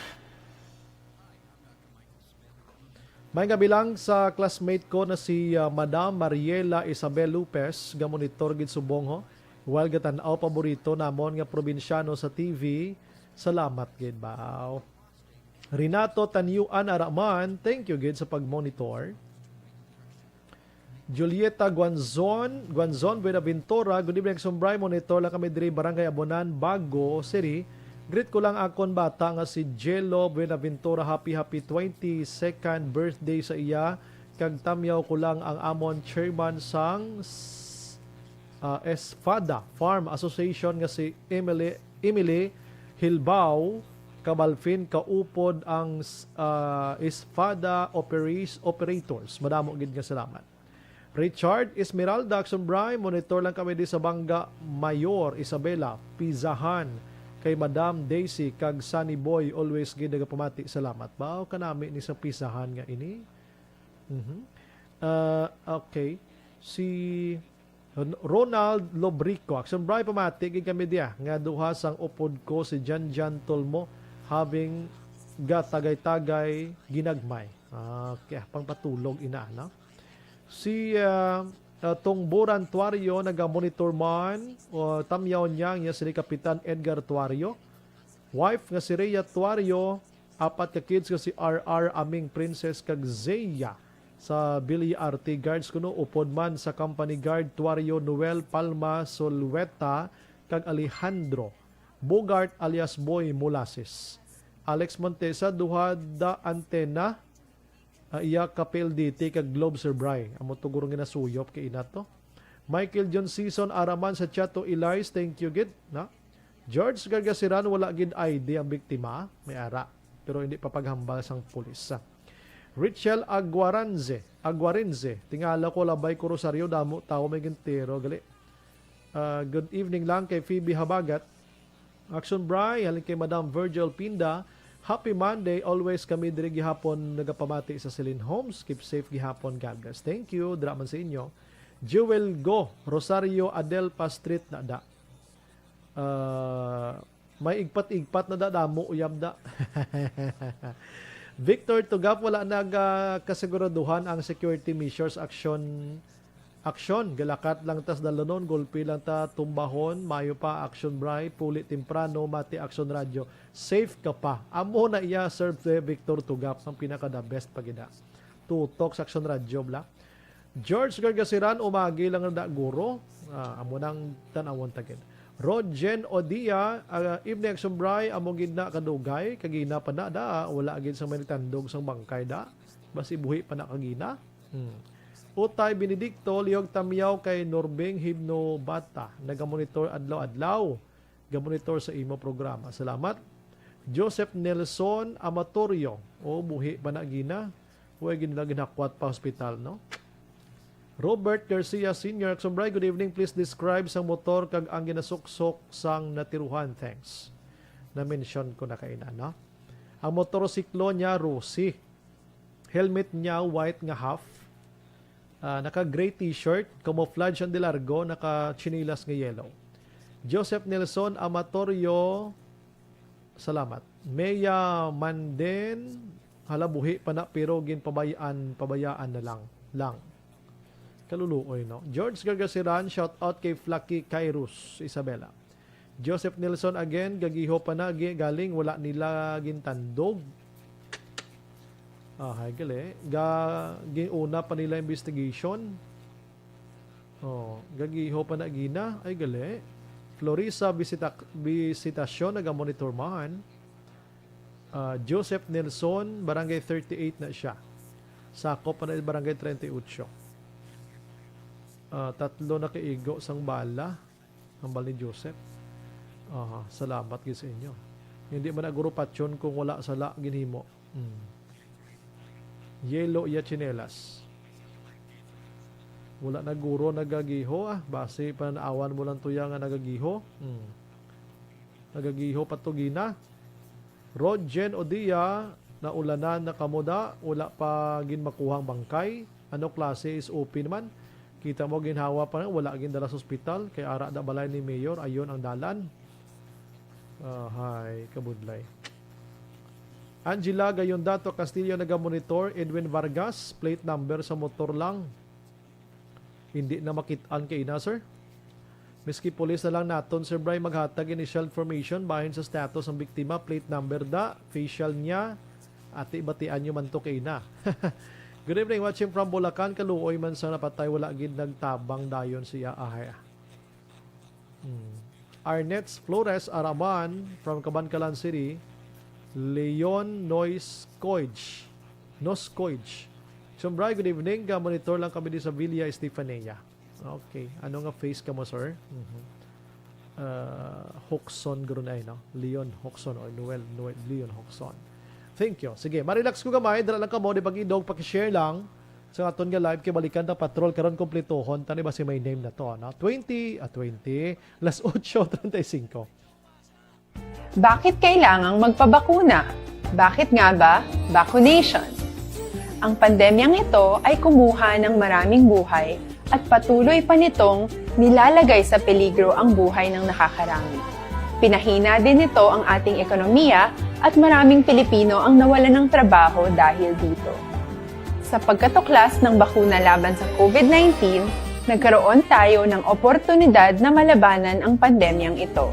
May nga bilang sa classmate ko na si, ah, Madam Mariela Isabel Lopez, nga monitor gid subong ho. While gatan-aw paborito namon nga probinsyano sa T V. Salamat gid, baw. Renato Tanyuan Araman, thank you gid sa pag-monitor. Julieta Guanzon, Guanzon Buenaventura, good evening, Sumbray. Monitor lang kami diri, Barangay Abonan, Bago City. Greet ko lang akon bata nga si Jello Buenaventura. Happy, happy twenty-second birthday sa iya. Kag tamyaw ko lang ang amon chairman sang s-, ah, Espada Farm Association nga si Emily, Emily Hilbao Cabalfin, kaupod ang s-, ah, Espada Operas-, Operators. Madamo gid nga salamat. Richard Esmeralda, Action Bry, monitor lang kami di sa Banga Mayor, Isabela, Pizahan, kay Madam Daisy, kag Sunny Boy, always gid nagapamati. Salamat. Bao kanami ni sa Pizahan nga ini? Mhm. Ah, okay. Si Ron-, Ronald Lobrico, Action Bry, pamati gid kami diya nga duha sang upod ko si Janjan Tolmo, having gatagay-tagay ginagmay. Ah, okay, pangpatulog ina, no? Si, ah, ah, Tungburan Tuario naga-monitor man, o tamyaw niya, niya si Kapitan Edgar Tuario. Wife nga si Rhea Tuario, apat ka kids nga si R R, Aming, Princess, kag Zeya sa Billy Arte Guards kuno, upod man sa company guard Tuario, Noel, Palma, Solueta, kag Alejandro Bogart alias Boy Mulasis. Alex Montesa, duha da antena, ah, iya ka P L D T kag Globe, Sir Bry. Amo to guro nga nasuyop kay ina to. Michael John Season, araman sa Chato Elias, thank you gid, na? George Gargasiran, wala gid I D ang biktima, may ara, pero hindi pa paghambal sang pulis. Richel Aguaranze, Aguarenze, tingala ko labay ko Rosario, damo tawo may gintiro, gali. Ah, good evening lang kay Phoebe Habagat. Action Bry, halin kay Madam Virgil Pinda. Happy Monday. Always kami diri gihapon nagapamati sa Celine Homes. Keep safe gihapon. God bless. Thank you. Dira man sa inyo. Jewel Go, Rosario Adelpa Street na da. Ah, may igpat-igpat na da, damo uyab da. Victor Tugap, wala nagakasiguraduhan ang security measures action Aksyon, galakat lang tas dalanon, gulpi lang ta tumbahon, mayo pa, Aksyon Bri, puli temprano, mati Aksyon Radyo. Safe ka pa. Amo na iya, Sir Victor Tugap, ang pinaka the best pa gid, ah. Tutok sa Aksyon Radyo, bla. George Gargasiran, umagi lang na guro. Ah, amo nang tan-awon ta gid. Rodjen Odia, ah, evening Aksyon Bri, amo gid na kadugay, kagina pa na da, wala gid sa may nagtandog sang bangkay da. Basi buhi pa na kagina. Hmm. Utay Benedicto, lihog tamyaw kay Norbing Himno Bata, nagamonitor adlaw-adlaw. Gamonitor sa imo programa. Salamat. Joseph Nelson Amatorio. O, buhi pa na gina. Way gid nila ginhakwat pa hospital, no? Robert Garcia Senior, Aksyon Bri, good evening. Please describe sang motor kag ang ginasuksok sang natiruhan. Thanks. Na-mention ko na kaina, no? Ang motorsiklo niya, Rusi. Helmet niya, white nga half. Ah, naka-gray t-shirt, camouflage ang de largo, naka-tsinelas nga yellow. Joseph Nelson Amatorio, salamat. Mea Manden, hala, buhi pa na, pero ginpabayaan, pabayaan na lang, lang. Kaluluoy, no? George Gargasiran, shout out kay Flaky Kairos, Isabela. Joseph Nelson again, gagiho pa na, gi-, galing wala nila gintandog. Ah, ay gali. Ga, giuna pa nila investigation. Oh, gagiho pa na gina. Ay gali. Florisa Visita-, Visitacion, nagamonitor man. Ah, Joseph Nelson, barangay thirty-eight na siya. Sakop pa na barangay treinta y ocho. Ah, tatlo na kaigo sang bala. Hambal ni Joseph. Aha, salamat gid sa inyo. Hindi man na guro patyon kung wala sala ginhimo. Hmm. Yellow iya tsinelas. Wala na guro nagagiho, ah. Basi pananawan mo lang tuya nga nagagiho. Hmm. Nagagiho pa to gina. Rodjen Odia, naulanan na kamo da, wala pa gin makuha ang bangkay. Ano klase S O P naman? Kita mo, ginhawa pa na, wala gindala sa ospital, kay ara da balay ni Mayor, ayon ang dalan. Ahay, kabudlay. Angela Gayondato Castillo nagamonitor, Edwin Vargas, plate number sa motor lang. Hindi na makit-an kay ina, sir. Miski pulis na lang naton, Sir Bry, maghatag initial information bahin sa status ang biktima, plate number da, facial niya, ati batian nyo man to kay ina. Good evening, watching from Bulacan. Kaluoy man sa napatay, wala gid nagtabang dayon siya. Ahay. Hmm. Arnett Flores Araman from Kabankalan City, Leon Nois Coig. Nos Coig. Sir Bry, good evening. Ga-monitor lang kami di sa Villa Estefania. Okay. Ano nga face ka mo, sir? Mhm. Ah, Hoxon guro na, eh, no? Leon Hoxon or Noel, Noel, Leon Hoxon. Thank you. Sige, ma-relax ko gamay. Dala lang kamo, di pag-idog, paki-share lang sa aton nga live kay balikan ta patrol karon, kumpletohon ta ni ba si my name na to, no? Twenty, ah, twenty, las ocho treinta y cinco. Bakit kailangang magpabakuna? Bakit nga ba vacunation? Ang pandemyang ito ay kumuha ng maraming buhay at patuloy pa nitong nilalagay sa peligro ang buhay ng nakakarami. Pinahina din nito ang ating ekonomiya at maraming Pilipino ang nawalan ng trabaho dahil dito. Sa pagkatuklas ng bakuna laban sa COVID nineteen, nagkaroon tayo ng oportunidad na malabanan ang pandemyang ito.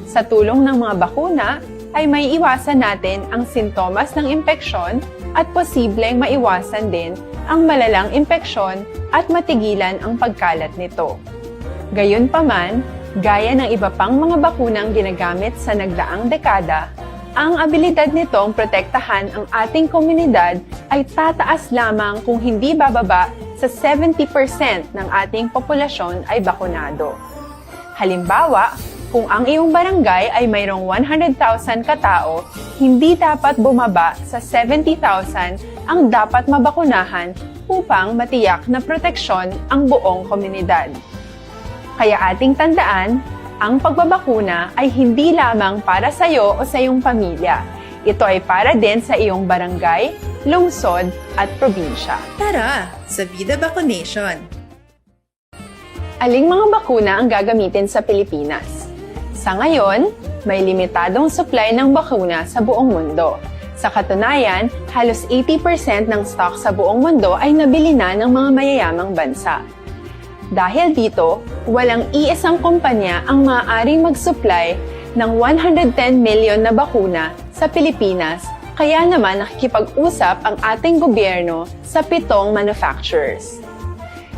Sa tulong ng mga bakuna, ay maiiwasan natin ang sintomas ng impeksyon at posibleng maiwasan din ang malalang impeksyon at matigilan ang pagkalat nito. Gayunpaman, gaya ng iba pang mga bakunang ginagamit sa nagdaang dekada, ang abilidad nitong protektahan ang ating komunidad ay tataas lamang kung hindi bababa sa seventy percent ng ating populasyon ay bakunado. Halimbawa, kung ang iyong barangay ay mayroong one hundred thousand katao, hindi dapat bumaba sa seventy thousand ang dapat mabakunahan upang matiyak na proteksyon ang buong komunidad. Kaya ating tandaan, ang pagbabakuna ay hindi lamang para sa iyo o sa iyong pamilya. Ito ay para din sa iyong barangay, lungsod, at probinsya. Tara sa Vida Vacunation! Aling mga bakuna ang gagamitin sa Pilipinas? Sa ngayon, may limitadong supply ng bakuna sa buong mundo. Sa katunayan, halos eighty percent ng stock sa buong mundo ay nabili na ng mga mayayamang bansa. Dahil dito, walang iisang kumpanya ang maaaring mag-supply ng one hundred ten milyon na bakuna sa Pilipinas, kaya naman nakikipag-usap ang ating gobyerno sa pitong manufacturers.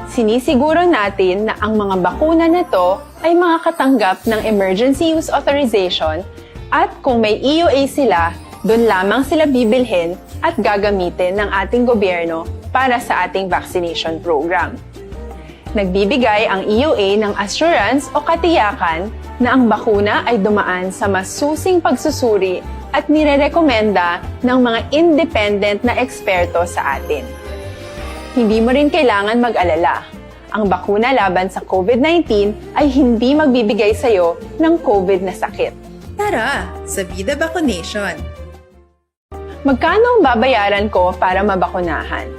Sinisiguro natin na ang mga bakuna na to ay makakatanggap ng emergency use authorization at kung may E U A sila, doon lamang sila bibilhin at gagamitin ng ating gobyerno para sa ating vaccination program. Nagbibigay ang E U A ng assurance o katiyakan na ang bakuna ay dumaan sa masusing pagsusuri at nirerekomenda ng mga independent na eksperto sa atin. Hindi mo rin kailangan mag-alala. Ang bakuna laban sa COVID nineteen ay hindi magbibigay sa iyo ng COVID na sakit. Tara sa Vida Vacunation! Magkano ang babayaran ko para mabakunahan?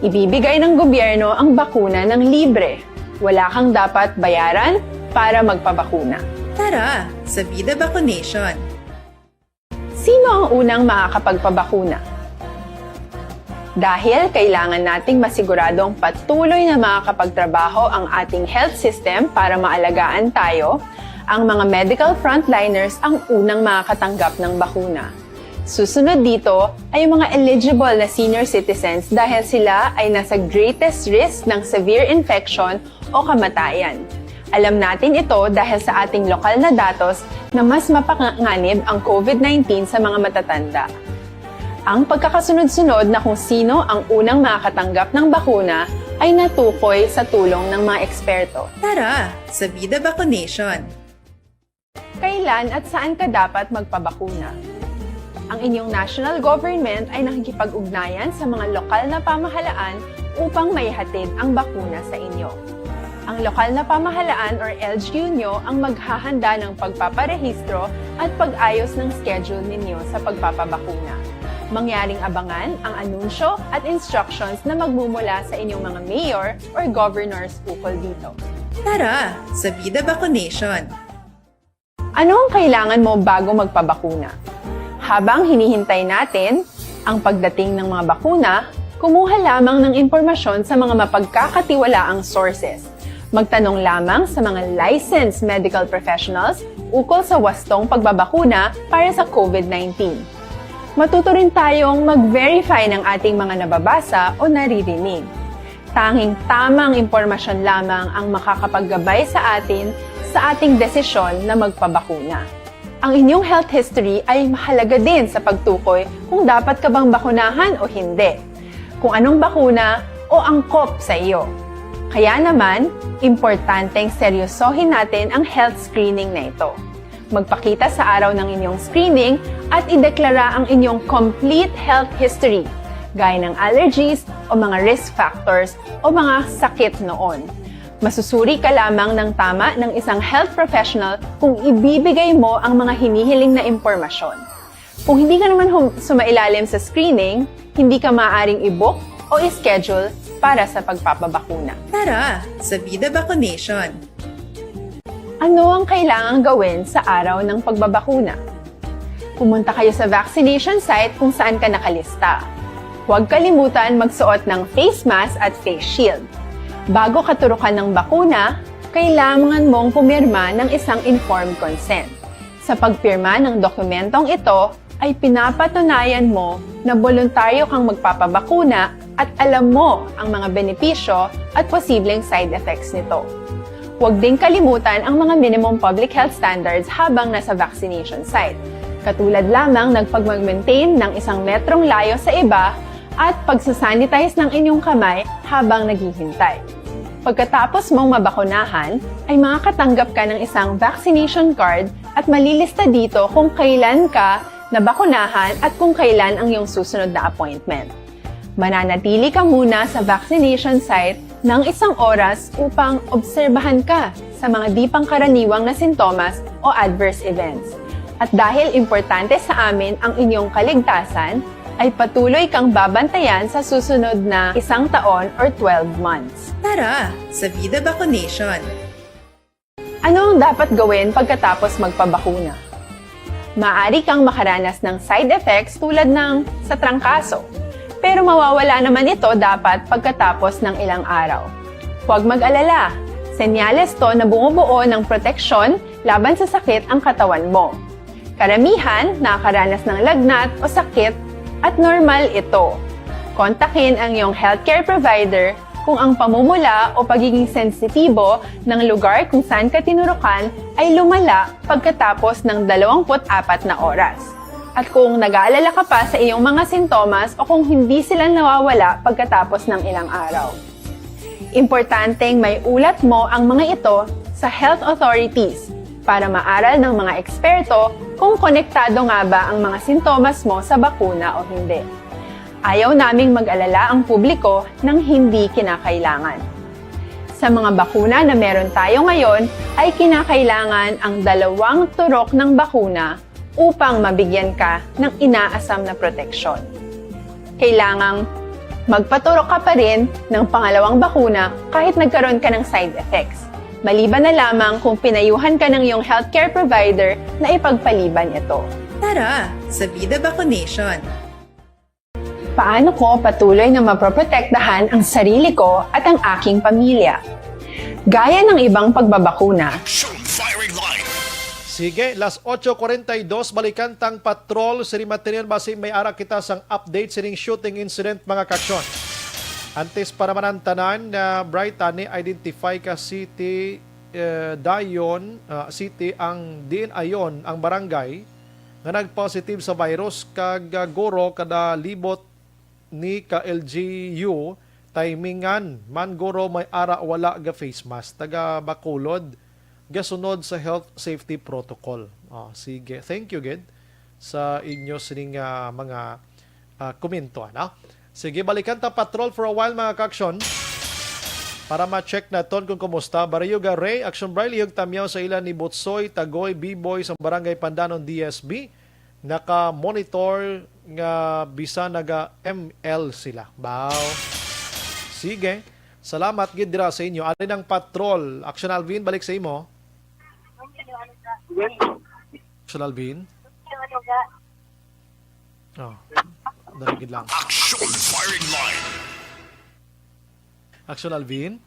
Ibibigay ng gobyerno ang bakuna ng libre. Wala kang dapat bayaran para magpabakuna. Tara sa Vida Vacunation! Sino ang unang makakapagpabakuna? Dahil kailangan nating masiguradong patuloy na makakapagtrabaho ang ating health system para maalagaan tayo, ang mga medical frontliners ang unang makakatanggap ng bakuna. Susunod dito ay ang mga eligible na senior citizens dahil sila ay nasa greatest risk ng severe infection o kamatayan. Alam natin ito dahil sa ating lokal na datos na mas mapanganib ang COVID nineteen sa mga matatanda. Ang pagkakasunod-sunod na kung sino ang unang makakatanggap ng bakuna ay natukoy sa tulong ng mga eksperto. Tara sa Vida Vacunation! Kailan at saan ka dapat magpabakuna? Ang inyong national government ay nakikipag-ugnayan sa mga lokal na pamahalaan upang maihatid ang bakuna sa inyo. Ang lokal na pamahalaan or L G U nyo ang maghahanda ng pagpaparehistro at pag-ayos ng schedule ninyo sa pagpapabakuna. Mangyaring abangan ang anunsyo at instructions na magmumula sa inyong mga mayor or governors ukol dito. Tara sa Vida Vacunation! Ano ang kailangan mo bago magpabakuna? Habang hinihintay natin ang pagdating ng mga bakuna, kumuha lamang ng impormasyon sa mga mapagkakatiwalaang sources. Magtanong lamang sa mga licensed medical professionals ukol sa wastong pagbabakuna para sa COVID nineteen. Matuto rin tayong mag-verify ng ating mga nababasa o naririnig. Tanging tamang impormasyon lamang ang makakapaggabay sa atin sa ating desisyon na magpabakuna. Ang inyong health history ay mahalaga din sa pagtukoy kung dapat ka bang bakunahan o hindi, kung anong bakuna o angkop sa iyo. Kaya naman, importanteng seryosohin natin ang health screening na ito. Magpakita sa araw ng inyong screening at ideklara ang inyong complete health history, gaya ng allergies o mga risk factors o mga sakit noon. Masusuri ka lamang ng tama ng isang health professional kung ibibigay mo ang mga hinihiling na impormasyon. Kung hindi ka naman hum- sumailalim sa screening, hindi ka maaaring i-book o i-schedule para sa pagpapabakuna. Tara sa Vida Vacunation! Ano ang kailangang gawin sa araw ng pagbabakuna? Pumunta kayo sa vaccination site kung saan ka nakalista. Huwag kalimutan magsuot ng face mask at face shield. Bago katurukan ng bakuna, kailangan mong pumirma ng isang informed consent. Sa pagpirma ng dokumentong ito, ay pinapatunayan mo na boluntaryo kang magpapabakuna at alam mo ang mga benepisyo at posibleng side effects nito. Huwag ding kalimutan ang mga minimum public health standards habang nasa vaccination site, katulad lamang ng pagmag-maintain ng isang metrong layo sa iba at pagsasanitize ng inyong kamay habang naghihintay. Pagkatapos mong mabakunahan, ay makakatanggap ka ng isang vaccination card at malilista dito kung kailan ka nabakunahan at kung kailan ang iyong susunod na appointment. Mananatili ka muna sa vaccination site ng isang oras upang obserbahan ka sa mga di pangkaraniwang na sintomas o adverse events. At dahil importante sa amin ang inyong kaligtasan, ay patuloy kang babantayan sa susunod na isang taon or twelve months. Tara sa Vida Vacunation! Ano ang dapat gawin pagkatapos magpabakuna? Maaari kang makaranas ng side effects tulad ng sa trangkaso, pero mawawala naman ito dapat pagkatapos ng ilang araw. Huwag mag-alala, senyales to na bumubuo ng proteksyon laban sa sakit ang katawan mo. Karamihan nakakaranas ng lagnat o sakit at normal ito. Kontakin ang iyong healthcare provider kung ang pamumula o pagiging sensitibo ng lugar kung saan ka tinurukan ay lumala pagkatapos ng dalawampu't apat na oras. At kung nag-aalala ka pa sa iyong mga sintomas o kung hindi sila nawawala pagkatapos ng ilang araw. Importanteng may ulat mo ang mga ito sa health authorities para maaral ng mga eksperto kung konektado nga ba ang mga sintomas mo sa bakuna o hindi. Ayaw naming mag-alala ang publiko ng hindi kinakailangan. Sa mga bakuna na meron tayo ngayon, ay kinakailangan ang dalawang turok ng bakuna upang mabigyan ka ng inaasam na proteksyon. Kailangang magpaturok ka pa rin ng pangalawang bakuna kahit nagkaroon ka ng side effects, maliban na lamang kung pinayuhan ka ng iyong healthcare provider na ipagpaliban ito. Tara sa Bida Vaccination! Paano ko patuloy na maproprotektahan ang sarili ko at ang aking pamilya? Gaya ng ibang pagbabakuna, Action Firing Line. Sige, las ocho cuarenta y dos, balikan tang patrol. Sini material basi may ara kita sang update sining shooting incident, mga kaksyon. Antes pa naman ang tanan, uh, Brighton, ni-identify ka city, uh, dayon, uh, city ang diin ayon ang barangay nga nag-positive sa virus kag, uh, guro kada libot ni ka L G U, timingan man guro may ara wala ga face mask, taga Bacolod, gasunod sa health safety protocol. Oh, sige. Thank you gid sa inyo sining, ah, mga, ah, komento, ano? Sige, balikan ta patrol for a while, mga ka-action. Para ma-check naton kung kumusta. Barrio Garay, Action Bri, lihog tamyaw sa ila ni Butsoy Tagoy Biboy sa Barangay Pandanon D S B. Naka-monitor nga bisan naga-M L sila. Baw. Sige. Salamat gid dira sa inyo. Ari nang patrol. Action Alvin, balik sa imo. Action Alvin. Oh. Dali gid lang. Action Firing Line. Action Alvin.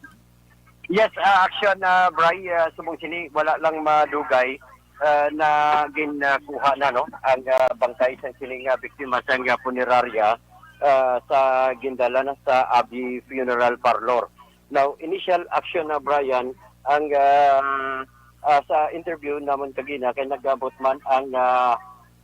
Yes, ah, action, ah, Bri, ah, subong sini, wala lang madugay, ah, na ginkuha na, no, ang, ah, bangkay sa sining, ah, biktima sang, ah, punerarya, ah, sa gindala na sa Abi Funeral Parlor. Now, initial action na, Brian, ang, ah, ah, sa interview namon kagina kay nag-abot man ang, ah,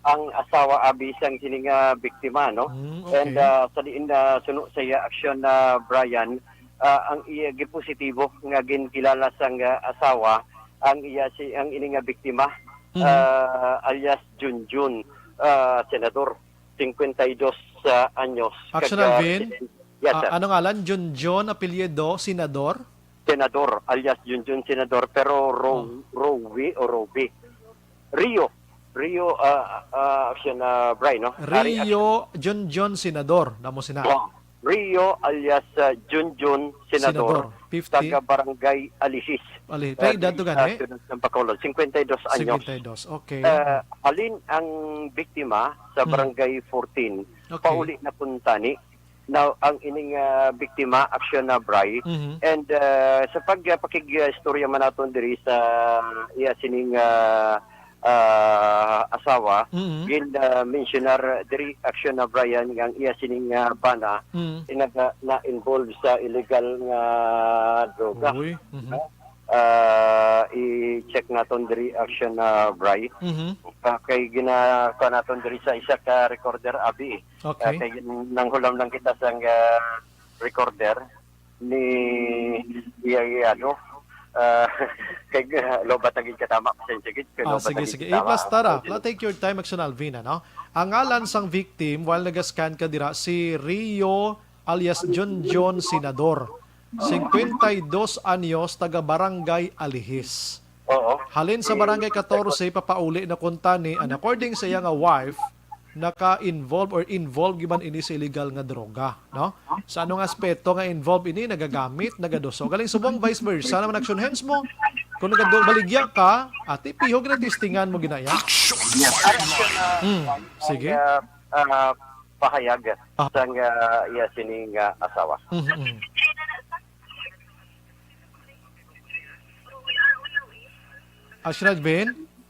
ang asawa abi sang sini nga biktima, no? Mm, okay. And, ah, sa diin na suno sa iya aksyon na Brian, ah, ang iya gipositibo nga ginkilala sang, ah, asawa ang iya si ang ini nga biktima, Mhm. ah, alias Junjun, ah, senador, cincuenta y dos, ah, anyos. Action Kag, ah, Alvin? resident- Yes, sir. Ah, ano ngalan? Junjun, apelyido, Senador? Senador, alias Junjun Senador, pero Ro, Oh. Rowi o Robi. Rio. Rio, ah, ah, action, ah, Bri, no? Ari, Rio Junjun Senador. Damo sina. Oh, Rio alias, ah, Junjun Senador. Senador, fifty. Taga Barangay Alisis. Ali, Ah, pay edad to sa gani? Siyudad ng Bacolod, cincuenta y dos anyos. Cincuenta y dos. Okay. Ah, halin ang biktima sa Hmm. Barangay fourteen, Okay. Pauli na kuntani. Now, ang ining, ah, biktima, action na, Bri. Mhm. And, ah, sa pagpakig-istorya man naton diri sa iya sining, ah, ah, asawa, Mhm. gin, ah, mensionar diri, action na, Brian, nga ang iya sining, ah, bana Mhm. inaga na-involve sa illegal nga droga. Uy. Mhm. Ah, i-check naton diri, action na, Bri. Mhm. Ah, kay gina-, kuha naton diri sa isa ka recorder, abi. Okay. Ah, kay nanghulam lang kita sa, ah, recorder ni iya, iya, ano, ah, kay, ah, lobat ang gid katama, pasensya gid, kay Ah, lobat sige, ang gid sige. katama. I-plus tara. Pla, take your time, Action Alvin, ano? Ang ngalan sang victim, while naga-scan ka dira, si Rio alias Junjun Senador. Cincuenta y dos anyos, taga Barangay Alihis. Oo. Halin sa Barangay catorce, papauli na kuntani, and according sa iya nga wife, naka-involve or involved giban ini sa illegal nga droga, no? Sa anong aspeto nga involved ini, nagagamit, nagaduso? Galing subong vice versa naman, action, hence mo, kung nagabaligya ka, ati, pihog na testingan mo ginaya. Yes, action, ah, Mm, ang, sige. ah, ah, pahayag Ah. sang, ah, iya sining, ah, asawa. Mhm, mhm. Action Alvin?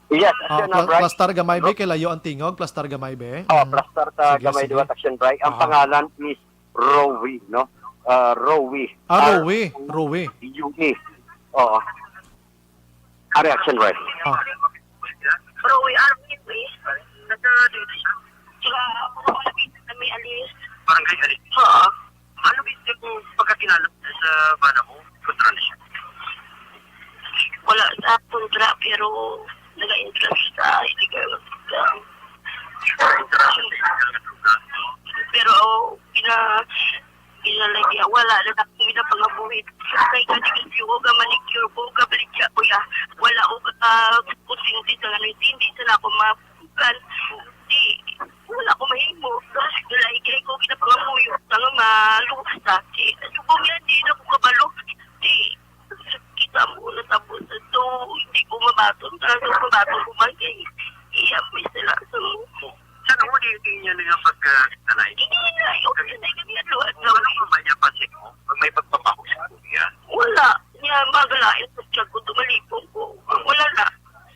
Yes, Ah, Action pla- Bright. Plastar gamay ba kay layo ang tingog? Plastar gamay ba? Oh, Mm. plastar sa Sige, gamay sige. Liwat, Action Bright. Ang Aha. pangalan is Rowie, no? Ah, Rowie. Ah, R- Rowie. Rowie. U E. Oo. Ari, Action Bright. Ah. Rowie, R U E. Nasa dito siya. Sa, sa may alis. Barangay Alis. Oo. Ano gusto ko pagkakilala sa bana mo? Kontra na siya. Wala sa kontra, pero nag-interest sa illegal. Pero gina, ginalagyan, wala na ako ginapangabuhi. Kay kani kasi ko ka manicure ko, ka baligya ko ya. Wala ko ka kusinti sa ano, hindi sa ako ma kan di wala ko mahimo. Tapos nalaigay ko ginapangabuhi nga maluwas sa akin. Subong yan, di na ko kabalo. Di kita mo na tapos ito, hindi ko mabaton. Kaso mabaton ko man kay iya may sila sa mo. Sa ano mo din yung inyo nga pagkatalay? Hindi na, okay na kami at luwas na. Ano pa ba niya pansin mo? Pag may pagpapahusay ko niya, Wala. Niya magalain sa tiyan ko, tumalipong ko. Wala na.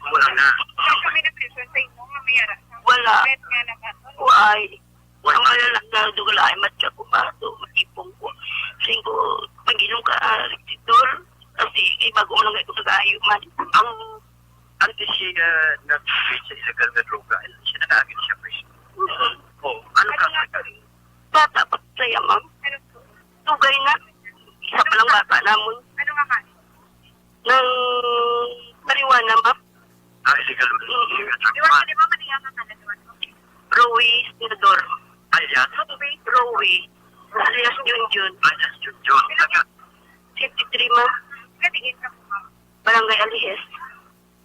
wala na. Kami na prison sa imo nga may ara sa Wala. bet nga nakaton. Why? Ang wala lang na dugalain, matya ko ba? Tumalipong ko. Singko, pag-inom ka, ah, Rexidol. Kasi kay bago mo lang ako nag-aayo man. Ang antes siya nag-trade sa illegal nga droga, siya nag-agit siya prison. Mm. Oh, ano ka nga? Bata pa saya, ma'am. Tugay na. Isa pa lang bata namon. Ano nga ka? Ng marijuana, ma'am. Ah, illegal. Mm. Di ba, di ba, mali ang mga nagawa mo? Rowie Senador. Alias, Rowie. Alias Junjun. alias Junjun. Taga, fifty-three, ma'am. Katingin ka po, ma'am. Barangay Alijes.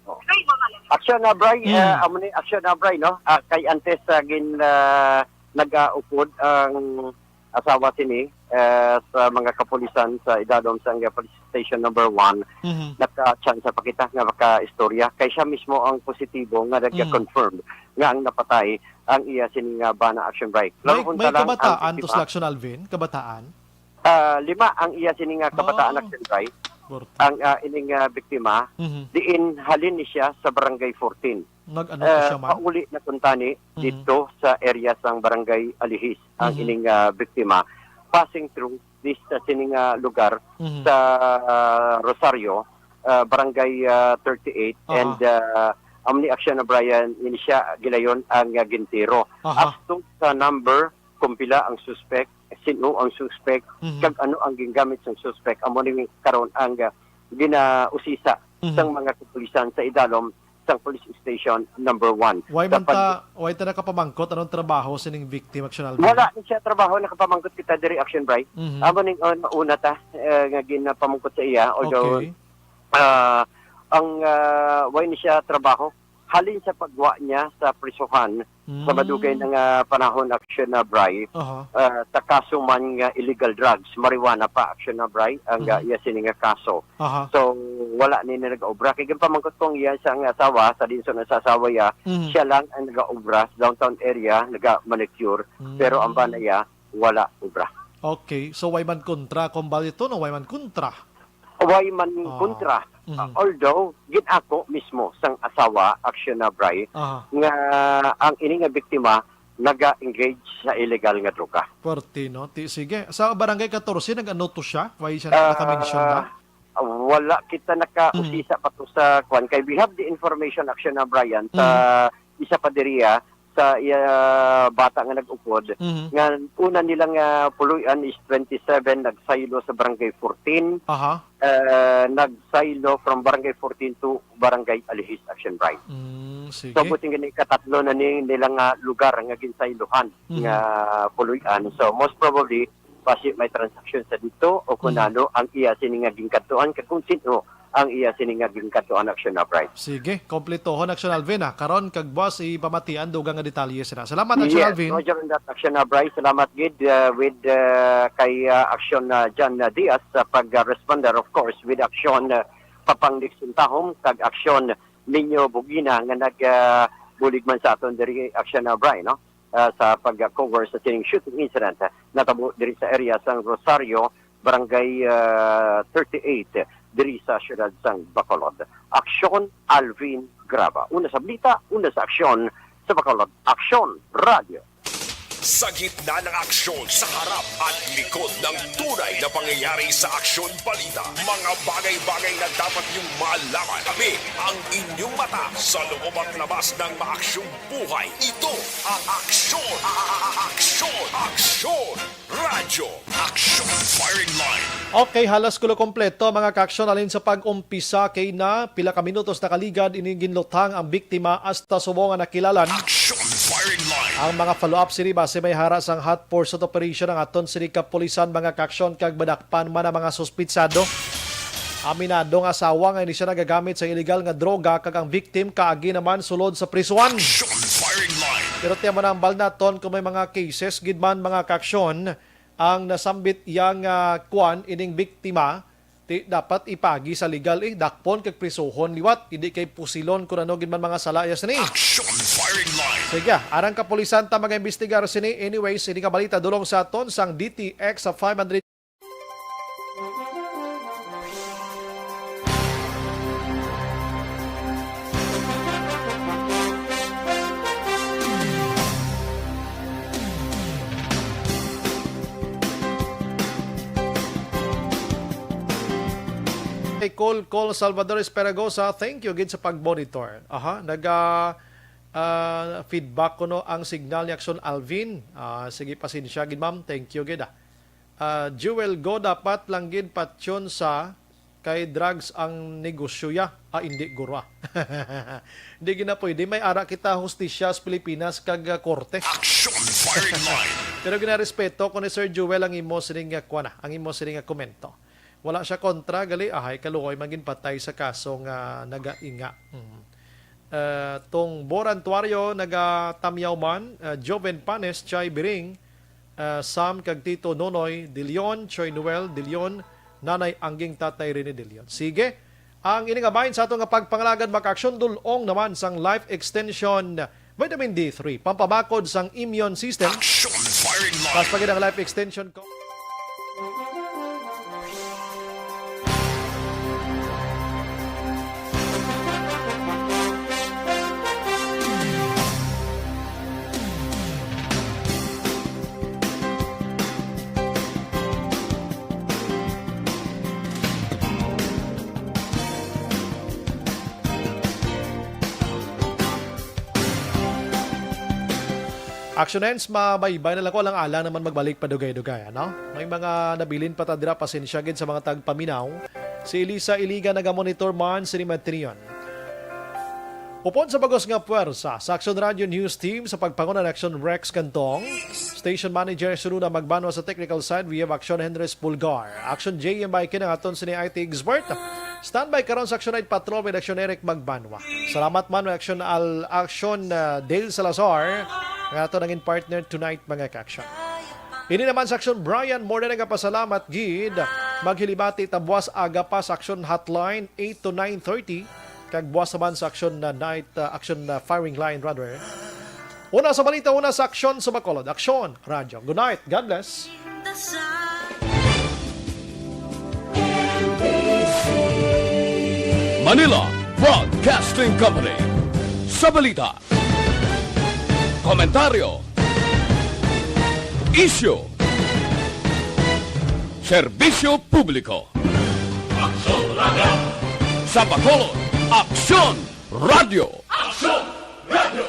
Ay, mga lang. Action na, Bray. Mm. Ah, amo ni Action na, Bray, no? Ah, kay antes sa gin ah, nag-aupod ang asawa sini ah, sa mga kapulisan sa idalom sa Anguilla Police Station number one, Mhm. naka-chance pa kita nga maka-istorya. Kay siya mismo ang positibo nga nag-confirm nga ang napatay ang iya sini nga bana, Action Bright. May, Laruhon may ta lang kabataan ang to biktima. Sa Action Alvin? Kabataan? Ah, lima ang iya sini nga kabataan, Oh. Action Bright. Korte. Ang ah, ining ah, biktima, Mhm. diin halin ni siya sa Barangay fourteen. Nag-ano Ah, to siya, ma'am? pauli na kuntani Mhm. dito sa area sang Barangay Alihis ang Mhm. ining ah, biktima, passing through this sa sining ah, lugar Mhm. sa ah, Rosario, ah, Barangay ah, thirty-eight, Aha. and ah, amo ni Action na, Brian, ini siya gilayon ang ah, gintiro. Aha. Up to sa number kung pila ang suspect, sino ang suspect, Mhm. kag ano ang gingamit sang suspect, amo ni karon ang ah, ginausisa Mhm. sang mga kapulisan sa idalom sang Police Station number one. Why Sa man pag- ta, why ta nakapamangkot anong trabaho sining victim, Action Alvin? Wala ni siya trabaho, nakapamangkot kita diri, Action Bright. Mhm. Amo ning uh, nauna ta uh, nga ginapamangkot sa iya, although Okay. uh, ang uh, why ni siya trabaho, halin sa pagwa niya sa prisuhan sa Mm. madugay na nga panahon, Action na, Bray, Aha. uh, sa kaso man nga illegal drugs, marijuana pa, Action na, Bray, ang uh, Mhm. iya sini nga kaso. Aha. So, wala ni na nag-obra. Kay ginpamangkot ko ang iya sa ang asawa, sa dinso na sa asawa iya, Mhm. siya lang ang nag-obra sa downtown area, nag-manicure, Mm. pero ang bana iya, wala obra. Okay. So, why man kontra? Kung bali to, no? Why man kontra? Why man Ah. kontra? Mhm. Uh, although, gin-ako mismo sang asawa, Action na, Bray, Aha. nga ang ini nga biktima naga-engage sa illegal nga droga. Pwerte, no? Ti, sige. Sa Barangay fourteen, nag-ano to siya? Why siya Ah, naka-mention na? Wala kita nakausisa pa to sa kwan. Kay we have the information, Action na, Brian, sa isa pa diriya, sa iya bata nga nag-upod, Mhm. nga una nilang ah, puloy-an is twenty-seven, nagsaylo sa Barangay fourteen, Aha. uh, nagsaylo from Barangay fourteen to Barangay Alihis, Action Bright. Mm, sige. So, buting gani katatlo na ni nila nga lugar nga ginsaylohan Mhm. nga puloy-an. So, most probably, basi may transaction sa dito o kung Mhm. ano ang iya sini nga ginkadtuan, kag kung sino ang iya sini nga ginkadtuan, Action na, Bright. Sige, kompletohon, Action Alvin, ah. Karon, kag buwas, ipamatian dugang nga detalye sila. Salamat, Action Yes, Alvin. Roger and that, Action na, Bright. Salamat gid uh, with uh, kay uh, Action na John uh, Diaz sa pag-responder, of course, with Action uh, Papang Nixon Tahom kag Action Ninyo Bugina nga nag uh, bulig man sa aton diri, Action na, Bright, no? Uh, sa pag-cover sa sining shooting incident uh, natabo diri sa area sang Rosario, Barangay uh, thirty-eight. diri sa siyudad sang Bacolod. Aksyon, Alvin Graba. Una sa balita, una sa aksyon sa Bacolod. Aksyon, Radyo. Sa gitna ng aksyon, sa harap at likod ng tunay na pangyayari sa Aksyon Balita, mga bagay-bagay na dapat niyong malaman. Kami ang inyong mata sa loob at labas ng maaksyong buhay. Ito ang Aksyon, a-, a-, a-, Aksyon, Aksyon Radyo, Aksyon Firing Line. Okay, halos kulo kompleto, mga kaaksyon, halin sa pag-umpisa kay na pila ka minutos nakaligad ini ginluthang ang biktima hasta subong nga nakilalan. Action Firing Line. Ang mga follow-up sini base may hara sang hot pursuit operation ang aton sini kapulisan, mga kaaksyon, kag madakpan man ang mga suspitsado. Aminado nga asawa nga ini siya nagagamit sa illegal nga droga kag ang victim kaagi naman sulod sa prisuhan. Action Firing Line. Pero tiyan man ang balnaton kung may mga cases gid man, mga kaaksyon, ang nasambit iya nga kuan ining biktima, ti dapat ipagi sa legal, eh, dakpon kag prisuhon liwat, hindi kay pusilon kun ano gid man mga sala iya sini. Action Firing Line. Sige, arang kapulisan ta magaimbestigar sini. Anyways, ini nga balita dulong sa aton sang D T X sa five hundred. Hey, Col, Col Salvador Esperagosa, thank you gid sa pag-monitor. Aha, naga, ah, feedback kuno ang signal ni Aksyon Alvin. Ah, sige, pasensya gid, ma'am. Thank you gid, ah. Ah, Jewel Go, dapat lang gid patyon sa kay drugs ang negosyo ya. Ah, hindi, guro, ah. Hindi gid na pwede. May ara kita hustisya sa Pilipinas kag, ah, korte. Action Firing Line. Pero ginarespeto ko ni Sir Jewel ang imo sining nga kuwan, ah, ang imo sining nga komento. Wala siya kontra, gali, ahay, kaluoy man ginpatay sa kaso nga nagainga. Mm. Ah, Tong Borantuario, naga Tamyaw man, ah, Joven Panes, Chai Biring, ah, Sam kag Tito Nonoy De Leon, Choi Noel De Leon, Nanay Angging, Tatay Rene De Leon. Sige, ang ini nga bahin sa ato nga pagpangalagad makaaksyon dulong naman sang Life Extension Vitamin D three, pampabakod sang immune system. Action Firing Line. Mas pagid ang Life Extension ko. Action ends, mabaybay na lang ko, alang-alang naman magbalik pa dugay-dugay, ano? May mga nabilin pa ta dira, pasensya gid sa mga tagpaminaw. Si Elisa Iliga nagamonitor man sini Matrion. Upod sa bagos nga puwersa sa Action Radio News Team sa pagpanguna ni Action Rex Cantong, Station Manager Sununa Magbanwa, sa technical side we have Action Henry Pulgar, Action J M Baikin ang aton sini I T expert. Standby karon sa Action Night Patrol with Action Eric Magbanwa. Salamat man with Action Al-, Action, uh, Dale Salazar, ang aton nangin partner tonight, mga ka-action. Ini naman sa Action Brian, more na nagapasalamat gid. Maghilibati ta buwas aga pa sa Action Hotline, eight to nine thirty. Kag buwas naman sa Action na Night, uh, Action na Firing Line, rather. Una sa balita, una sa aksyon sa Bacolod. Aksyon, Radyo. Good night. God bless. Manila Broadcasting Company. Sa balita, komentaryo, isyu, serbisyo publiko. Aksyon Radyo. Sa Bacolod, Aksyon Radyo. Aksyon Radyo.